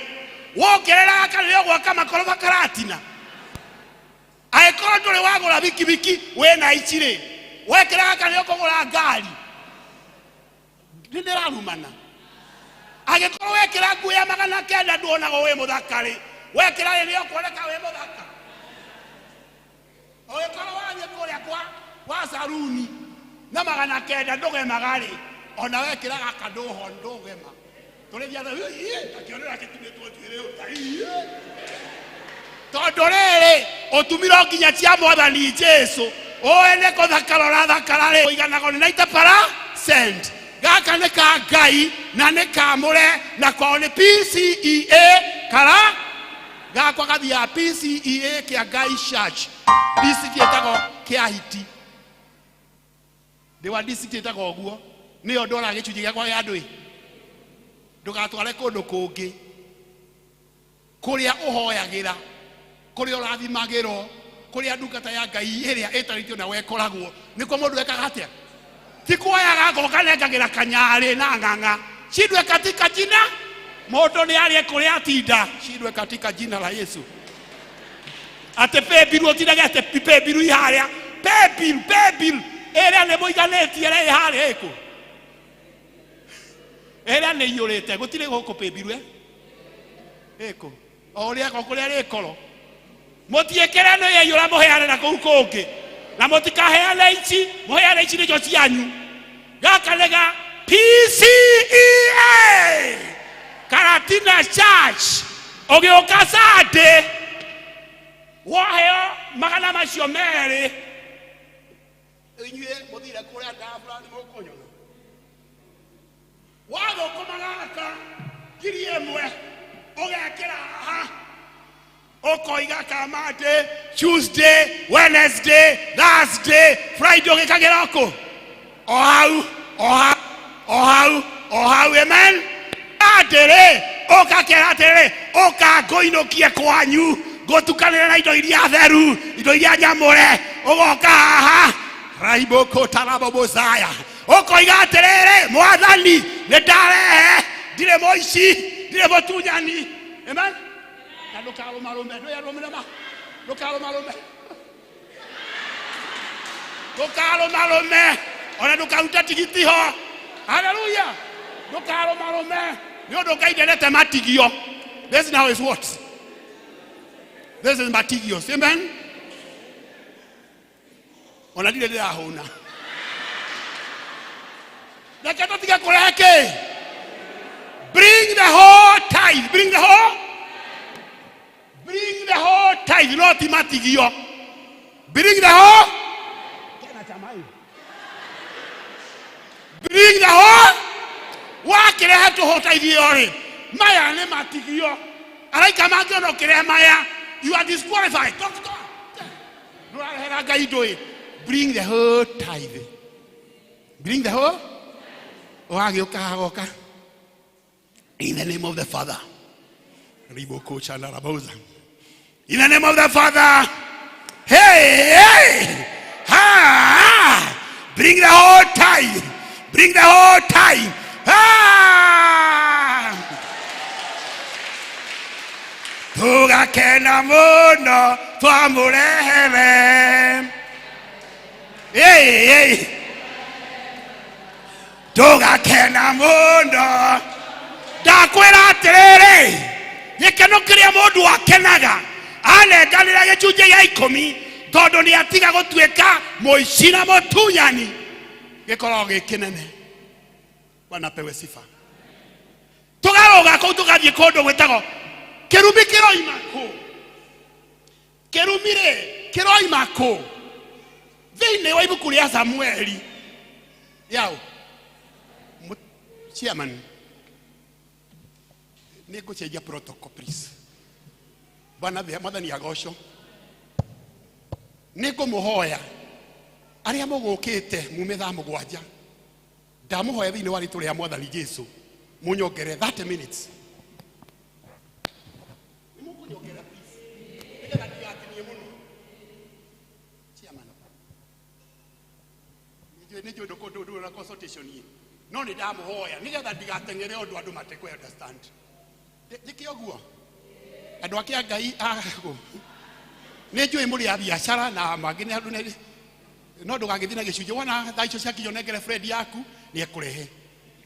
wongerera gaka rĩrĩa ũgwaka makoroba Karatina angĩkorwo ndũrĩ wagũra bikibiki wĩna ici rĩ wekĩra gaka rĩrĩa ũkũgũra ngari nĩ ndĩrarumana angĩkorwo wekĩra nguo ya magana kenda nduonagwo wĩ mũthaka rĩ wekĩra rĩrĩa ũkuoneka wĩ mũthaka ũgĩkorwo wathiĩ kũrĩa kwa kwa saruni na magana kenda ndũgemaga rĩ ona wekĩra gaka ndũho ndũgema tũrĩthiaga akĩonera gĩtumĩtwo njuĩrĩ ũta tondũ rĩrĩ ũtumirwo nginya cia mwathani Jesu ũĩ nĩ kũthakara ũrathakara rĩ ũiganagwo nĩ 90%. Gaka nĩ ka Ngai na nĩ kamũre na kwao nĩ PCEA kara gakwa gathiaga PCEA kĩa Ngai Church district ĩtagwo kĩa hiti ndĩ wa district ĩtagwo ũguo nĩyo ndwaraga gĩcunjĩ gĩakwa gĩa ndũĩ ndũgatware kũndũ kũngĩ kũrĩa ũhoyagĩra kũrĩa ũrathimagĩrwo kũrĩa ndungata ya Ngai ĩrĩa ĩtarĩtio nawe ĩkoragwo nĩkuo mũndũ ekaga atĩa Ti kuoyaga ngoka nengagĩra kanyarĩ na ng'ang'a. Shindwe katika jina. Mũndũ nĩ arĩe kũrĩa atinda. Shindwe katika jina la Yesu. Atĩ pay bill ũtindage atĩ pay bill ĩ harĩa. Pay bill ĩrĩa nĩ mũiganĩtie ĩrĩa ĩ harĩa ĩkũ. Ĩrĩa nĩ iyũrĩte gũtirĩ gũkũ pay bill ĩ. Ĩkũ. O ũrĩa o kũrĩa rĩkorwo. Mũtiĩkĩre nĩ yaiyũra mũheane na kũu kũngĩ. Na mũtikaheane ici, mũheane ici nĩcio cianyu. Gaka nĩ ga PCEA. Karatina Church. Ũgĩũka Sunday waheo magana macio merĩ. Inyuĩ mũthire kũrĩa ndabura nĩ mũkũnyona. Wathũkũma gaka 1000 ũgekĩra haha ũkoiga ka Monday, Tuesday, Wednesday, Thursday, Friday ũgĩkagĩra kũ? O hau, o hau, o hau, o hau, amen. Atĩrĩ, ũgakera atĩrĩ, ũka ngũinũkie kwanyu, ngũtukanĩre na indo iria theru, indo iria nyamũre, ũgoka haha raibũkũtarabobozaya ũkoiga atĩrĩrĩ, mwathani nĩ ndarehe, ndirĩ mũici, ndirĩ mũtunyani, amen. Na ndũkarũmarũme, ndũyarũmĩre ma, ndũkarũmarũme, ndũkarũmarũme, ona ndũkarute tigiti ho. Haleluya! Ndũkarũmarũme nĩ ũndũ Ngai ndendete matigio. This now is what? This is matigio. Amen. Ona ndirĩ ndĩrahũna. Reke tũtige kũrehe kĩ? Bring the whole tithe. Bring the whole. Bring the whole tithe, not matigio. Bring the whole. Tena chama hiyo. Bring the whole. Wakirehe tũhũ tithe ĩyo rĩ, maya nĩ matigio. Araika mangĩona ũkĩrehe maya, you are disqualified. Don't go. Ndũrarehera Ngai ndũĩ. Bring the whole tithe. Bring the whole. Ũgagĩũka hagoka. In the name of the Father. Riboko chanaraboza. In the name of the Father. Hey, hey. Ha! Bring the whole tithe. Bring the whole tithe. Ah! Tugakena muno twamũrehere. Hey, hey. Tugakena muno. Ndakwĩra atĩrĩrĩ, gĩkeno kĩrĩa mũndũ akenaga anenganĩra gĩcunjĩ gĩa 10 tondũ nĩ atiga gũtuĩka mũici na mũtunyani gĩkoragwo gĩ kĩnene. Bwana pewe sifa. Tũgarũga kũu tũgathiĩ kũndũ gwĩtagwo kĩrumi kĩroima kũ? Kĩrumi rĩ kĩroima kũ? Thĩinĩ wa ibuku rĩa Samueli yao chairman nĩ ngũcenjia protocol, please. Bwana mwathani agocwo. Nĩ ngũmũhoya arĩa mũgũkĩte mume thaa 7, ndamũhoya thĩinĩ wa rĩtwa rĩa mwathani Jesu mũnyongere 30 minutes. Nĩ mũkũnyongera, please, nĩgetha ndigatinie mũno. Chairman, nĩ njũĩ ndũkũ na consultation ĩ no nĩ ndamũhoya nĩgetha ndigateng'ere ũndũ andũ matekũ understand. Njĩke ũguo andũ ake a Ngai nĩ njũĩ mũrĩ a biacara na mangĩ nĩ andũ no ndũgagĩthiĩ na gĩcunjĩ wona thaa icio ciakinya ũnengere friend yaku nĩ ekũrehe.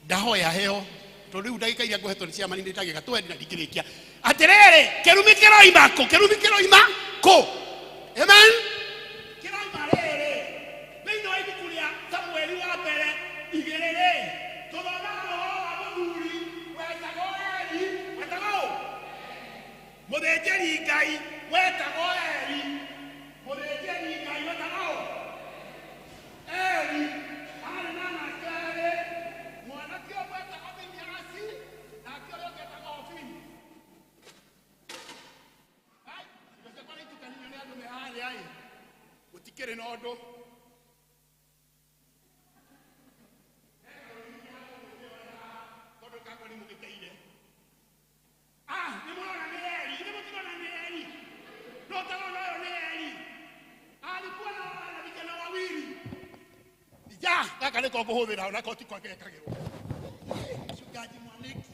Ndahoya heo tondũ rĩu ndagĩka iria ngũhetwo nĩ ciamani nĩ ndagĩka twendi na ndingĩrĩkia. Atĩrĩrĩ, kĩrumi kĩroima kũ? Kĩrumi kĩroima kũ? Amen. Kĩroima rĩrĩ thĩinĩ wa ibuku rĩa Samueli wa mbere 2 rĩ, tũthomaga ũhoro wa mũthuri wetagwo Eli, wetagwo ũ? Mũthĩnjĩri Ngai wetagwo Eli, mũthĩnjĩri Ngai wetagwo ũ? Eli. Arĩ na anake erĩ, mwanake ũmwe etagwo Finehasi nake ũrĩa ũngĩ etagwo Hofini. Ai, indo ciakwa nĩ itukanio nĩ andũ me harĩa ĩ gũtikĩrĩ na ũndũ. Tondũ kakwa nĩ mũgĩteire. Ah, nĩ mũrona nĩ Eli, nĩ mũtirona nĩ Eli? No tarona ũyũ nĩ Eli. Alikuwa na Gaka nĩko ngũhũthĩra onako ti kwa gekagĩrwo. Mchungaji Mwaniki.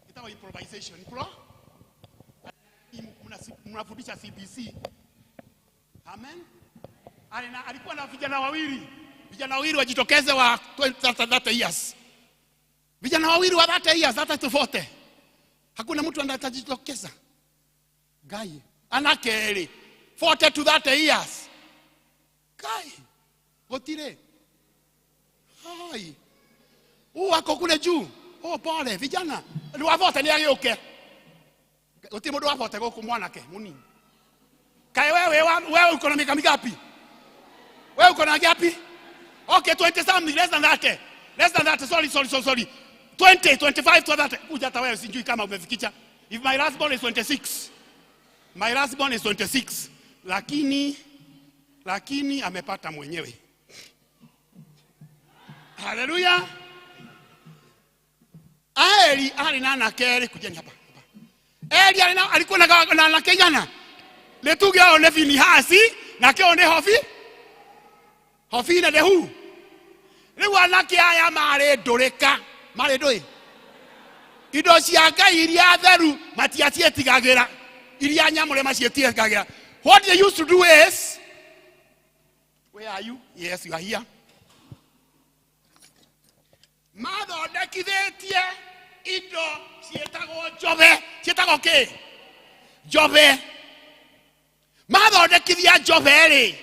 Itawa improvisation. Pro? Mnafundisha CBC. Amen. Alina, alikuwa na vijana wawili. Vijana wawili wajitokeze wa 20, 30 years. Vijana wawili wa 30 years, 30 to 40. Hakuna mtu anatajitokeza. Ngai anake erĩ 40 to 30 years. Ngai gũtirĩ. Hai. Huu wako kule juu. Oh, pole vijana. Ni wa 40 nĩ agĩũke. Gũtirĩ mũndũ wa 40 gũkũ mwanake mũnini. Kae wewe wewe uko na miaka mingapi? Wewe uko na ngapi? Okay, 20 something, less than that. Less than that. Sorry, sorry, sorry, sorry. 20, 25 to 30. Kuja hata wewe sijui kama umefikisha. If my last born is 26. My last born is 26. Lakini amepata mwenyewe. Haleluya. Eli ali na anake erĩ, kujeni hapa. Hapa. Eli ali na alikuwa na anake jana. Letuge ao nĩ Finihasi na kĩo nĩ Hofi. Hofi na Dehu. Rĩu anake aya marĩ ndũrĩka, marĩ ndũĩ. Indo cia Ngai iria theru matiacietigagĩra, iria nyamũre maciĩtigagĩra. What they used to do is, where are you? Yes, you are here. Mathondekithĩtie indo ciĩtagwo njobe, ciĩtagwo kĩ? Njobe. Mathondekithia njobe rĩ,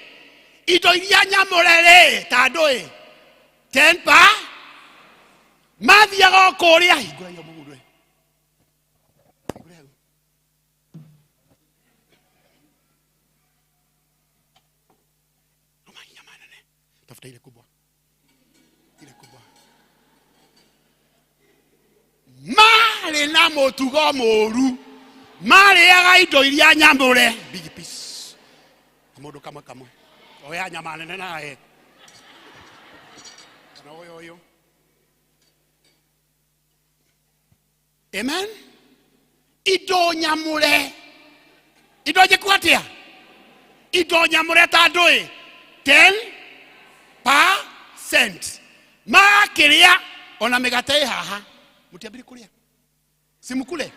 indo iria nyamũre rĩ, ta ndũĩ 10 pa mathiaga o kũrĩa hingũra iyo mũgũnda ũyũ. Hingũra hau. Rũma nyama nene. Tafuta ile kubwa, ile kubwa. Marĩ na mũtugo mũru, marĩaga indo iria nyamũre. Big piece. Kamũndũ kamwe kamwe. Oya nyama nene nawe. Kana ũyũ ũyũ. Amen. Indo nyamũre. Indo njĩku atĩa? Indo nyamũre ta ndũĩ 10%. Makĩrĩa ona mĩgate ĩ haha. Mũtiambire kũrĩa. Simukule.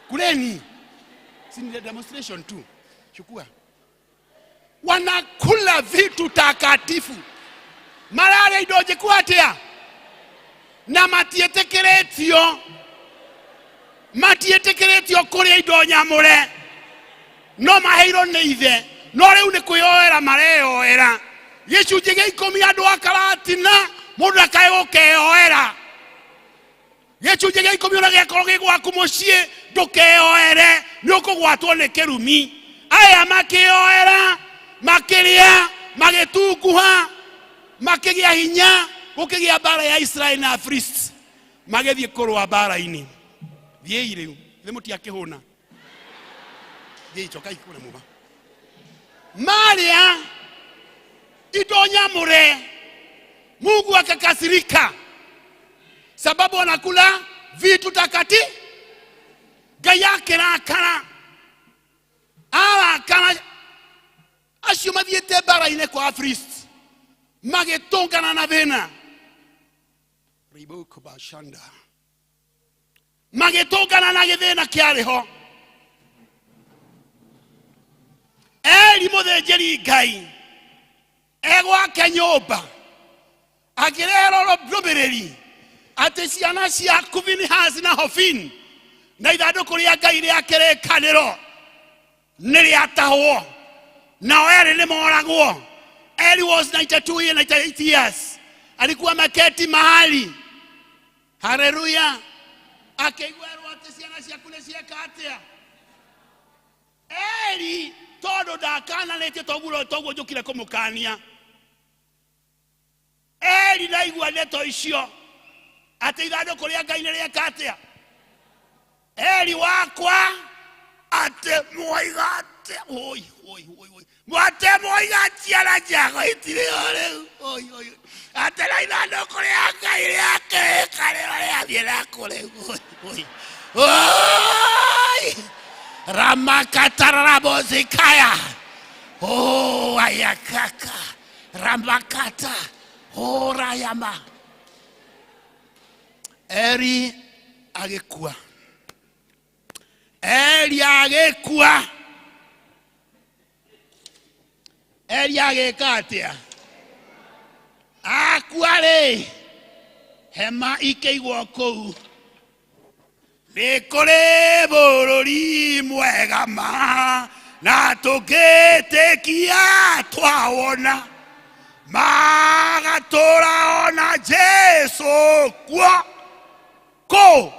Kuleni. Si ni demonstration tu. Chukua. Wanakula vitu takatifu. Mararĩa indo njĩku atĩa? Na matiĩtĩkĩrĩtio, matiĩtĩkĩrĩtio kũrĩa indo nyamũre, no maheirwo nĩ ithe, no rĩu nĩ kwĩyoera mareyoera. Gĩcunjĩ gĩa ikũmi andũ a Karatina, mũndũ akae gũkeyoera. Gĩcunjĩ gĩa ikũmi ona gĩakorwo gĩ gwaku mũciĩ, ndũkeyoere, nĩ ũkũgwatwo nĩ kĩrumi. Aya makĩyoera, makĩrĩa, magĩtunguha, makĩgĩa hinya, gũkĩgĩa mbara ya Israeli na Afilisti, magĩthiĩ kũrũa mbara-inĩ. Thiĩi rĩu, ithe mũtiakĩhũna. Thiĩi, cokai kũrĩa muma. Marĩa indo nyamũre, Mungu akakasirika sababu wanakula vitu takati. Ngai akĩrakara, arakara acio mathiĩte mbara-inĩ kwa Afilisti, magĩtũngana na thĩna. Riboko bashanda. Magĩtũngana na gĩthĩna kĩarĩ ho. Eli mũthĩnjĩri Ngai egwake nyũmba, akĩreherwo ndũmĩrĩri atĩ ciana ciaku Finehasi na Hofini na ithandũkũ rĩa Ngai rĩa kĩrĩkanĩro nĩ rĩatahwo, nao erĩ nĩ moragwo. Eli was 92 years, 98 years. Alikuwa ameketi mahali. Haleluya. Akĩiguerwo atĩ ciana ciaku nĩ cieka atĩa. Eli tondũ ndakananĩtie toguo toguo njũkire kũmũkania. Eli ndaigua ndeto icio atĩ ithandũkũ rĩa Ngai nĩ rĩeka atĩa. Eli wakwa atĩ mwoiga atĩ oi oi oi oi mwate mwoiga ciana ciakwa itirĩ ho rĩu oi oi atĩ na ithandũkũ rĩa Ngai rĩa kĩrĩkanĩro rĩathiĩ nakũ rĩu oi oi oi ramakatararabozikaya oh ayakaka Ramakata horayama. Eri agĩkua. Eli agĩkua. Eli agĩka atĩa? Akua rĩ, hema ikĩigwo kũu. Nĩ kũrĩ bũrũri mwega ma na tũngĩtĩkia twawona magatũra ona Jesu kuo kũ.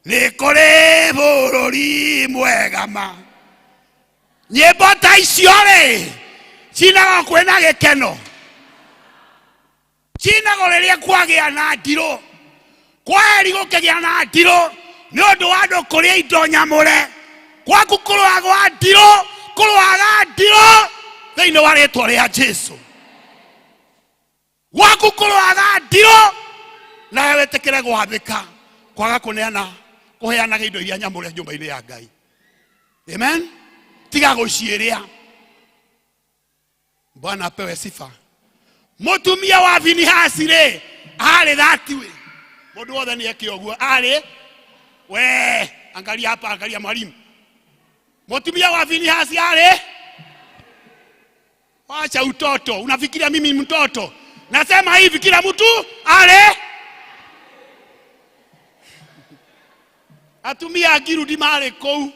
Nĩ kũrĩ bũrũri mwega ma. Nyĩmbo ta icio rĩ cinagwo kwĩna gĩkeno, cinagwo rĩrĩa kwagĩa na ndirũ, kwaheri gũkĩgĩa na ndirũ nĩ ũndũ wa andũ kũrĩa indo nyamũre. Gwaku kũrũagwa ndirũ, kũrũaga ndirũ thĩinĩ wa rĩtwa rĩa Jesu. Gwaku kũrũaga ndirũ, nawe wĩtĩkĩre gwathĩka kwaga kũneana kũheanaga indo iria nyamũre nyũmba-inĩ ya Ngai. Amen. Tiga gũciĩrĩa. Bwana apewe sifa. Mũtumia wa Finehasi rĩ arĩ that way. Mũndũ wothe nĩ eke ũguo arĩ we, angalia hapa, angalia mwalimu. Mũtumia wa Finehasi arĩ, wacha utoto, unafikiria mimi mtoto? Nasema hivi, kila mtu arĩ. Atumia a Ngirudi marĩ kũu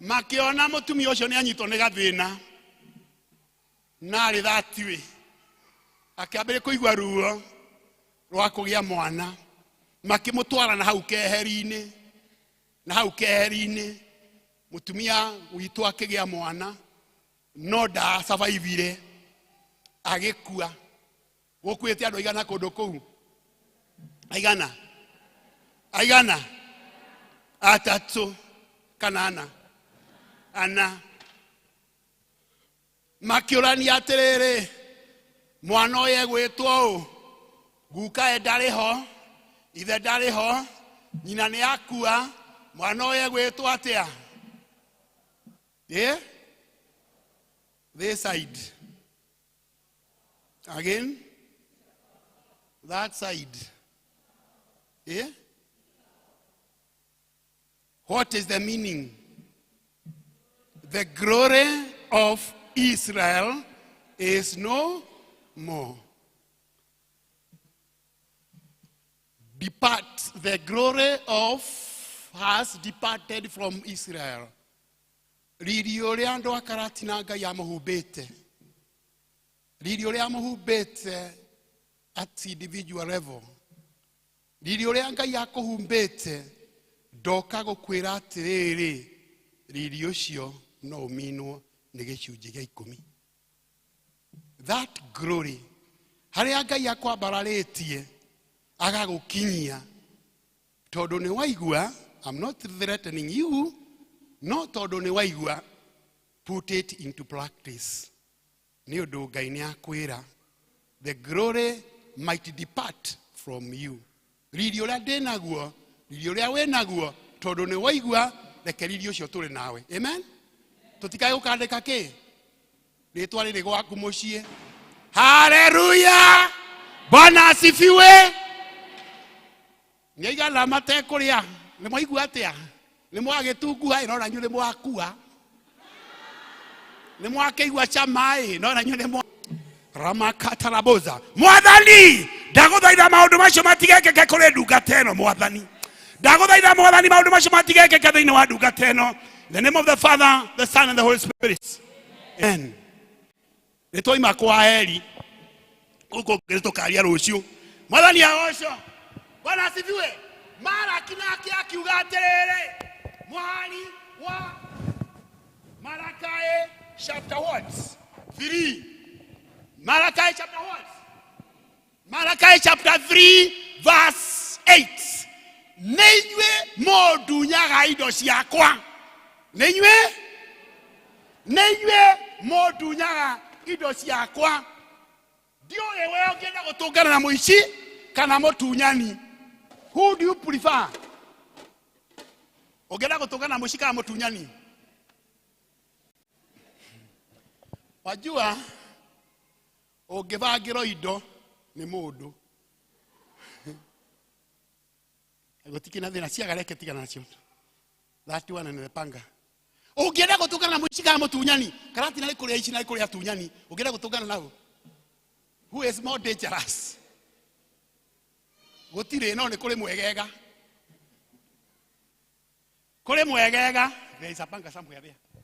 makĩona mũtumia ũcio nĩ anyitwo nĩ gathĩna na arĩ that way, akĩambĩrĩria kũigua ruo rwa kũgĩa mwana, makĩmũtwara na hau keheri-inĩ, na hau keheri-inĩ mũtumia witũ akĩgĩa mwana no ndacavaivire, agĩkua. Gũkuĩte andũ aigana kũndũ kũu? Aigana? Aigana? Atatũ kana ana? Ana. Makĩũrania atĩrĩrĩ, mwana ũyũ egwĩtwo ũ? Gukae ndarĩ ho, ithe ndarĩ ho, nyina nĩ akua, mwana ũyũ egwĩtwo atĩa? Yeah? This side. Again? That side. Yeah? What is the meaning? The glory of Israel is no more. Depart, the glory of has departed from Israel. Riri ũrĩa andũ a Karatina Ngai amũhumbĩte, riri ũrĩa amũhumbĩte at individual level, riri ũrĩa Ngai akũhumbĩte, ndoka gũkwĩra atĩrĩrĩ, riri ũcio no ũminwo nĩ gĩcunjĩ gĩa ikũmi. That glory, harĩa Ngai akwambararĩtie agagũkinyia, tondũ nĩ waigua, I'm not threatening you, no tondũ nĩ waigua, put it into practice. Nĩ ũndũ Ngai nĩ akwĩra, the glory might depart from you. Riri ũrĩa ndĩ naguo, riri ũrĩa wĩ naguo, tondũ nĩ waigua, reke riri ũcio tũrĩ nawe. Amen. Tũtikae gũkandĩka kĩ? Rĩtwa rĩrĩ gwaku mũciĩ. Haleluya! Bwana asifiwe. Nĩ aigana matekũrĩa? Nĩ mwaigua atĩa? Nĩ mwagĩtungua ĩ, no na inyuĩ nĩ mwakua. Nĩ mwakĩigua cama ĩ, no na inyuĩ nĩ mwa ramakataraboza. Mwathani, ndagũthaitha maũndũ macio matigekĩke kũrĩ ndungata ĩno. Mwathani, ndagũthaitha Mwathani, maũndũ macio matigekĩke thĩinĩ wa ndungata ĩno. In the name of the Father, the Son and the Holy Spirit. Amen. Nĩ twaima kwa Eli gũkũ ngĩ tũkaria rũciũ. Mwathani agocwo. Bwana asifiwe. Maraki nake akiuga atĩrĩrĩ, mũhari wa Malachi chapter what? 3. Malachi chapter what? Malachi chapter 3 verse 8. Nĩ inyuĩ mũndunyaga indo ciakwa. Nĩ inyuĩ? Nĩ inyuĩ mũndunyaga indo ciakwa. Ndiũĩ we ũngĩenda gũtũngana na mũici kana mũtunyani. Who do you prefer? Ũngĩenda gũtũngana na mũici kana mũtunyani? Wajua ũngĩbangĩrwo indo nĩ mũndũ gũtikĩ na thĩna ciaga reke tigana nacio 31 na panga ũngĩenda gũtũngana na mũici kana mũtunyani karatina nĩ kũrĩa ici na nĩ kũrĩa atunyani ũngĩenda gũtũngana nao who is more dangerous gũtirĩ no nĩ kũrĩ mwegega kũrĩ mwegega there is a panga somewhere there there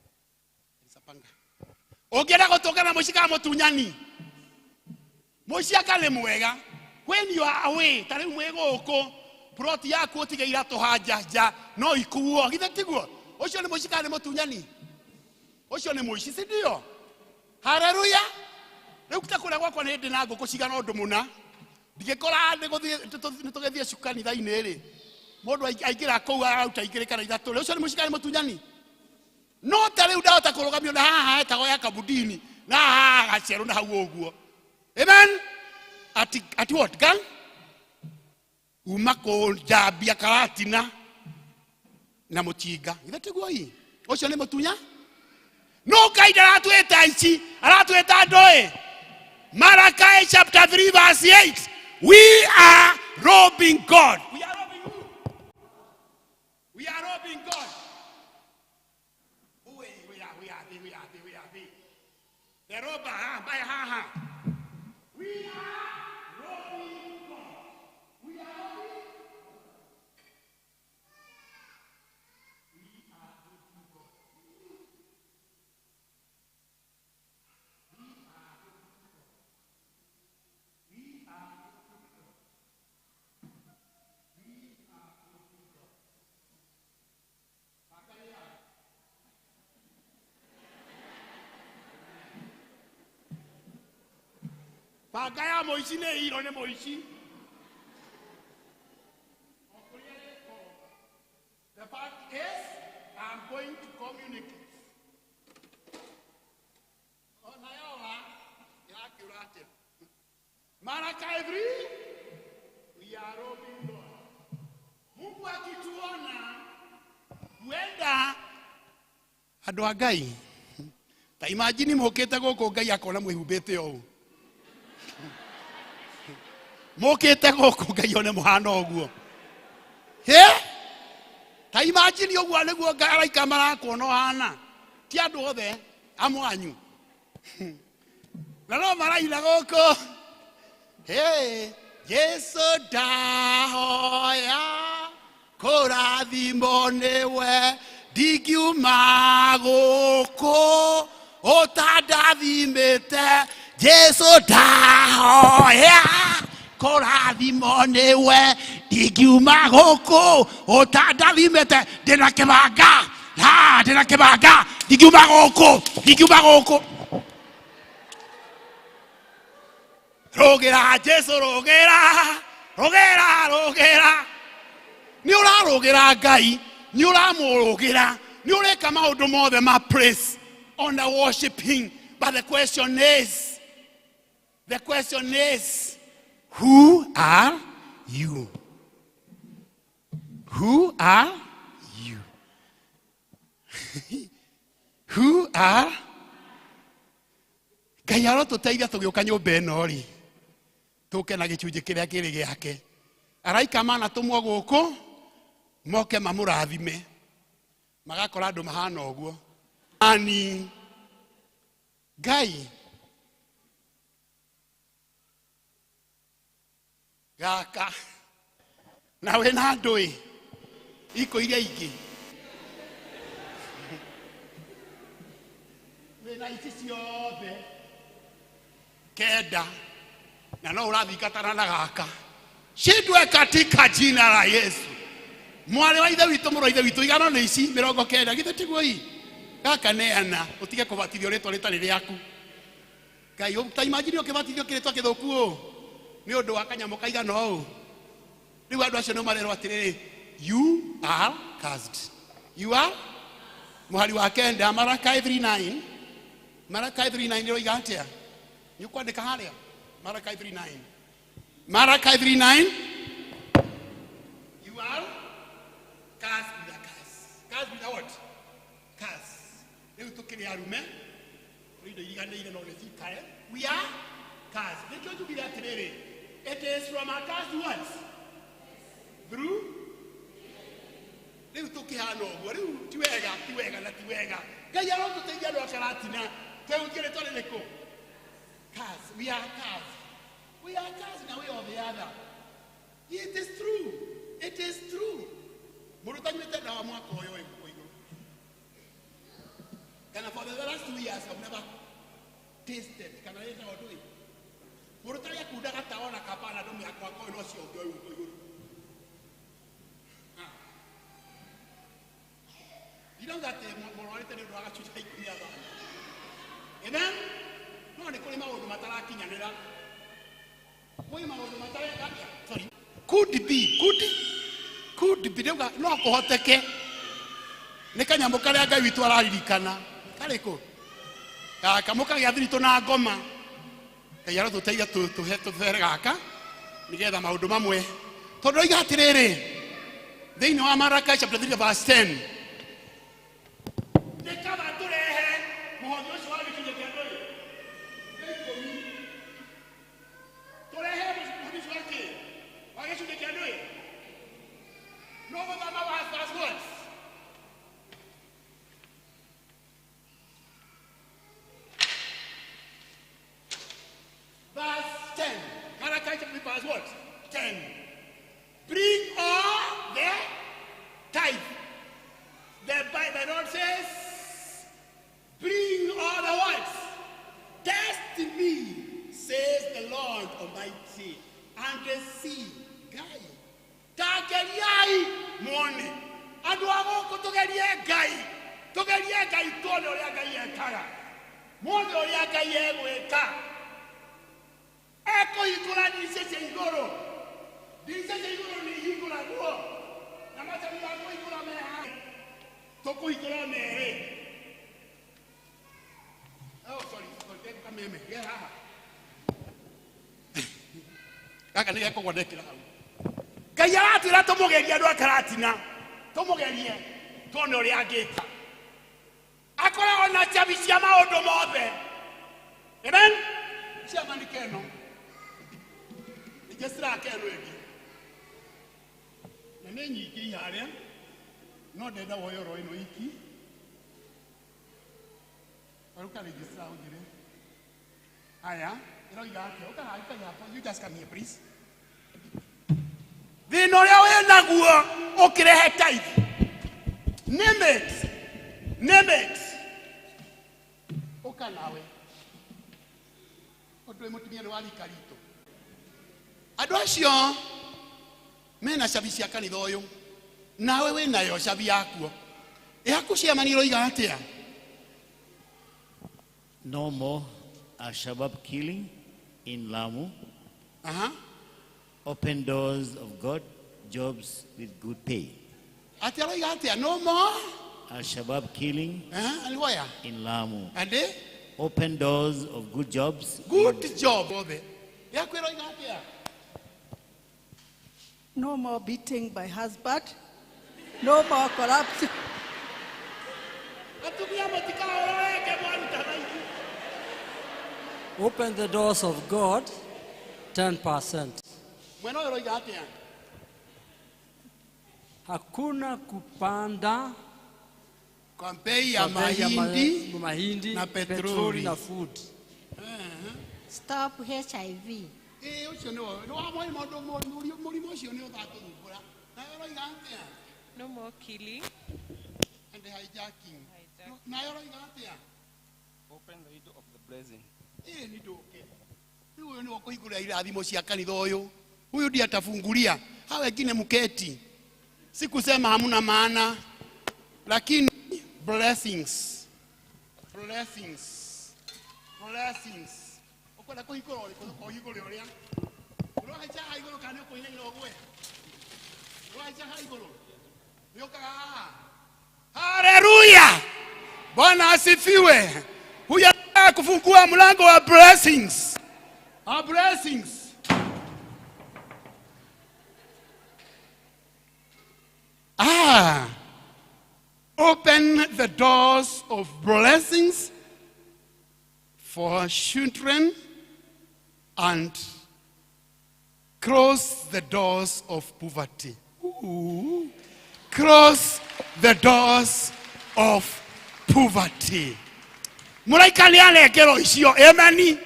is a panga ũngĩenda gũtũngana na mũici kana mũtunyani mũici anga nĩ mwega when you are away ta rĩu mwĩ gũkũ plot yaku ũtige iratũ hanja nja no ikuo githĩ tiguo ũcio nĩ mũici kana nĩ mũtunyani ũcio nĩ mũici si ndio haleluya rĩu ta kũrĩa gwakwa nĩ ndĩ na ngũkũ cigana ũndũ mũna ndingĩkora nĩ tũgĩthiĩ kanitha-inĩ rĩ mũndũ aingĩra kũu araruta igĩrĩ kana ithatũ rĩ ũcio nĩ mũici kana nĩ mũtunyani no ta rĩu ndahota kũrũgamio na haha hetagwo ya kabudini na haha gacerũ na hau ũguo amen ati ati what gang uma kũnjambia karatina na mũtinga githĩ tiguo ii ũcio nĩ mũtunya no ngai ndaratwĩta ici aratwĩta andũ ĩ Malachi chapter 3 verse 8 we are robbing God we are robbing who? We are robbing God we, we are we are we are we are the robber ha by ha ha we are robbing God we are robbing. Banga ya mũici nĩ iro nĩ mũici. The fact is, I'm going to communicate. Ona yoha, ĩrakiura atĩa? Malachi 3, we are robbing God. Mungu akituona, huenda andũ a Ngai ta imagine mũkĩte gũkũ Ngai akona mwĩhumbĩte ũũ mũkĩte gũkũ Ngai one mũhana ũguo he ta imagine ũguo nĩguo Ngai araika marakuona ũhana ti andũ othe amwe anyu na no maraina gũkũ he Jesu ndahoya kũrathimwo nĩwe ndingiuma gũkũ ũtandathimĩte Jesu ndahoya kũrathimwo nĩwe ndingiuma gũkũ ũtandathimĩte ndĩna kĩbanga ha ndĩna kĩbanga ndingiuma gũkũ ndingiuma gũkũ rũgĩra Jesu rũgĩra rũgĩra rũgĩra nĩ ũrarũgĩra Ngai nĩ ũramũrũgĩra nĩ ũreka maũndũ mothe ma praise on the worshiping but the question is who are you who are you who are Ngai arotũteithia tũgĩũka nyũmba ĩno rĩ tũke na gĩcunjĩ kĩrĩa kĩrĩ gĩake araika manatũmwo gũkũ moke mamũrathime magakora andũ mahana ũguo ani Ngai gaka na wĩna andũ ĩ ikũ iria ingĩ wĩna ici ciothe kenda na no ũrathingatana na gaka shindwe katika jina la Yesu mwarĩ wa ithe witũ mũrũ wa ithe witũ igano nĩ ici mĩrongo kenda githĩ tiguo ii gaka neana ũtige kũbatithio rĩtwa rĩtarĩ rĩaku Ngai ta imagine ũkĩbatithio kĩrĩtwa kĩthũku ũũ nĩ ũndũ wa kanyamũ kaigana ũũ rĩu andũ acio nĩ marerwo atĩrĩrĩ you are cursed you are mũhari wa kenda Malachi 3:9 Malachi 3:9 ĩroiga atĩa nĩ ũkwandĩka harĩa Malachi 3:9 Malachi 3:9 you are cursed with a curse cursed with a what curse rĩu tũkĩrĩ arume Indo iriganĩire no nĩ cikare. We are cursed. Nĩkĩo njugire atĩrĩrĩ, it is from a cursed words through rĩu tũkĩhana ũguo rĩu ti wega, ti wega na ti wega. Ngai arotũteithia andũ a Karatina twehunjie rĩtwa rĩrĩkũ? Curse. We are cursed. We are cursed in a way or the other. It is true. It is true. Mũndũ ũtanyuĩte ndawa mwaka ũyũ wĩ gũkũ igũrũ. Kana for the last 2 years I've never tasted. Kana ĩtagwo ndũĩ. Mũndũ ũtarĩ akundaga tawa na kapana andũ mĩaka mwaka ũyũ no cio ũngĩ ũyũ gũkũ igũrũ. Ndirauga atĩ mũrwarĩte nĩ ũndũ wa gacunjĩ ka ikũmi athano. Amen? No nĩ kũrĩ maũndũ matarakinyanĩra. Kwĩ maũndũ matareka. Sorry. Could be, could be. Rĩu no kũhoteke. Nĩ kanyamũ karĩa Ngai witũ araririkana. Karĩkũ? Gaka mũkagĩa thiritũ na ngoma. Ngai arotũteithia tũhe tũthere gaka nĩgetha maũndũ mamwe. Tondũ oiga atĩrĩrĩ, thĩinĩ wa Malachi chapter 3 verse 10. Nĩ kaba tũrehe mũhothi ũcio wa gĩcunjĩ kĩa ndũĩ gĩa ikũmi. Tũrehe mũhothi ũcio wa kĩ? Wa gĩcunjĩ kĩa ndũĩ. No gũthoma verse what? Verse 10. Malachi chapter 3 verse what? 10. Bring all the tithe. The Bible Lord says, bring all the what? Test me, says the Lord Almighty, and see. Ngai. Tageriai muone. Andũ a gũkũ tũgerie Ngai. Tũgerie Ngai tuone ũrĩa Ngai ekaga. Muone ũrĩa Ngai egwĩka. Ekũhingũra ndirica cia igũrũ. Ndirica cia igũrũ nĩ ihingũragwo. Na macabi ma kũhingũra me haha. Tũkũhingũra merĩ. Oh, sorry, sorry, kameme, ge haha. Gaka nĩ gekũgwa ndekĩra hau. Ngai aratwĩra tũmũgerie andũ a Karatina. Tũmũgerie tuone ũrĩa angĩka. Akoragwo na cabi cia maũndũ mothe. Amen? Ciamani keno. Ningĩ ciraka ĩno ĩngĩ. Na nĩ nyingĩ iharĩa. No ndenda woye oro ĩno iki. Waruka register ũnjĩre. Haya, ĩroiga atĩa? Ũka haha, ũka haha. You just come here, please. Thĩna ũrĩa wĩ naguo ũkĩrehe tithe. Name it. Name it. Ũka nawe. Ũndũ wĩ mũtumia nĩ wa rika ritũ. Andũ acio mena cabi cia kanitha ũyũ. Nawe wĩ nayo cabi yakuo. Yaku ciamani ĩroiga atĩa? No more Al-Shabaab killing in Lamu. Open doors of God, jobs with good pay. Atĩ aroiga atĩa? No more Al-Shabaab killing and where? in Lamu. And Open doors of good jobs. Good job. Othe. Yaku ĩroiga atĩa? No more beating by husband. No more corruption. Atumia mũtikahoreke mwaruta maingĩ. Open the doors of God, 10%. Mwena ũyũ ũroiga atĩa? Hakuna kupanda kwa bei ya kwa bei ya mahindi mahindi na petroli petroli. na food. Stop HIV. Ĩĩ ũcio nĩwe. Nĩ wa mũrimũ mũrimũ ũcio nĩ ũtatũthumbũra. Nawe ũroiga atĩa? No more killing. And hijacking. Nawe ũroiga atĩa? Open the window of the blessing. Ĩĩ nĩ ndũke. Rĩu ũyũ nĩwe ũkũhingũrĩra irathimo cia kanitha ũyũ. Huyu ndiye atafungulia. Hawa wengine mketi. Sikusema hamuna maana, lakini blessings. Blessings. Blessings. Ukwenda kũhingũra ũrĩkũ? Ũkũhingũra ũrĩa? Ũrahaica haha igũrũ kana nĩ ũkũinaina ũgwe? Ũrahaica haha igũrũ? Nĩ ũkaga haha? Haleluya! Bwana asifiwe. Huyu anataka kufungua mlango wa blessings. Our blessings. Ah, open the doors of blessings for children and close the doors of poverty. Ooh. Close the doors of poverty. Mũraika nĩ arengerwo icio emeni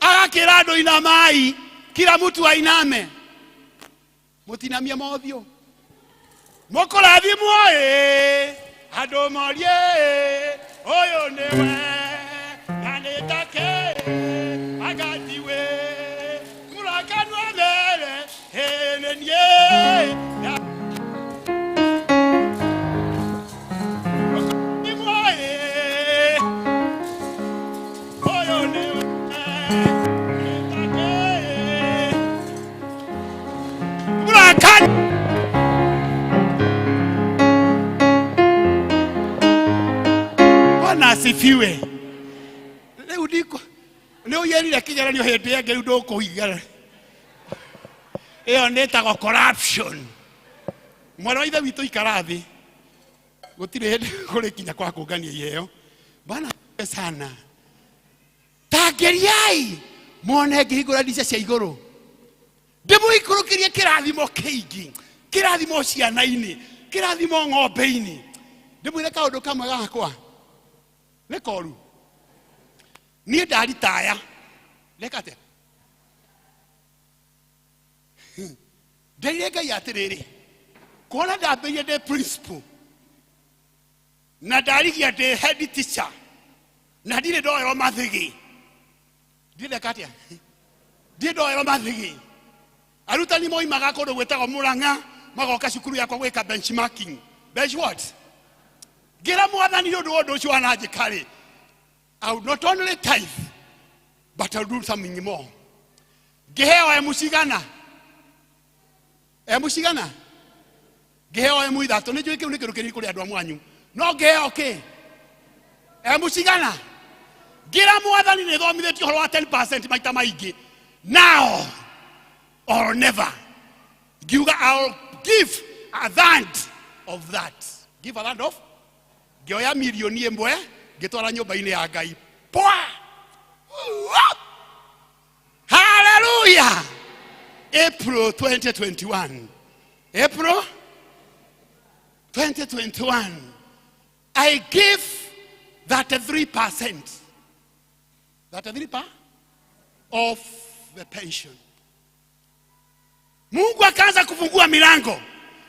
agakĩra andũ inamai kila mtu ainame mũtinamie mothiũ mũkũrathimwo ĩ andũ morie ũyũ nĩwe na nĩ take agatiwe mũrakanua mere ĩ nĩ niĩ Mũkũrathimwo ĩ ũyũ nĩwe nĩ take mũrakanua. Bwana asifiwe. Rĩu ndikũ nĩ ũiyerire kĩgeranio hĩndĩ ĩngĩ rĩu ndũkũigana. Ĩyo nĩ ĩtagwo corruption. Mwana wa ithe witũ ikara thĩ. Gũtirĩ hĩndĩ kũrĩ kinya kwa kũngania iheo. Bwana asifiwe sana. Tangeriai muone ngĩhingũra ndica cia igũrũ. Ndĩmũikũrũkĩrie kĩrathimo kĩingĩ, kĩrathimo ciana-inĩ, kĩrathimo ng'ombe-inĩ. Ndĩmwĩre kaũndũ kamwe gakwa. Nĩ koru. Niĩ ndaritaya. Ndeka atĩa? Nderire Ngai atĩrĩrĩ, kuona ndambĩrĩirie ndĩ principal na ndarigia ndĩ head teacher na ndirĩ ndoerwo mathĩgĩ. Ndirĩ ndeka atĩa? Ndirĩ ndoerwo mathĩgĩ. Arutani moimaga kũndũ gwĩtagwo Mũrang'a magoka cukuru yakwa gwĩka benchmarking. Bench what? Ngĩra mwathani nĩ ũndũ wa ũndũ ũcio wananjĩka rĩ, I will not only tithe but I'll do something more. Ngĩheo emu cigana? Emu cigana? Ngĩheo emu ithatũ. Nĩ njũĩ kĩu nĩ kĩndũ kĩnini kũrĩ andũ a mwanyu. No ngĩheo kĩ? Emu cigana? Ngĩra mwathani nĩ thomithĩtie ũhoro wa 10% maita maingĩ. Now or never. Ngiuga I'll give a third of that. Give a third of? Ngĩoya mirioni ĩmwe ngĩtwara nyũmba-inĩ ya Ngai. Pwa! Hallelujah! April 2021. April 2021. I give 33%. 33% of the pension. Mungu akaanza kufungua milango.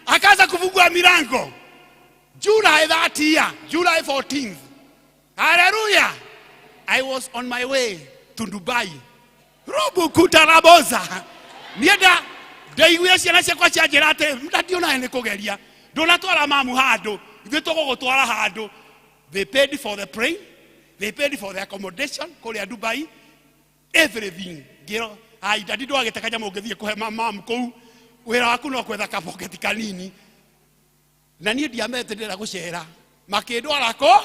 Akaanza kufungua milango. July that year, July 14th. Hallelujah. I was on my way to Dubai. Rubu kutaraboza. Nienda ndaiguire ciana ciakwa cianjĩra atĩ ndadi onawe nĩ kũgeria ndũnatwara mamu handũ ithuĩ tũgũgũtwara handũ. They paid for the plane, they paid for the accommodation kũrĩa Dubai, everything. Ngĩrwo ai ndadi ndwagĩte kanyamũ ũngĩthiĩ kũhe mamu kũu, wĩra waku no gwetha kaboketi kanini. Na niĩ ndiamete ndĩrenda gũcera, makĩndwara kũ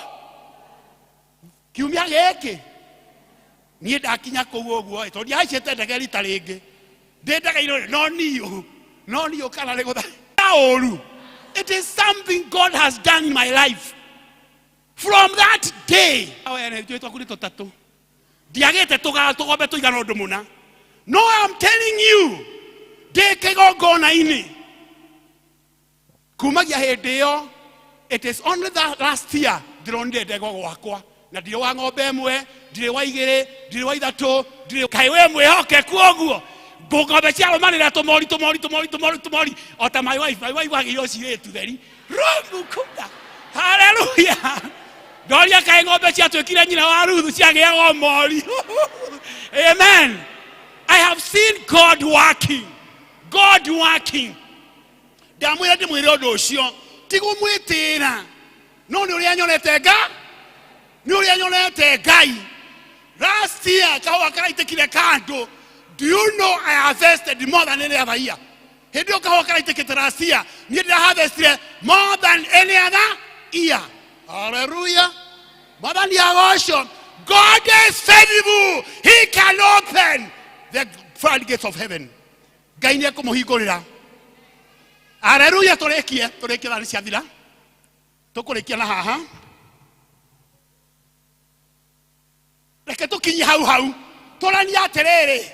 kiumia gĩkĩ. Niĩ ndakinya kũu ũguo ĩ, tondũ ndiahaicĩte ndege rita rĩngĩ, ndĩ ndege-inĩ no niũ, no niũ kana nĩ gũtha ũru. It is something God has done in my life from that day. Awe njũĩ twaku nĩ tũtatũ, ndiagĩte tũgombe tũigana ũndũ mũna. No, I'm telling you, ndĩ kĩgongona-inĩ kumagia hĩndĩ ĩyo. It is only that last year ndĩronire ndegwa gwakwa, na ndirĩ wa ng'ombe ĩmwe, ndirĩ wa igĩrĩ, ndirĩ wa ithatũ, ndirĩ. Kaĩ wĩ mwĩhokeku ũguo? Ng'ombe ciarũmanĩrĩra tũmori tũmori tũmori tũmori tũmori o ta my wife. My wife agĩirwo cirĩtu theri rumu kunda. Haleluya. Ndoria kaĩ ng'ombe ciatuĩkire nyina wa Ruthu ciagĩaga mori. Amen. I have seen God working. God working. Ndamwĩra ndĩmwĩre ũndũ ũcio ti gũmwĩtĩĩra, no nĩ ũrĩa nyonete nga nĩ ũrĩa nyonete Ngai. Last year kahũa karaitĩkire kandũ. Do you know I harvested more than any other year? Hĩndĩ ĩyo kahũa karaitĩkĩte last year, niĩ ndĩra harvestire more than any other year. Hallelujah. Mwathani agocwo. God is faithful. He can open the floodgates of heaven. Ngai nĩ ekũmũhingũrĩra. Hallelujah. Tũrĩkie, tũrĩkie, thaa nĩ ciathira. Tũkũrĩkia na haha. Reke Reke tũkinye hau hau tũranie atĩrĩrĩ,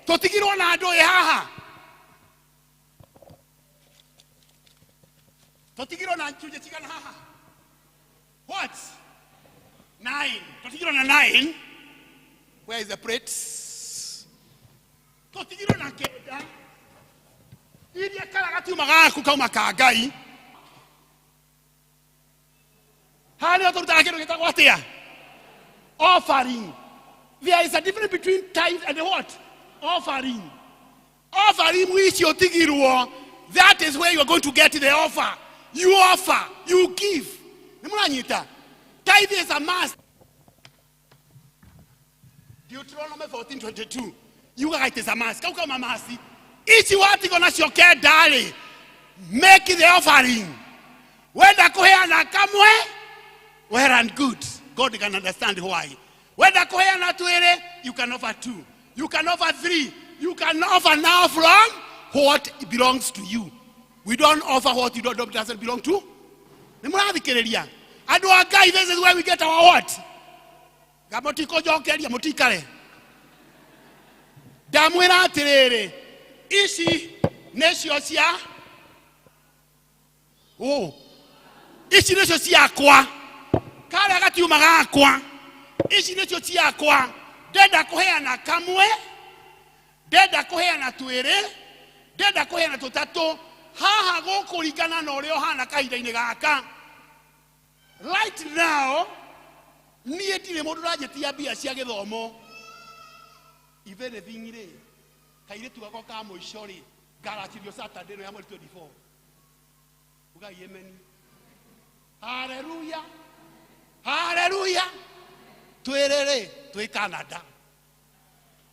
tũtigirwo na andũ ĩ haha, tũtigirwo na icunjĩ cigana haha? What? Nine. Tũtigirwo na nine. Where is the plate? Tũtigirwo na 9 iria kara gatiuma gaku kauma ka Ngai. Haha nĩho tũrutaga kĩndũ gĩtagwo atĩa? Offering. There is a difference between tithe and what? Offering. Offering icio ũtigirwo, that is where you are going to get the offer. You offer, you give. Nĩ mũranyita? Tithe is a must. Deuteronomy 14:22 yugaga it is a must. Kau kauma must. Ici watigwo nacio 9 rĩ, make the offering. Wenda kũheana kamwe, well and good. God can understand why. Wenda kũheana twĩrĩ, you can offer two, you can offer three, you can offer now from what belongs to you. We don't offer what you don't, doesn't belong to. Nĩ mũrathikĩrĩria andũ a Ngai? This is where we get our what? Ga mũtikũnjokeria, mũtikare. Ndamwĩra atĩrĩrĩ, ici nĩcio cia ũ, ici nĩcio ciakwa, karĩa gatiuma gakwa, ici nĩcio ciakwa. Ndenda kũheana kamwe, ndenda kũheana twĩrĩ, ndenda kũheana tũtatũ, haha gũkũringana na ũrĩa ũhana kahinda-inĩ gaka. Right now niĩ ndirĩ mũndũ ũranjĩtia mbia cia gĩthomo. If anything rĩ, kairĩtu gakwa ka mũico rĩ, ngaracĩrio Saturday ĩno ya mweri 24. Ugai amen. Haleluya, haleluya. Twĩrĩ rĩ, twĩ Canada.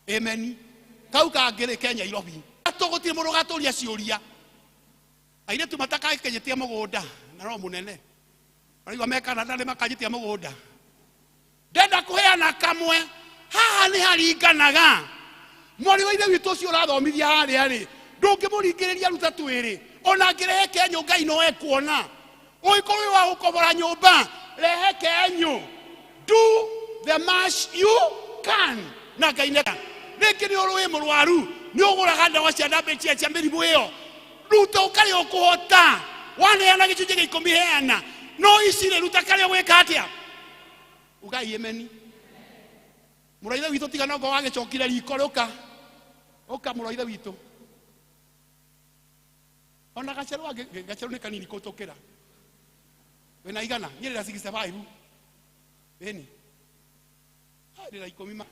Amen. Kau kangĩ rĩ, Kenya, Irobi. Tũgũtirĩ mũndũ ũgatũria ciũria. Airĩtu matakakenyetia mũgũnda na roho mũnene maraigua me Canada nĩ makanjĩtia mũgũnda. Ndenda kũheana kamwe haha nĩ haringanaga. Mwarĩ wa ithe witũ ũcio ũrathomithia harĩa rĩ, ndũngĩmũringĩrĩria ruta twĩrĩ. Ona angĩrehe kenyũ, Ngai no ekuona. Ũngĩkorwo wĩ wa gũkobora nyũmba, rehe kenyũ. Do the much you can na Ngai nĩ rĩngĩ. Nĩ ũrĩ wĩ mũrwaru, nĩ ũgũraga ndawa cia ndambĩ cia mĩrimũ ĩyo, ruta ũkarĩa ũkũhota. Waneana gĩcunjĩ gĩa 10, heana. No ici rĩ, ruta karĩa ũgwĩka atĩa? Ugai amen. Mũrũ witũ, tiga nongo wagĩcokire riko rĩũka ũka. Mũrũ ithe witũ, ona gacerũ gacerũ nĩ kanini kũtũkĩra. Wĩna igana? Niĩ ndĩna 65. Ĩni ndĩna 10 ma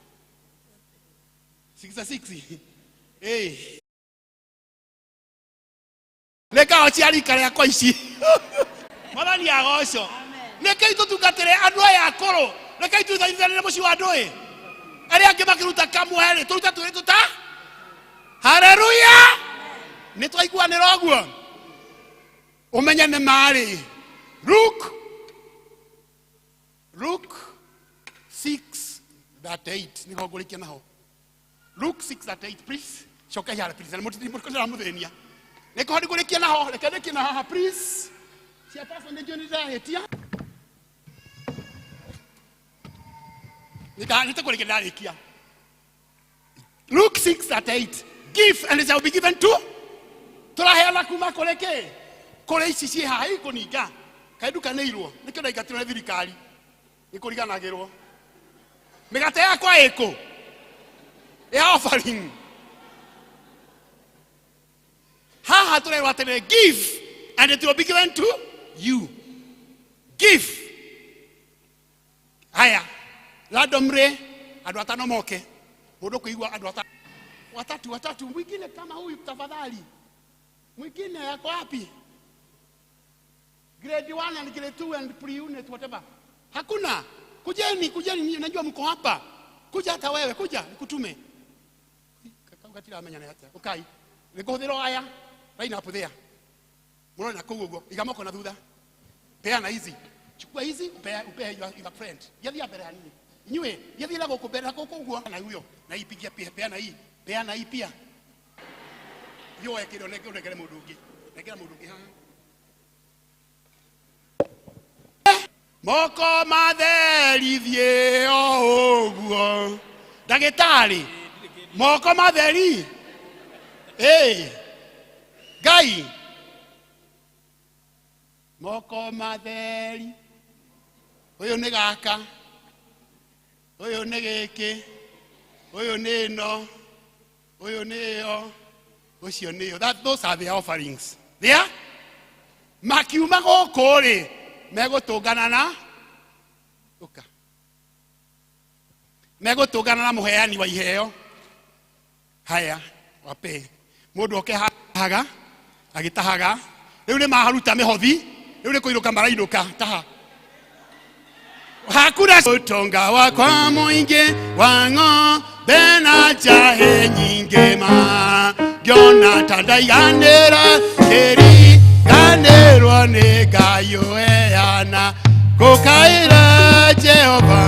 66 ĩĩ. Nĩ cia rika rĩakwa ici. Mwathani agocwo. Rekei tũtungatĩre andũ aya akũrũ, rekei tũithanithanĩre mũciĩ wa andũ ĩ arĩa angĩ makĩruta kamwe rĩ, tũruta twĩrĩ tũta. Haleluya. Nĩ twaiguanĩra ũguo? Ũmenye nĩ marĩ Luke 6:38 nĩho ngũrĩkia naho. Luke 6:38, please. Coka ihara, please. Na mũtindĩra mũthĩnia nĩko ndĩkũrĩkia naho. Reke ndĩkie na haha, please. Cia pastor nĩ njũĩ nĩ ndĩrahĩtia, nĩtĩkũrĩkia, ndarĩkia. Luke 6:38, give and it shall be given to. Tũraheana kuma kũrĩ kĩ? Kũrĩ ici ciĩ haha ikũninga kaĩ ndukanĩirwo nĩkĩo ndaingatirwo nĩ thirikari. Nĩ kũriganagĩrwo mĩgate yakwa ĩkũ ya offering. Haha tũrerwo atĩrĩ, give and it will be given to you. Give. Haya, randomly andũ 5 moke. Mũndũ kũigua andũ 5, watatu, watatu. Mwingine kama huyu, tafadhali. Mwingine yako wapi? Grade 1 and grade 2 and pre-unit, whatever. Hakuna? Kujeni, kujeni, najua mko hapa. Kuja hata wewe, kuja nikutume. Gatira amenyane atia? Ukai nĩngũhũthĩra aya. Line up there. Mũrore na kũu ũguo. Iga moko na thutha. Peana hizi. Chukua hizi, upe your friend. Yathia mbere hanini. Inyuĩ yathia na gũkũ mbere na gũkũ ũguo na huyo na hii. Pigia pia. Peana hii, peana hii pia. Thiĩ woe kĩrĩa ũnengere mũndũ ũngĩ. Nengera mũndũ ũngĩ haha. Moko matheri thiĩ o ũguo. Ndagĩtarĩ, moko matheri. Ĩ, Ngai. Moko matheri. Ũyũ nĩ gaka. Ũyũ nĩ gĩkĩ. Ũyũ nĩ ĩno. Ũyũ nĩ ĩyo. Ũcio nĩ ĩyo. Those are the offerings. There? Makiuma gũkũ rĩ, megũtũngana na ũka. Megũtũngana na mũheani wa iheo. Haya, wape. Mũndũ oke haga, agĩtahaga. Rĩu nĩ maruta mĩhothi, rĩu nĩ kũinũka marainũka, taha. Hakuna utonga wakwa mũingĩ wa ng'ombe na njahe nyingĩ ma ngĩona ta ndaiganĩra ngĩriganĩrwo nĩ Ngai ũheana ngũkaĩra Jehova.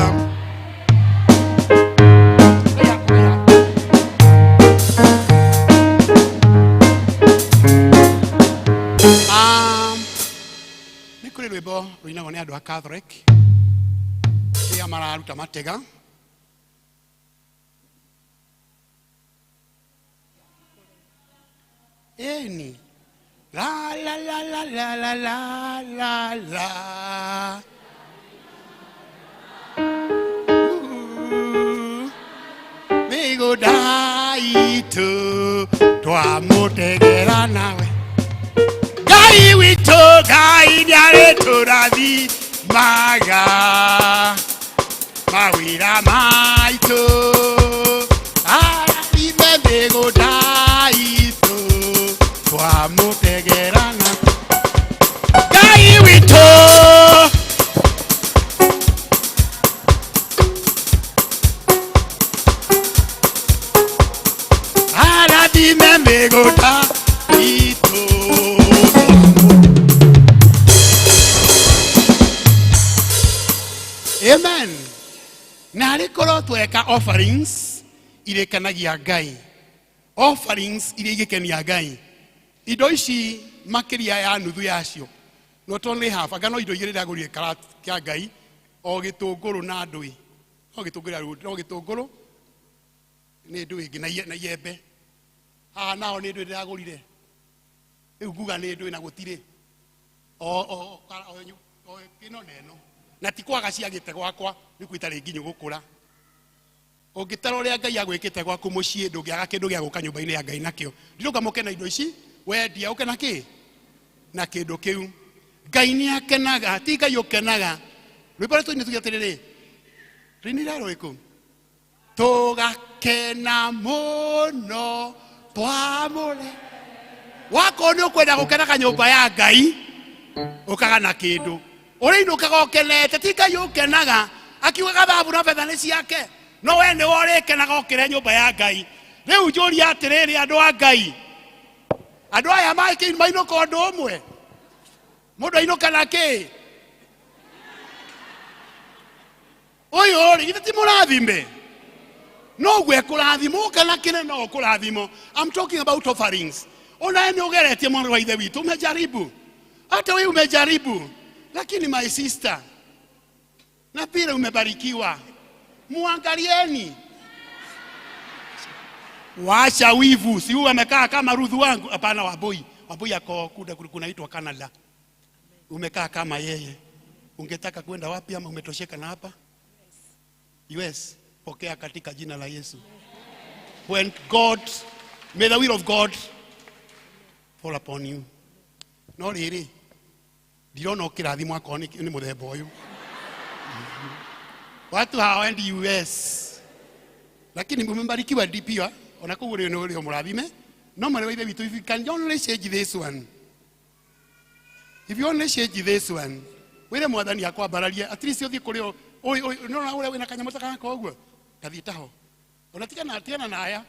Nĩ kũrĩ rwĩmbo rũinagwo nĩ andũ a Catholic rĩrĩa mararuta matega. Ĩni. La la la la la la la la la. Mĩgũnda itũ twamũtegera nawe. Ngai witũ, Ngai nĩarĩtũrathimaga mawĩra maitũ. Arathime mĩgũnda itũ twamũtegera na Ngai witũ. Arathime mĩgũnda itũ. Amen. Na arĩ korwo tweka offerings irĩkenagia Ngai. Offerings iria igĩkenia Ngai. Indo ici makĩria ya nuthu yacio. Not only half, anga no indo igĩrĩ ndagũrire kĩa Ngai, o gĩtũngũrũ na ndũĩ. No gĩtũngũrũ, no gĩtũngũrũ nĩ ndũĩ ĩngĩ na iembe. Haha naho nĩ ndũĩ ndĩragũrire. Rĩu nguga nĩ ndũĩ na gũtirĩ. O ĩno na ĩno. Na ti kwaga ciagĩte gwakwa, nĩ kwĩ itarĩ nginyu gũkũra. Ũngĩtara ũrĩa Ngai agwĩkĩte gwaku mũciĩ, ndũngĩaga kĩndũ gĩa gũka nyũmba-inĩ ya Ngai nakĩo. Ndirauga mũke na indo ici, wendia ũke na kĩ? Na kĩndũ kĩu. Ngai nĩ akenaga, ti Ngai ũkenaga. Rwĩmbo rũrĩa tũinĩ tuge atĩrĩrĩ, rũinĩre rũrĩkũ? Tũgakena mũno twamũre. Wakorwo nĩ ũkwenda gũkenaga nyũmba ya Ngai, ũkaga na kĩndũ. Ũrĩinũkaga ũkenete, ti Ngai ũkenaga, akiugaga thahabu na betha nĩ ciake. No we nĩwe ũrĩkenaga ũkĩrĩa nyũmba ya Ngai. Rĩu njũria atĩrĩrĩ, andũ a Ngai, andũ aya mainũka ũndũ ũmwe. Mũndũ ainũka na kĩ? Ũyũ rĩ, githĩ ti mũrathime? No ũguo ekũrathimwo kana kĩne no ũkũrathimwo. I'm talking about offerings. Ona nĩ ũgeretie mwana wa ithe witũ, umejaribu. Hata wewe umejaribu. Lakini my sister, na pia umebarikiwa. Muangalieni. Wacha wivu, si huyu amekaa kama Ruthu wangu. Hapana, Wabui. Wabui ako kuda kunaitwa Canada. Umekaa kama yeye. Ungetaka kwenda wapi ama umetosheka na hapa? US. Pokea katika jina la Yesu. When God, may the will of God fall upon you. No rĩrĩ, ndirona ũkĩrathimwo akorwo nĩ mũthemba ũyũ. Watu hawaendi US. Lakini mmebarikiwa DP wa, ona kũguo rĩo nĩ ũrĩ mũrathime. No mwarĩ wa ithe witũ, if you can only change this one. If you only change this one. Wĩre mwathani akwambararie, at least ũthiĩ kũrĩ nĩũrona ũrĩa wĩna kanyamũ ta gaka ũguo? Tathiĩ taho. Ona tigana na aya.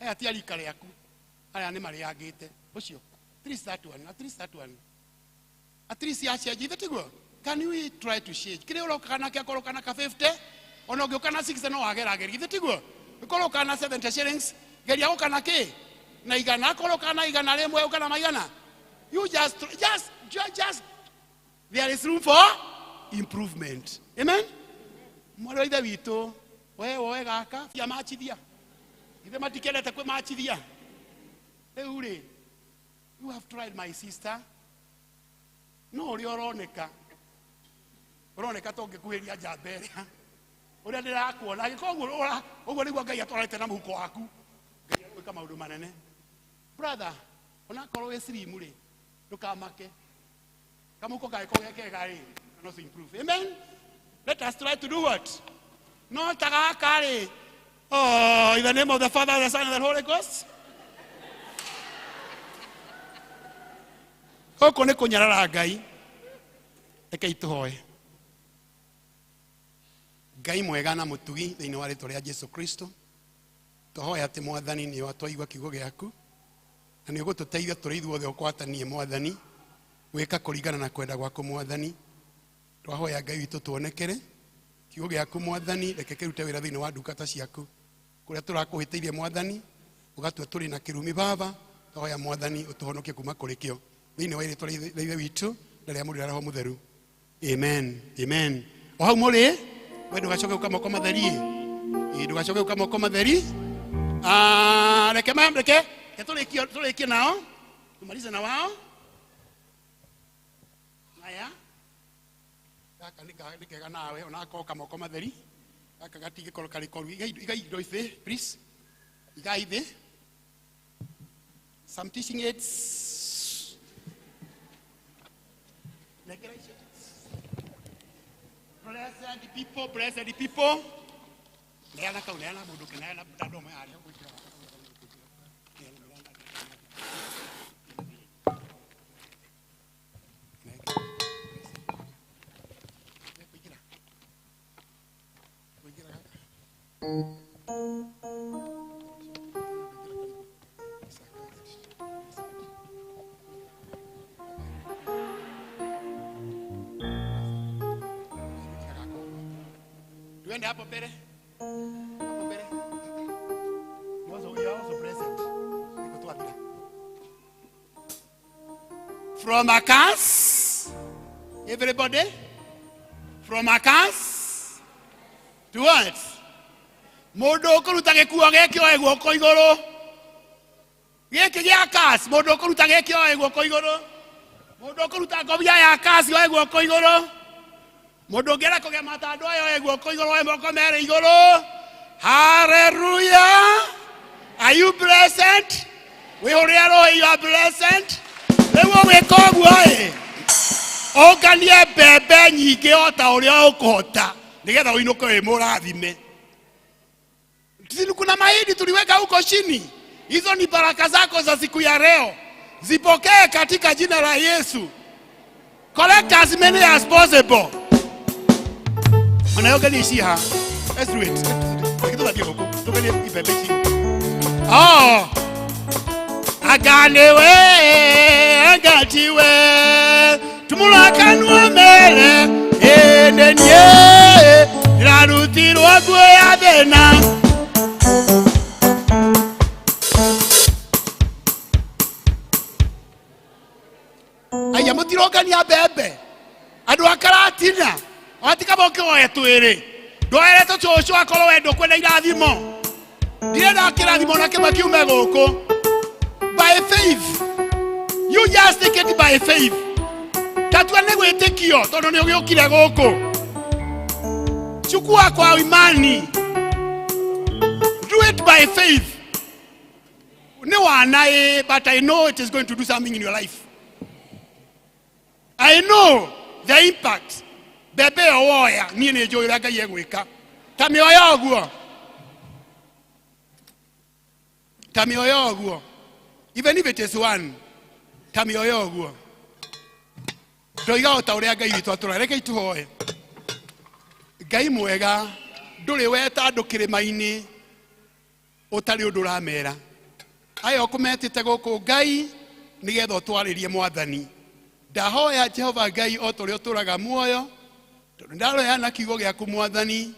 Aya ti a rika rĩaku. Aya nĩ marĩangĩte. Ũcio. At least that one, at least that one. At least ya change, ithe tiguo? Can we try to change? Kĩrĩa ũrokaga nakĩo akorwo kana ka 50, ona ũngĩũka na 60 no wagerageria, ithe tiguo? Ũkorwo ũkaga na 70 shillings, geria gũka na kĩ? Na igana, akorwo ũkaga na igana rĩmwe, ũka na maigana. You just, there is room for Improvement. Amen. Mwarĩ wa ithe witũ, we woe gaka cia machithia, ithe matikendete kwĩ machithia. Rĩu rĩ, you have tried, my sister, no ũrĩa ũroneka, ũroneka ta ũngĩkuhĩria njamba ĩrĩa ũrĩa ndĩrakuona. Angĩkorwo ũguo ũguo nĩguo Ngai atwarĩte na mũhuko waku, Ngai agwĩka maũndũ manene. Brother, onakorwo wĩ slim rĩ, ndũkamake, kamũhuko kangĩkorwo ge kega rĩ, can also improve. Amen. Let us try to do what? No ta gaka rĩ. Oh, in the name of the Father, the Son, and the Holy Ghost. Gũkũ nĩ kũnyarara Ngai. Rekei tũhoe. Ngai mwega na mũtugi, thĩinĩ wa rĩtwa rĩa Jesu Kristo, tũhoya atĩ Mwathani nĩ watwaigua kiugo gĩaku na nĩ ũgũtũteithia tũrĩ ithuothe ũkwatanie, Mwathani, gwĩka kũringana na kwenda gwaku. Mwathani, twahoya Ngai witũ tuonekere kiugo gĩaku. Mwathani, reke kĩrute wĩra thĩinĩ wa ndungata ciaku. Kũrĩa tũrakũhĩtĩirie, Mwathani, ũgatua tũrĩ na kĩrumi, Baba, twahoya Mwathani ũtũhonokie kuma kũrĩ kĩo, thĩinĩ wa rĩtwa rĩa Ithe witũ na rĩa Mũriũ na Roho Mũtheru. Amen, amen. O hau mũrĩ, we ndũgacoke gũka moko matheri. Ĩ, ndũgacoke gũka moko matheri. Ah, reke ma reke reke tũrĩkie, tũrĩkie nao, tumalize na wao. Aya, gaka nĩ kega nawe, onakorwo kamoko matheri gaka gatingĩkorwo karĩ koru. Igai, igai indo thĩ, please, igai thĩ some teaching aids. Nengera icio. Blessed people, blessed people. Neana kau, neana mũndũ ũngĩ, neana andũ amwe arĩa ũgwĩkĩra. Neana, neana. Kũingĩra. Kũingĩra gaka. Tuende hapo mbele. Hapo mbele. You are also present. Niko tu. From a curse, everybody, from a curse to what? Mũndũ ũkũruta gĩkuo gĩkĩ oe guoko igũrũ. Gĩkĩ gĩa curse, mũndũ ũkũruta gĩkĩ oe guoko igũrũ. Mũndũ ũkũruta ngobia ya curse oe guoko igũrũ. Mũndũ ũngĩenda kũgĩa matandũ aya oe guoko igũrũ, oe moko merĩ igũrũ. Hallelujah. Are you blessed? Wĩhũrĩre rũĩ, you are blessed. Rĩu ũgwĩka ũguo ĩ, ũnganie mbembe nyingĩ o ta ũrĩa ũkũhota nĩgetha ũinũke wĩ mũrathime. Si kuna mahindi tuliweka huko chini? Hizo ni baraka zako za siku ya leo, zipokee katika jina la Yesu. Collect as many as possible. Onayo ici ha. Let's do it. Reke tũthiĩ gũkũ tũganie ibembe ici. Oh, aganiwe agatiwe tumulakanwa mere enenie ndĩrarutirwo nguo ya thĩna. Aya, mũtirongania mbembe, andũ a Karatina, watika moke woe twĩrĩ, ndwoere tũcũcũ akorwo we ndũkwenda irathimo. Ndirenda kĩrathimo na kĩmwe kiume gũkũ. By faith, you just take it by faith. Tatua nĩ gwĩtĩkio tondũ nĩ ũgĩũkire gũkũ. Chukua kwa imani, do it by faith. Nĩ wana ĩ, but I know it is going to do something in your life. I know the impact. Mbembe ĩyo woya, niĩ nĩ njũĩ ũrĩa Ngai egwĩka. Ta mĩoya ũguo, ta mĩoya ũguo, even if it is one, ta mĩoya ũguo. Ndoiga o ta ũrĩa Ngai witũ atũra. Reke itũhoe. Ngai mwega, ndũrĩ weta andũ kĩrĩma-inĩ ũtarĩ ũndũ ũramera. Aya ũkũmetĩte gũkũ, Ngai, nĩgetha ũtwarĩrie. Mwathani, ndahoya Jehova Ngai, o ta ũrĩa ũtũraga muoyo, tondũ ndaroyana kiugo gĩaku, Mwathani,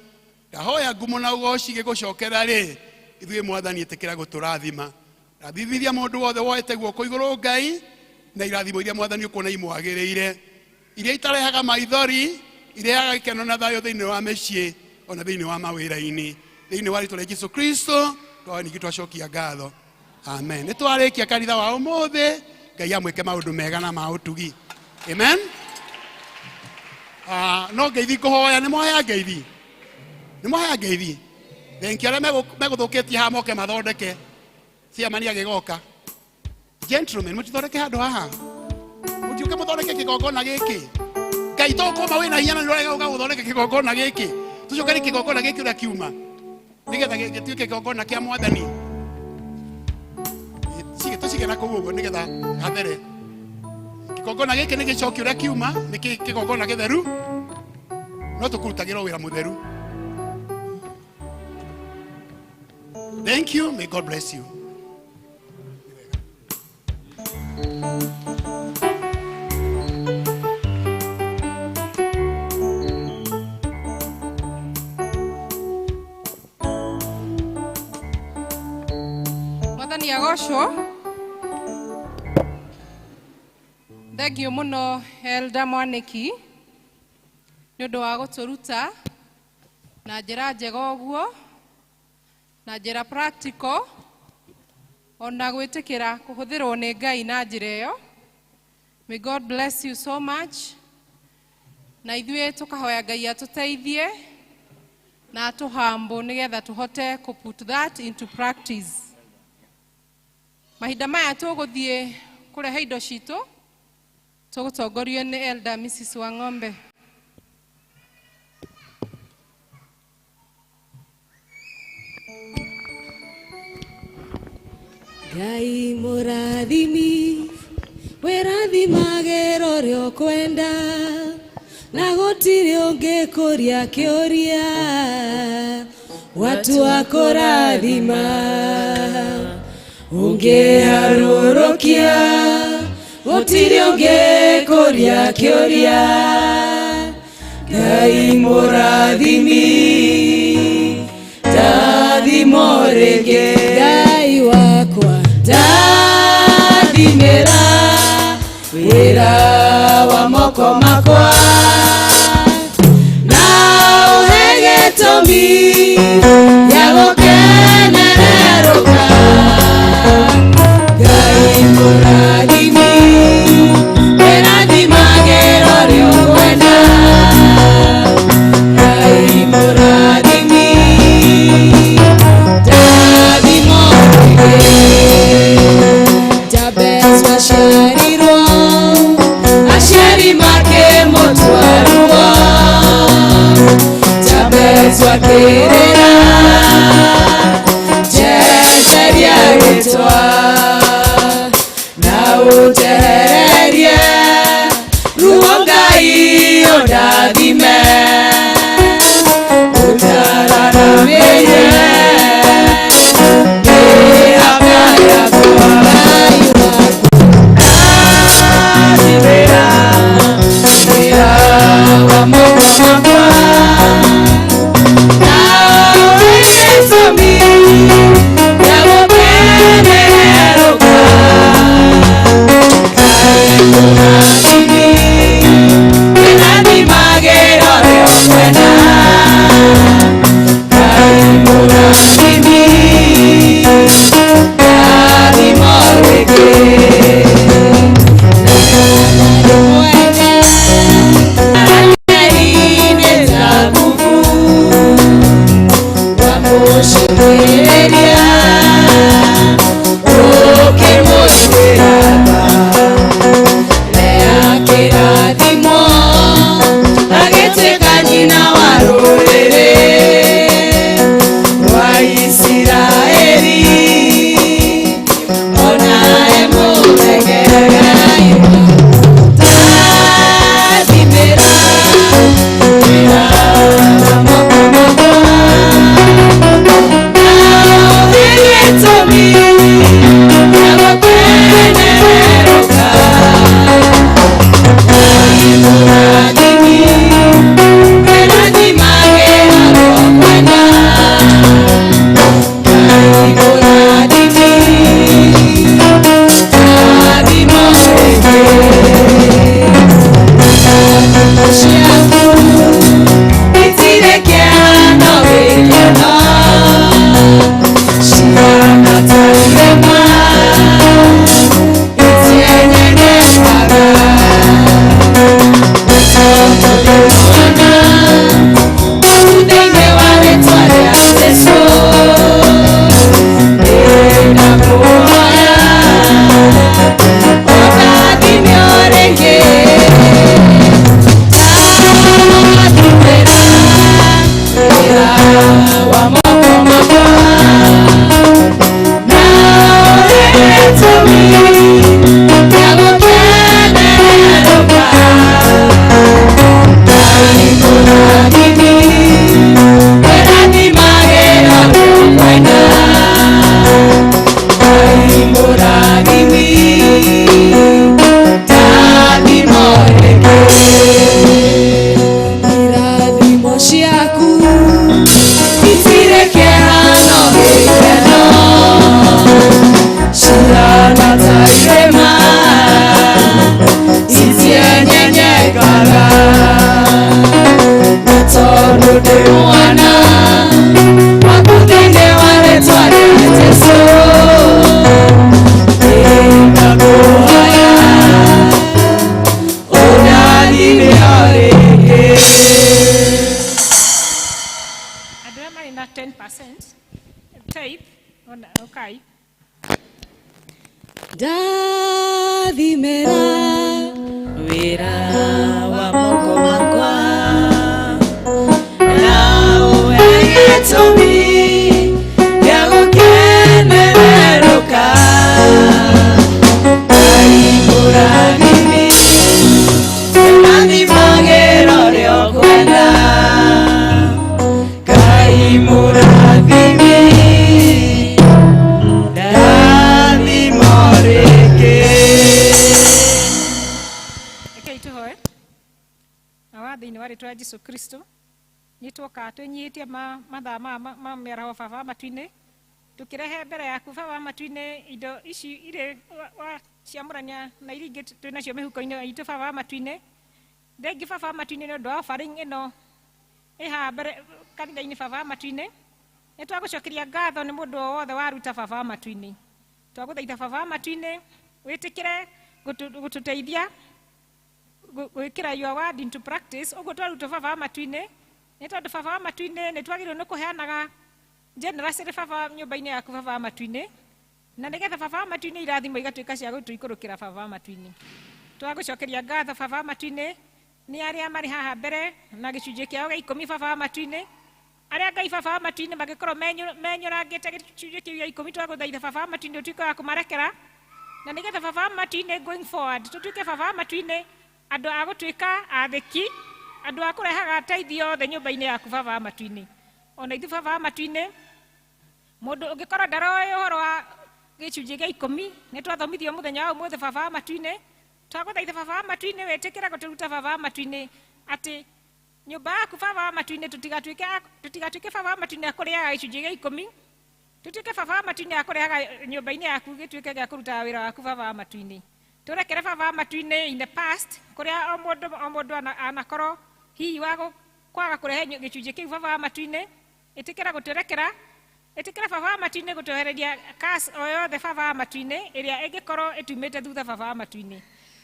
ndahoya ngumo na ũgoci gĩgũcokera rĩ ithuĩ. Mwathani, ĩtĩkĩra gũtũrathima. Rathimithia mũndũ wothe woete guoko igũrũ, Ngai, na irathimo iria, Mwathani, ũkuona imwagĩrĩire, iria itarehaga maithori. Irehaga gĩkeno na thayũ thĩinĩ wa mĩciĩ ona thĩinĩ wa mawĩra-inĩ. Thĩinĩ wa rĩtwa rĩa Jesu Kristo twa ningĩ twacokia ngatho. Amen. Nĩ twarĩkia kanitha wa ũmũthĩ. Ngai amwĩke maũndũ mega na ma ũtugi. Amen. No ngeithi ngũhoya nĩ mwaheya ngeithi. Nĩ mwaheya ngeithi. Thenki arĩa megũthũkĩtie haha moke mathondeke. Ciamani agĩgoka. Gentlemen, mũtithondeke handũ haha. Mũtiũke mũthondeke kĩgongona gĩkĩ. Ngai tũkũma wĩna hinya na nĩũrega ũka gũthondeka kĩgongona gĩkĩ. Tũcokerie kĩgongona gĩkĩ ũrĩa kiuma. Nĩgetha gĩtuĩke kĩgongona kĩa Mwathani. Tũcige na kũu ũguo nĩgetha hathere. Kĩgongona gĩkĩ nĩ gĩcoki ũrĩa kiuma, nĩ kĩgongona gĩtheru. No tũkũrutagĩrwo wĩra mũtheru. Thank you. May God bless you. Mwathani agocwo. Thengio muno Elder Mwaniki nĩ ũndũ wa gũtũruta na njĩra njega ũguo na njĩra practical ona gwĩtĩkĩra kũhũthĩrwo nĩ Ngai na njĩra ĩyo. May God bless you so much. Na ithuĩ tũkahoya Ngai atũteithie na atũhambũ nĩgetha tũhote kũ put that into practice. Mahinda maya tũgũthiĩ kũrehe indo citũ tũgũtongorio nĩ Elder Mrs. Wang'ombe. Ngai mũrathimi wĩrathimage ũrĩa ũkwenda na gũtirĩ ũngĩkũria kĩũria watua kũrathima ũngĩharũrũkia gũtirĩ ũngĩkũria kĩũria Ngai mũrathimi ndathimo rĩngĩ Ngai wakwa ndathimĩra wĩra wa moko makwa na ũhe gĩtũmi gĩa gũkenererũka Ngai mũrathimi wĩrathimagĩra ũrĩa ũkwenda Ngai mũrathimi ndathimo rĩngĩ Jabez aciarirwo aciari makĩmũtwarwo Jabez akĩrĩra njeheria rĩtwa na ũnjehererie ruo Ngai ũndathime ũtararamĩire mĩhaka yakwa ndathimĩra wĩra wa moko makwa na ũhe gĩtũmi gĩa gũkenererũka Ngai mũrathimi wĩrathimagĩra ũrĩa ũkwenda Ngai mũrathimi ndathimo rĩngĩ wamũcũthĩrĩria ũkĩmũiguĩra tha Lea kĩrathimo agĩtuĩka nyina wa rũrĩrĩ rwa Isiraeli ona emũmenyerera ndathimĩra wĩra wa moko makwa na 10% tithe ona okay. Ndathimĩra wĩra wa moko makwa na ũhe gĩtũmi gĩa gũkenererũka. Ngai mũrathimi, rathimagĩra ũrĩa ũkwenda. Ngai mũrathimi, ndathima rĩngĩ. Rekei tũhoe. Na wa thĩinĩ wa rĩtwa rĩa Jesu Kristo nĩ twoka twĩnyihĩtie mathaa ma mĩaraho baba wa matu-inĩ, tũkĩrehe mbere yaku baba wa matu-inĩ indo ici irĩ ciamũrania na iria ingĩ twĩ nacio mĩhuko-inĩ itũ baba wa matu-inĩ. Thengi baba wa matu-inĩ nĩ ũndũ wa offering ĩno ĩ haha mbere kanitha-inĩ baba wa matu-inĩ. Nĩ twagũcokeria ngatho nĩ mũndũ o wothe waruta baba wa matu-inĩ. Twagũthaitha baba wa matu-inĩ wĩtĩkĩre gũtũteithia gwĩkĩra your word into practice ũguo twarutwo baba wa matu-inĩ, nĩ tondũ baba wa matu-inĩ nĩ twagĩrĩirwo nĩ kũheanaga generosity baba nyũmba-inĩ yaku baba wa matu-inĩ, na nĩgetha baba wa matu-inĩ irathimo igatuĩka cia gũtũikũrũkĩra baba wa matu-inĩ. Twagũcokeria ngatho baba wa matu-inĩ nĩ arĩa marĩ haha mbere na gĩcunjĩ kĩao gĩa ikũmi baba wa matu-inĩ, arĩa Ngai baba wa matu-inĩ mangĩkorwo menyũrangĩte gĩcunjĩ kĩu gĩa ikũmi, twagũthaitha baba wa matu-inĩ ũtuĩke wa kũmarekera, na nĩgetha baba wa matu-inĩ going forward tũtuĩke baba wa matu-inĩ andũ a gũtuĩka athĩki, andũ a kũrehaga teithio othe nyũmba-inĩ yaku baba wa matu-inĩ. Ona ithuĩ baba wa matu-inĩ mũndũ ũngĩkorwo ndaroĩ ũhoro wa gĩcunjĩ gĩa ikũmi, nĩ twathomithio mũthenya wa ũmũthĩ baba wa matu-inĩ. Twagũthaitha baba wa matu-inĩ wĩtĩkĩre gũtũruta baba wa matu-inĩ atĩ nyũmba yaku baba wa matu-inĩ tũtigatuĩke baba wa matu-inĩ a kũrĩaga gĩcunjĩ gĩa ikũmi, tũtuĩke baba wa matu-inĩ a kũrehaga nyũmba-inĩ yaku gĩtuĩke gĩa kũrutaga wĩra waku baba wa matu-inĩ. Tũrekere baba wa matu-inĩ in the past kũrĩa o mũndũ anakorwo hihi wa kwaga kũrehe gĩcunjĩ kĩu baba wa matu-inĩ, ĩtĩkĩra gũtũrekera, ĩtĩkĩra baba wa matu-inĩ gũtwehereria curse o yothe baba wa matu-inĩ ĩrĩa ĩngĩkorwo ĩtumĩte thutha baba wa matu-inĩ.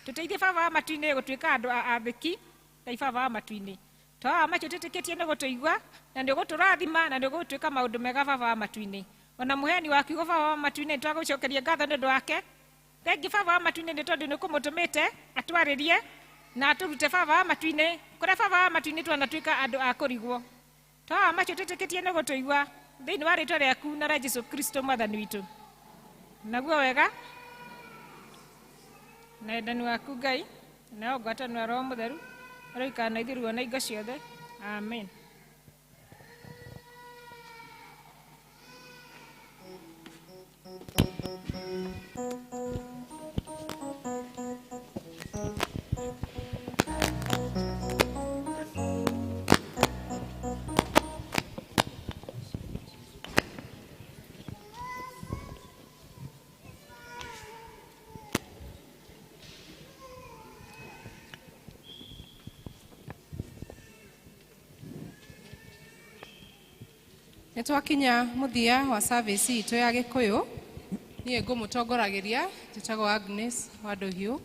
Tũteithie baba wa matu-inĩ gũtuĩka andũ athĩki Ngai baba wa matu-inĩ. Twawa macio twĩtĩkĩtie nĩ gũtũigua na nĩ ũgũtũrathima na nĩ ũgũtuĩka maũndũ mega baba wa matu-inĩ. Ona mũheani wa kiugo baba wa matu-inĩ nĩ twagũcokeria ngatho nĩ ũndũ wake. Thengi baba wa matu-inĩ nĩ tondũ nĩ ũkũmũtũmĩte atwarĩrie na atũrute baba wa matu-inĩ kũrĩa baba wa matu-inĩ twanatuĩka andũ a kũrigwo. Twawa macio twĩtĩkĩtie nĩ gũtũigua thĩinĩ wa rĩtwa rĩaku na rĩa Jesu Kristo mwathani witũ. Naguo wega na wendani waku Ngai na ngwatanĩro ya Roho Mũtheru ũroikara na ithuĩ ruo na hingo ciothe. Amen. Nĩ twakinya mũthia wa service itũ ya Gĩkũyũ. Niĩ ngũmũtongorageria njĩtagwo Agnes Wanduhiũ,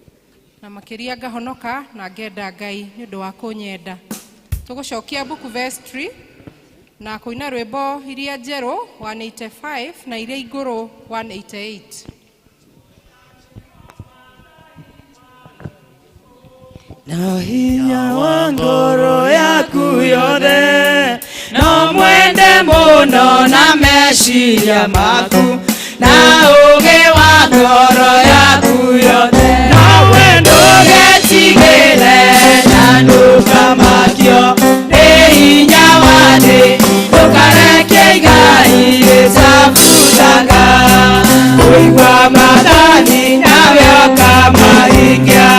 na makĩria ngahonoka na ngenda Ngai nĩ ũndũ wa kũnyenda. Tũgũcokia book vestry na kũina rwĩmbo iria njerũ 185 na iria igũrũ 188. Na hinya wa ngoro yaku yothe no mwende mũno na meciria maku na ũũgĩ wa ngoro yaku yothe no ndũgetigĩre na ndũkamakio nĩ hinya wa thĩ ndũkareke igai rĩtabutanga kũigua maathani nawe ũkamahingia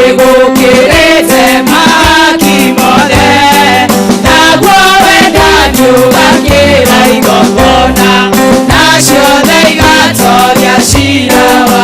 ĩgũkĩrĩte mahaki mothe naguo wendani ũgakĩra igongona na ciothe igatoria cira wa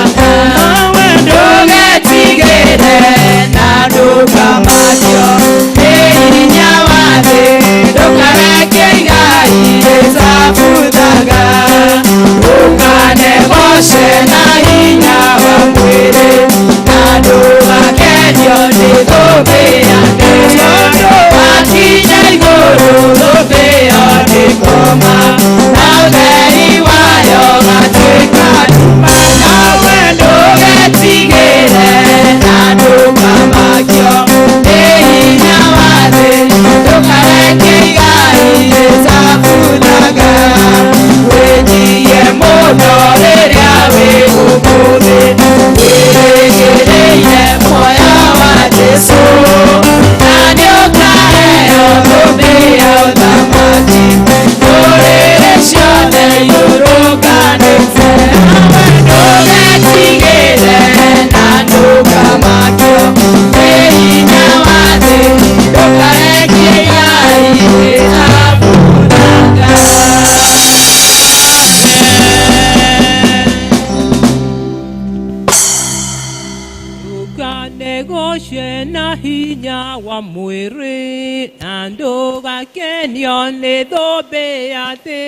Ndũgakenio nĩ thũmbĩ ya thĩ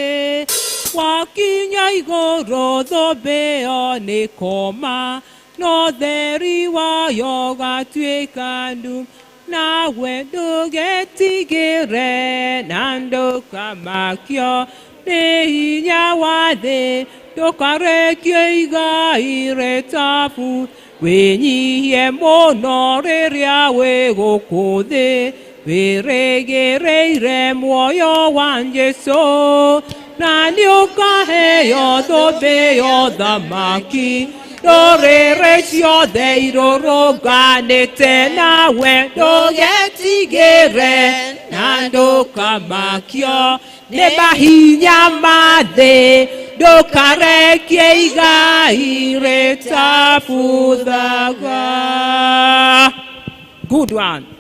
wakinya igũrũ thũmbĩ ĩyo nĩ koma no theri wayo gatuĩka ndu nawe ndũgetigĩre na ndũkamakio nĩ hinya wa thĩ ndũkarekio igai rĩtabu wĩnyihie mũno rĩrĩa wĩ gũkũ thĩ wĩrĩgĩrĩire muoyo wa Jesũ na nĩũkaheo thũmbĩ ya ũthamaki ndũrĩrĩ ciothe irũrũnganĩte nawe ndũgetigĩre na ndũkamakio nĩ mahinya ma thĩ ndũkarekie igai rĩtabuthaga. Good one.